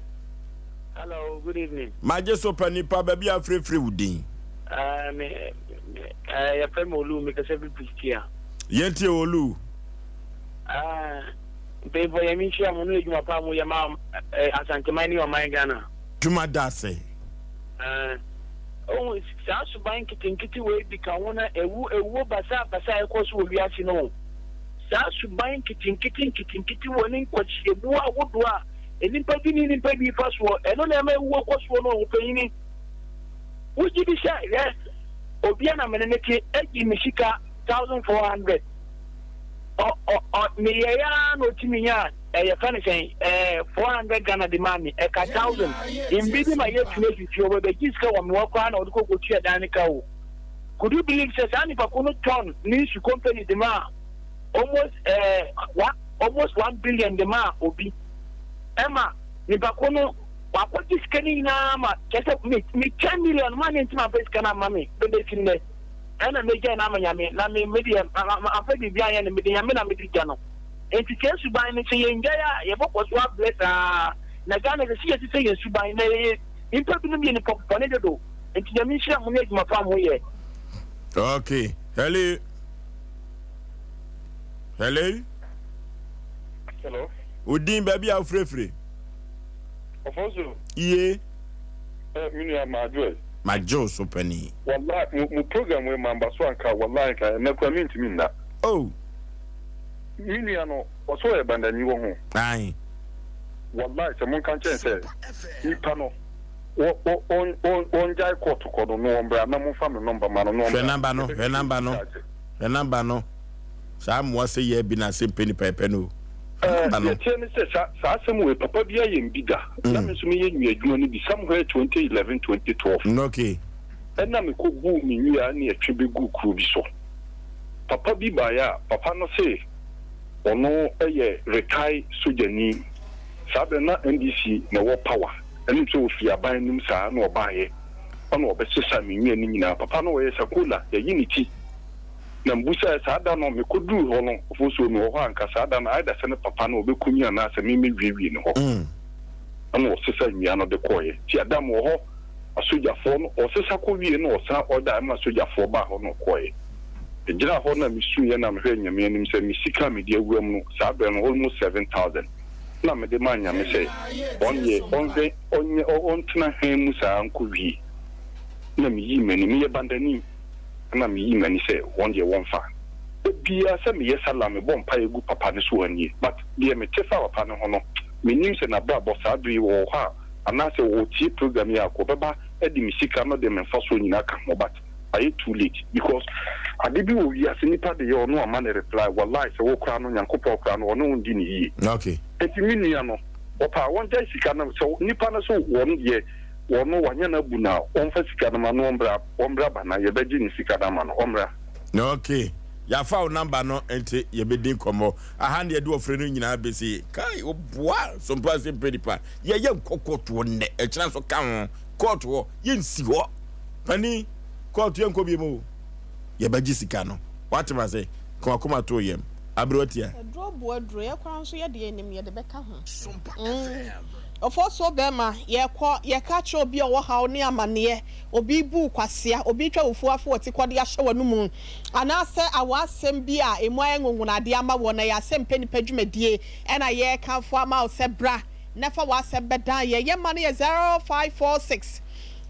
Hello, good evening. Magye so pa nipa baabi a frɛfrɛ wo din. Uh, me, me, uh, yɛfrɛ me Olu, mekasa fi Pristia. Yɛntie Olu. Uh, mpanyinfoɔ yɛn nhyia mo ne adwuma pa a moyɛ ma eh, Asanteman ne ɔman Ghana. Dwuma da ase. Uh, ohun saa suban nketenkete wei bi ka ho na ewu ewuo basaa basaa ɛkɔ so wɔ wiase no. Saa suban nketenkete nketenkete wɔ ne nkwahyɛmu ahodoɔ a nnipa bi ne nnipa bi fa soɔ, ɛno na ɛma ewuo kɔ soɔ no. Ɔpanyini, wogye di sɛ hwɛ obi a na mene ne te agye me sika 1400 ɔ ɔ ɔ meyɛeɛ ara na ɔtumi nyaa ɛyɛ fɛ no sɛn ɛɛ 400 Ghana de maa me, ɛka 1000 mbi bi ma yɛtumi asisi ɔbɛbɛgye sika wɔ me hɔ koraa na ɔde kɔkɔtua dan no ka o. Could you believe sɛ saa nipa ko no tɔn ne nsu company de maa almost ɛɛ one almost 1 billion de maa obi ɛma nipa ko no. Wakɔgye sika no nyinaa ma kyerɛ sɛ me me 10 million ma ne ntoma amfa sika no amma me bɛbɛsi nnɛ. Ɛna megyae no ama Nyame na me me deɛ amfa biribi anyɛ no mede Nyame na mede gya no. Nti saa suban no sɛ yɛngyae a yɛbɛkɔ so abrɛ saa. Na Ghana ɛsɛ sɛ yɛsesa yɛn suban na yɛyɛ nnipa binom yɛ nnipa bɔne dodo. Nti Nyame nhyira mo ne adwuma pa a moyɛ. Okay. Hello. Hello. Hello. Odin baabi a wofirefire. Ɔfɔnso. Iye. Eh, me nua Madwoe. Madwo so panin. Wallahi, mo, mo program wei mamba so anka wallahi nka ɛnɛ koraa mentumi nna. Oh. Me nua no, ɔsɛ ɔyɛ bandanyi wɔ ho. Ae. Wallahi sɛ monka nkyɛn sɛ nipa no wɔ wɔ ɔn ɔn ɔngyae kɔɔto kɔ no na ɔmbra na momfa me nɔmba ma no na Hwɛ ɔmbra namba no, hwɛ yɛbɛhwehwɛ namba no, sika agye. hwɛ namba no. Saa mmoa sɛ yɛ bi na asɛm pɛ nipa ɛpɛ no o. Hwɛ Eh, namba no. deɛ ɛteɛ ne sɛ sa saa asɛm wei papa bi ayɛ me bi da. Na me nso meyɛ nnua adwuma no bi somewhere 2011, 2012. Okay. Ɛna mekɔbuu me nnua ne ɛtwe bɛguu kuro bi so. Papa bi baeɛ a, papa no se ɔno yɛ retae sogyani. Saa berɛ no na NDC na ɛwɔ power. Ɛnom sɛ ɔfiri aban no mu saa na ɔbaeɛ. Ɛna ɔbɛsesa me nnua no nyinaa. Papa no ɔyɛ sakola, yɛayi ne ti. Na mebusaeɛ, saa da no mekɔduruu hɔ no, Ofosuo, mewɔ hɔ a, anka saa da no either sɛ ne papa no ɔbɛku me anaasɛ me mɛwiewie ne hɔ. Ɛna ɔsesa nnua no de kɔeɛ. Nti Adam wɔ hɔ, asogyafoɔ no, ɔsesa kɔwieeɛ na ɔsan order ma asogyafoɔ baa hɔ na ɔkɔeɛ. Megyinaa hɔ na mesuiɛ na mehwɛɛ Nyame anim sɛ me sika a mede awura mu no, saa berɛ no almost 7000 na mede maa Nyame sɛ ɔnyɛ, ɔnhwɛ, ɔnyɛ, ɔntena hann mu saa nkɔwie. Na meyii m'ani, meyɛ bandani. Ɛna meyii m'ani sɛ wɔn deɛ wɔmfa. Da biara sɛ meyɛ sala mebɔ mpaeɛ gu papa no so anie but deɛ mete fa papa no ho no mennim sɛ nabrabɔ saa bere yi ɔwɔ hɔ a anaasɛ ɔretie program yi a anka ɔbɛba de me sika no de me mfasoɔ nyinaa ka ho but ayɛ too late because ade bi wɔ wiase nipa de yɛ ɔno amma no reply wallahi sɛ wo koraa no Nyankopɔn koraa no ɔne wo ndi no yie. Okay. Enti me nua no ɔpɛ a wɔngyae sika no sɛ nipa no so wɔn deɛ Wɔno wanya no abu no a ɔmfa sika no ma no ɔmbra ɔmbra ba na yɛbɛgye ne sika no ama no ɔmmra. Ok yafa wo number no nti yɛbɛdi nkɔmmɔ aha ne yɛde ɔfrɛ no nyinaa bɛsi kai woboa sompa ase mpɛ nipa yɛyɛ nkɔ kɔɔto hɔ nnɛ ɛkyena nso ka ho kɔɔto hɔ yɛnsi hɔ pani kɔɔto yɛnkɔ bi mu o yɛbɛgye sika no wate ma se ka wakoma to yam aberewa tia. Aduro boa aduro, yɛ koraa nso yɛde yɛn nim yɛde bɛka ho. Mm. Ɔfɔsuo bɛɛma, yɛkɔ, yɛka kyerɛ obi a ɔwɔ haw ne amaneɛ, obi bu wo kwasea, obi retwa wo fuo afo ɔti kɔ de ahyɛ w'anomu, anaasɛ awɔ asɛm bi a emu ayɛ nwonwonadeɛ ama woɔ, na ɛyɛ asɛmpɛ nipa dwumadie ɛna yɛrekamfo ama wo sɛ bra na fa w'asɛm bɛdan yɛn. Yɛn mma no yɛ 0546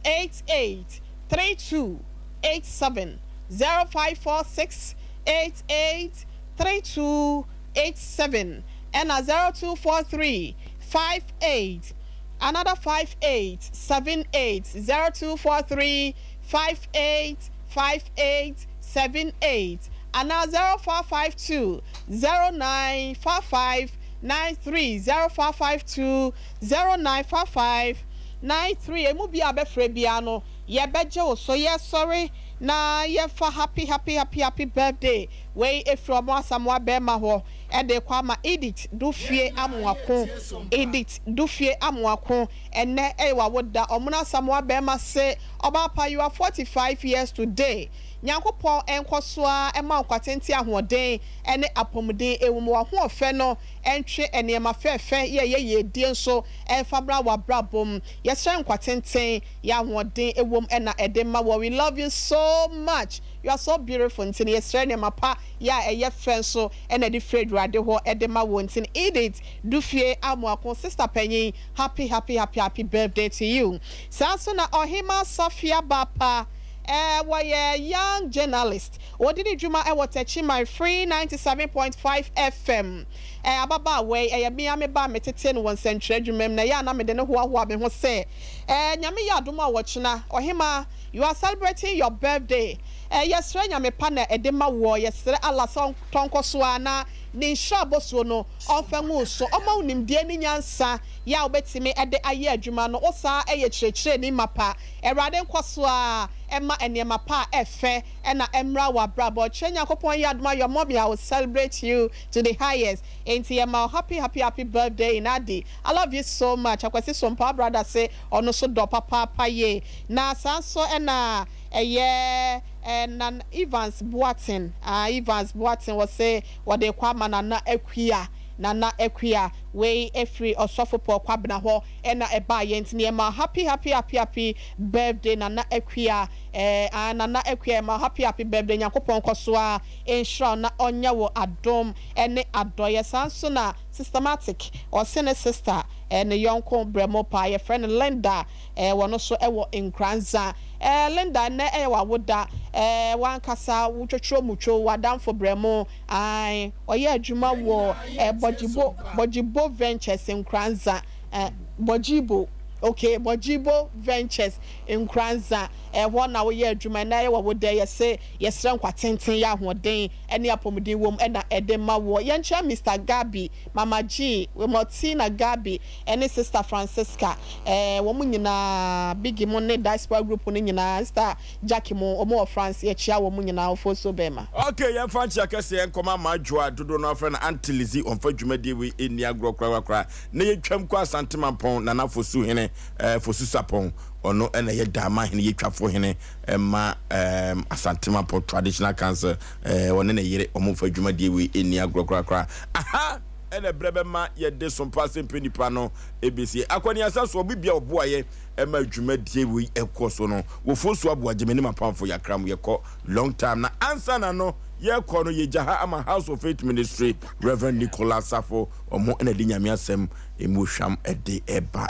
88 32 87, 0546 88 32 87 ɛna 0243 58 another 58 78 0243 58 58 78 anaa 0452 09 55 93 0452 09 55 93 Emu biara a bɛfrɛ biara no yɛbɛgye wo so. Yɛsɔre na yɛfa happy happy happy happy birthday wei ɛfiri ɔmo Asamoah bɛɛma hɔ. de rekɔ ama Edith Dufie Amoako Edith Dufie Amoako ɛnnɛ ɛyɛ w'awoda Ɔmono Asamoah bɛɛma se ɔbaa pa you are 45 years today Nyankopɔn nkɔ so ara mma wo nkwatenten ahoɔden ne apɔmuden ɛwom w'ahoɔfɛ no ntwe nneɛma fɛɛfɛ yɛ ɛyɛ yiedie nso mfa mmra w'abrabɔ mu Yɛsrɛ nkwatenten yɛ ahoɔden ɛwom na ɛde ma wɔ we love you so much you are so beautiful nti no yɛsrɛ nneɛma pa yɛ a ɛyɛ fɛ nso na ɛde firi Awurade hɔ de ma wo nti no Edith Dufie Amoako sister panyin happy happy happy happy birthday to you saa nso na Ɔhemaa Safia Bapa eh wɔyɛ young journalist ɔdi ne dwuma wɔ Techiman Free 97.5 FM eh ababaawa yi ɛyɛ me ara me ba a metetee no wɔ nsɛntwerɛ adwuma mu na ɛyɛ a na mede no hoahoa me ho sɛ eh Nyame yɛ adom a ɔkyena Ɔhemaa you are celebrating your birthday Eh yɛsrɛ Nyame pa na ɛde ma woɔ yɛsrɛ Allah sɛ ɔntɔ nkɔ so ara na Ne nhyira abɔsuo no ɔmfa ngu wo so ɔma wo nimdeɛ ne nyansa yɛ a wobɛtumi de ayɛ adwuma no wo saa yɛ kyerɛkyerɛni mapa Awurade nkɔ so ara Ɛma nneɛma pa a ɛfɛ na ɛmmra w'abrabɔ. Kyerɛ Nyankopɔn yɛ adom a your mommy I will celebrate you to the highest. Enti yɛma wo happy happy happy birthday in adi. I love you so much. Akwasi Sompaa brother se ɔno nso dɔ papaapa yie. Na saa nso na ɛyɛ Nana Evans Boateng, ah Evans Boateng wɔse wɔde rekɔ ama Nana Akua. Nana Akua, wei ɛfiri Ɔsɔfo Paul Kwabena hɔ na ɛbaeɛ nti no yɛma wo happy happy happy happy birthday Nana Akua eh ah Nana Akua yɛma wo happy happy birthday Nyankopɔn nkɔso ara nhyira wo na ɔnyɛ wo adom ne adɔeɛ saa nso na Systematic ɔse ne sister eh ne yɔnko brɛmo paa yɛfrɛ no Linda eh wɔno nso wɔ Nkoranza eh Linda ɛnɛ ɛyɛ w'awoda eh w'ankasa wo twotwo mutwo w'adamfo brɛmo Ae, ɔyɛ adwuma wɔ eh, Bɔgyibo, Bɔgyibo Ventures Nkoranza, eh, Bɔgyibo, okay, Bɔgyibo Ventures Nkoranza, ɛhɔ na woyɛ adwuma, ɛnɛ ayɛ wɔ wo dɛ, yɛse yɛsrɛ nkwa tenten, yɛ ahoɔden ne apɔmuden wom na ɛde ma woɔ. Yɛnkyerɛ Mister Gabi, Mama G, Martina Gabi ne Sister Francisca, eh, wɔn nyinaa, Biggie mo ne Diaspora group no nyinaa, Sister Jackie mo, wɔn wɔ France, yɛkyea wɔn nyinaa, Ofosuo Bɛɛma. Ok, yɛmfa nkyea kɛseɛ nkɔma Madwoa, dodoɔ no ara frɛ no Aunty Lizzy, ɔmfa dwumadie wei nni agorɔ korakora. Na yɛtwam kɔ Asante Mampɔn, Nana Fosu hene, eh, Fosu Sapɔn, ɔno na ɛyɛ Daama hene, yɛtwafo hene ma eh, Asante Mampɔn Traditional Council, eh, ɔne ne yere, wɔmfa dwumadie wei nni agorɔ korakora. Aha ɛna berɛ bɛma yɛde Sompa Asɛmpɛ Nipa no ɛbɛsie. Akɔneasa so, obi bia ɔboaeɛ ɛma dwumadie wei ɛkɔ so no, Wofosu Aboa, Gyemene Mapamfo, Yɛakra mo, yɛkɔ long time na ansa na no yɛkɔ no yɛgya ha ama House of Faith Ministry Rev. Nicholas Safo, ɔmo na ɛde Nyame asɛm emu hwam ɛde ɛba.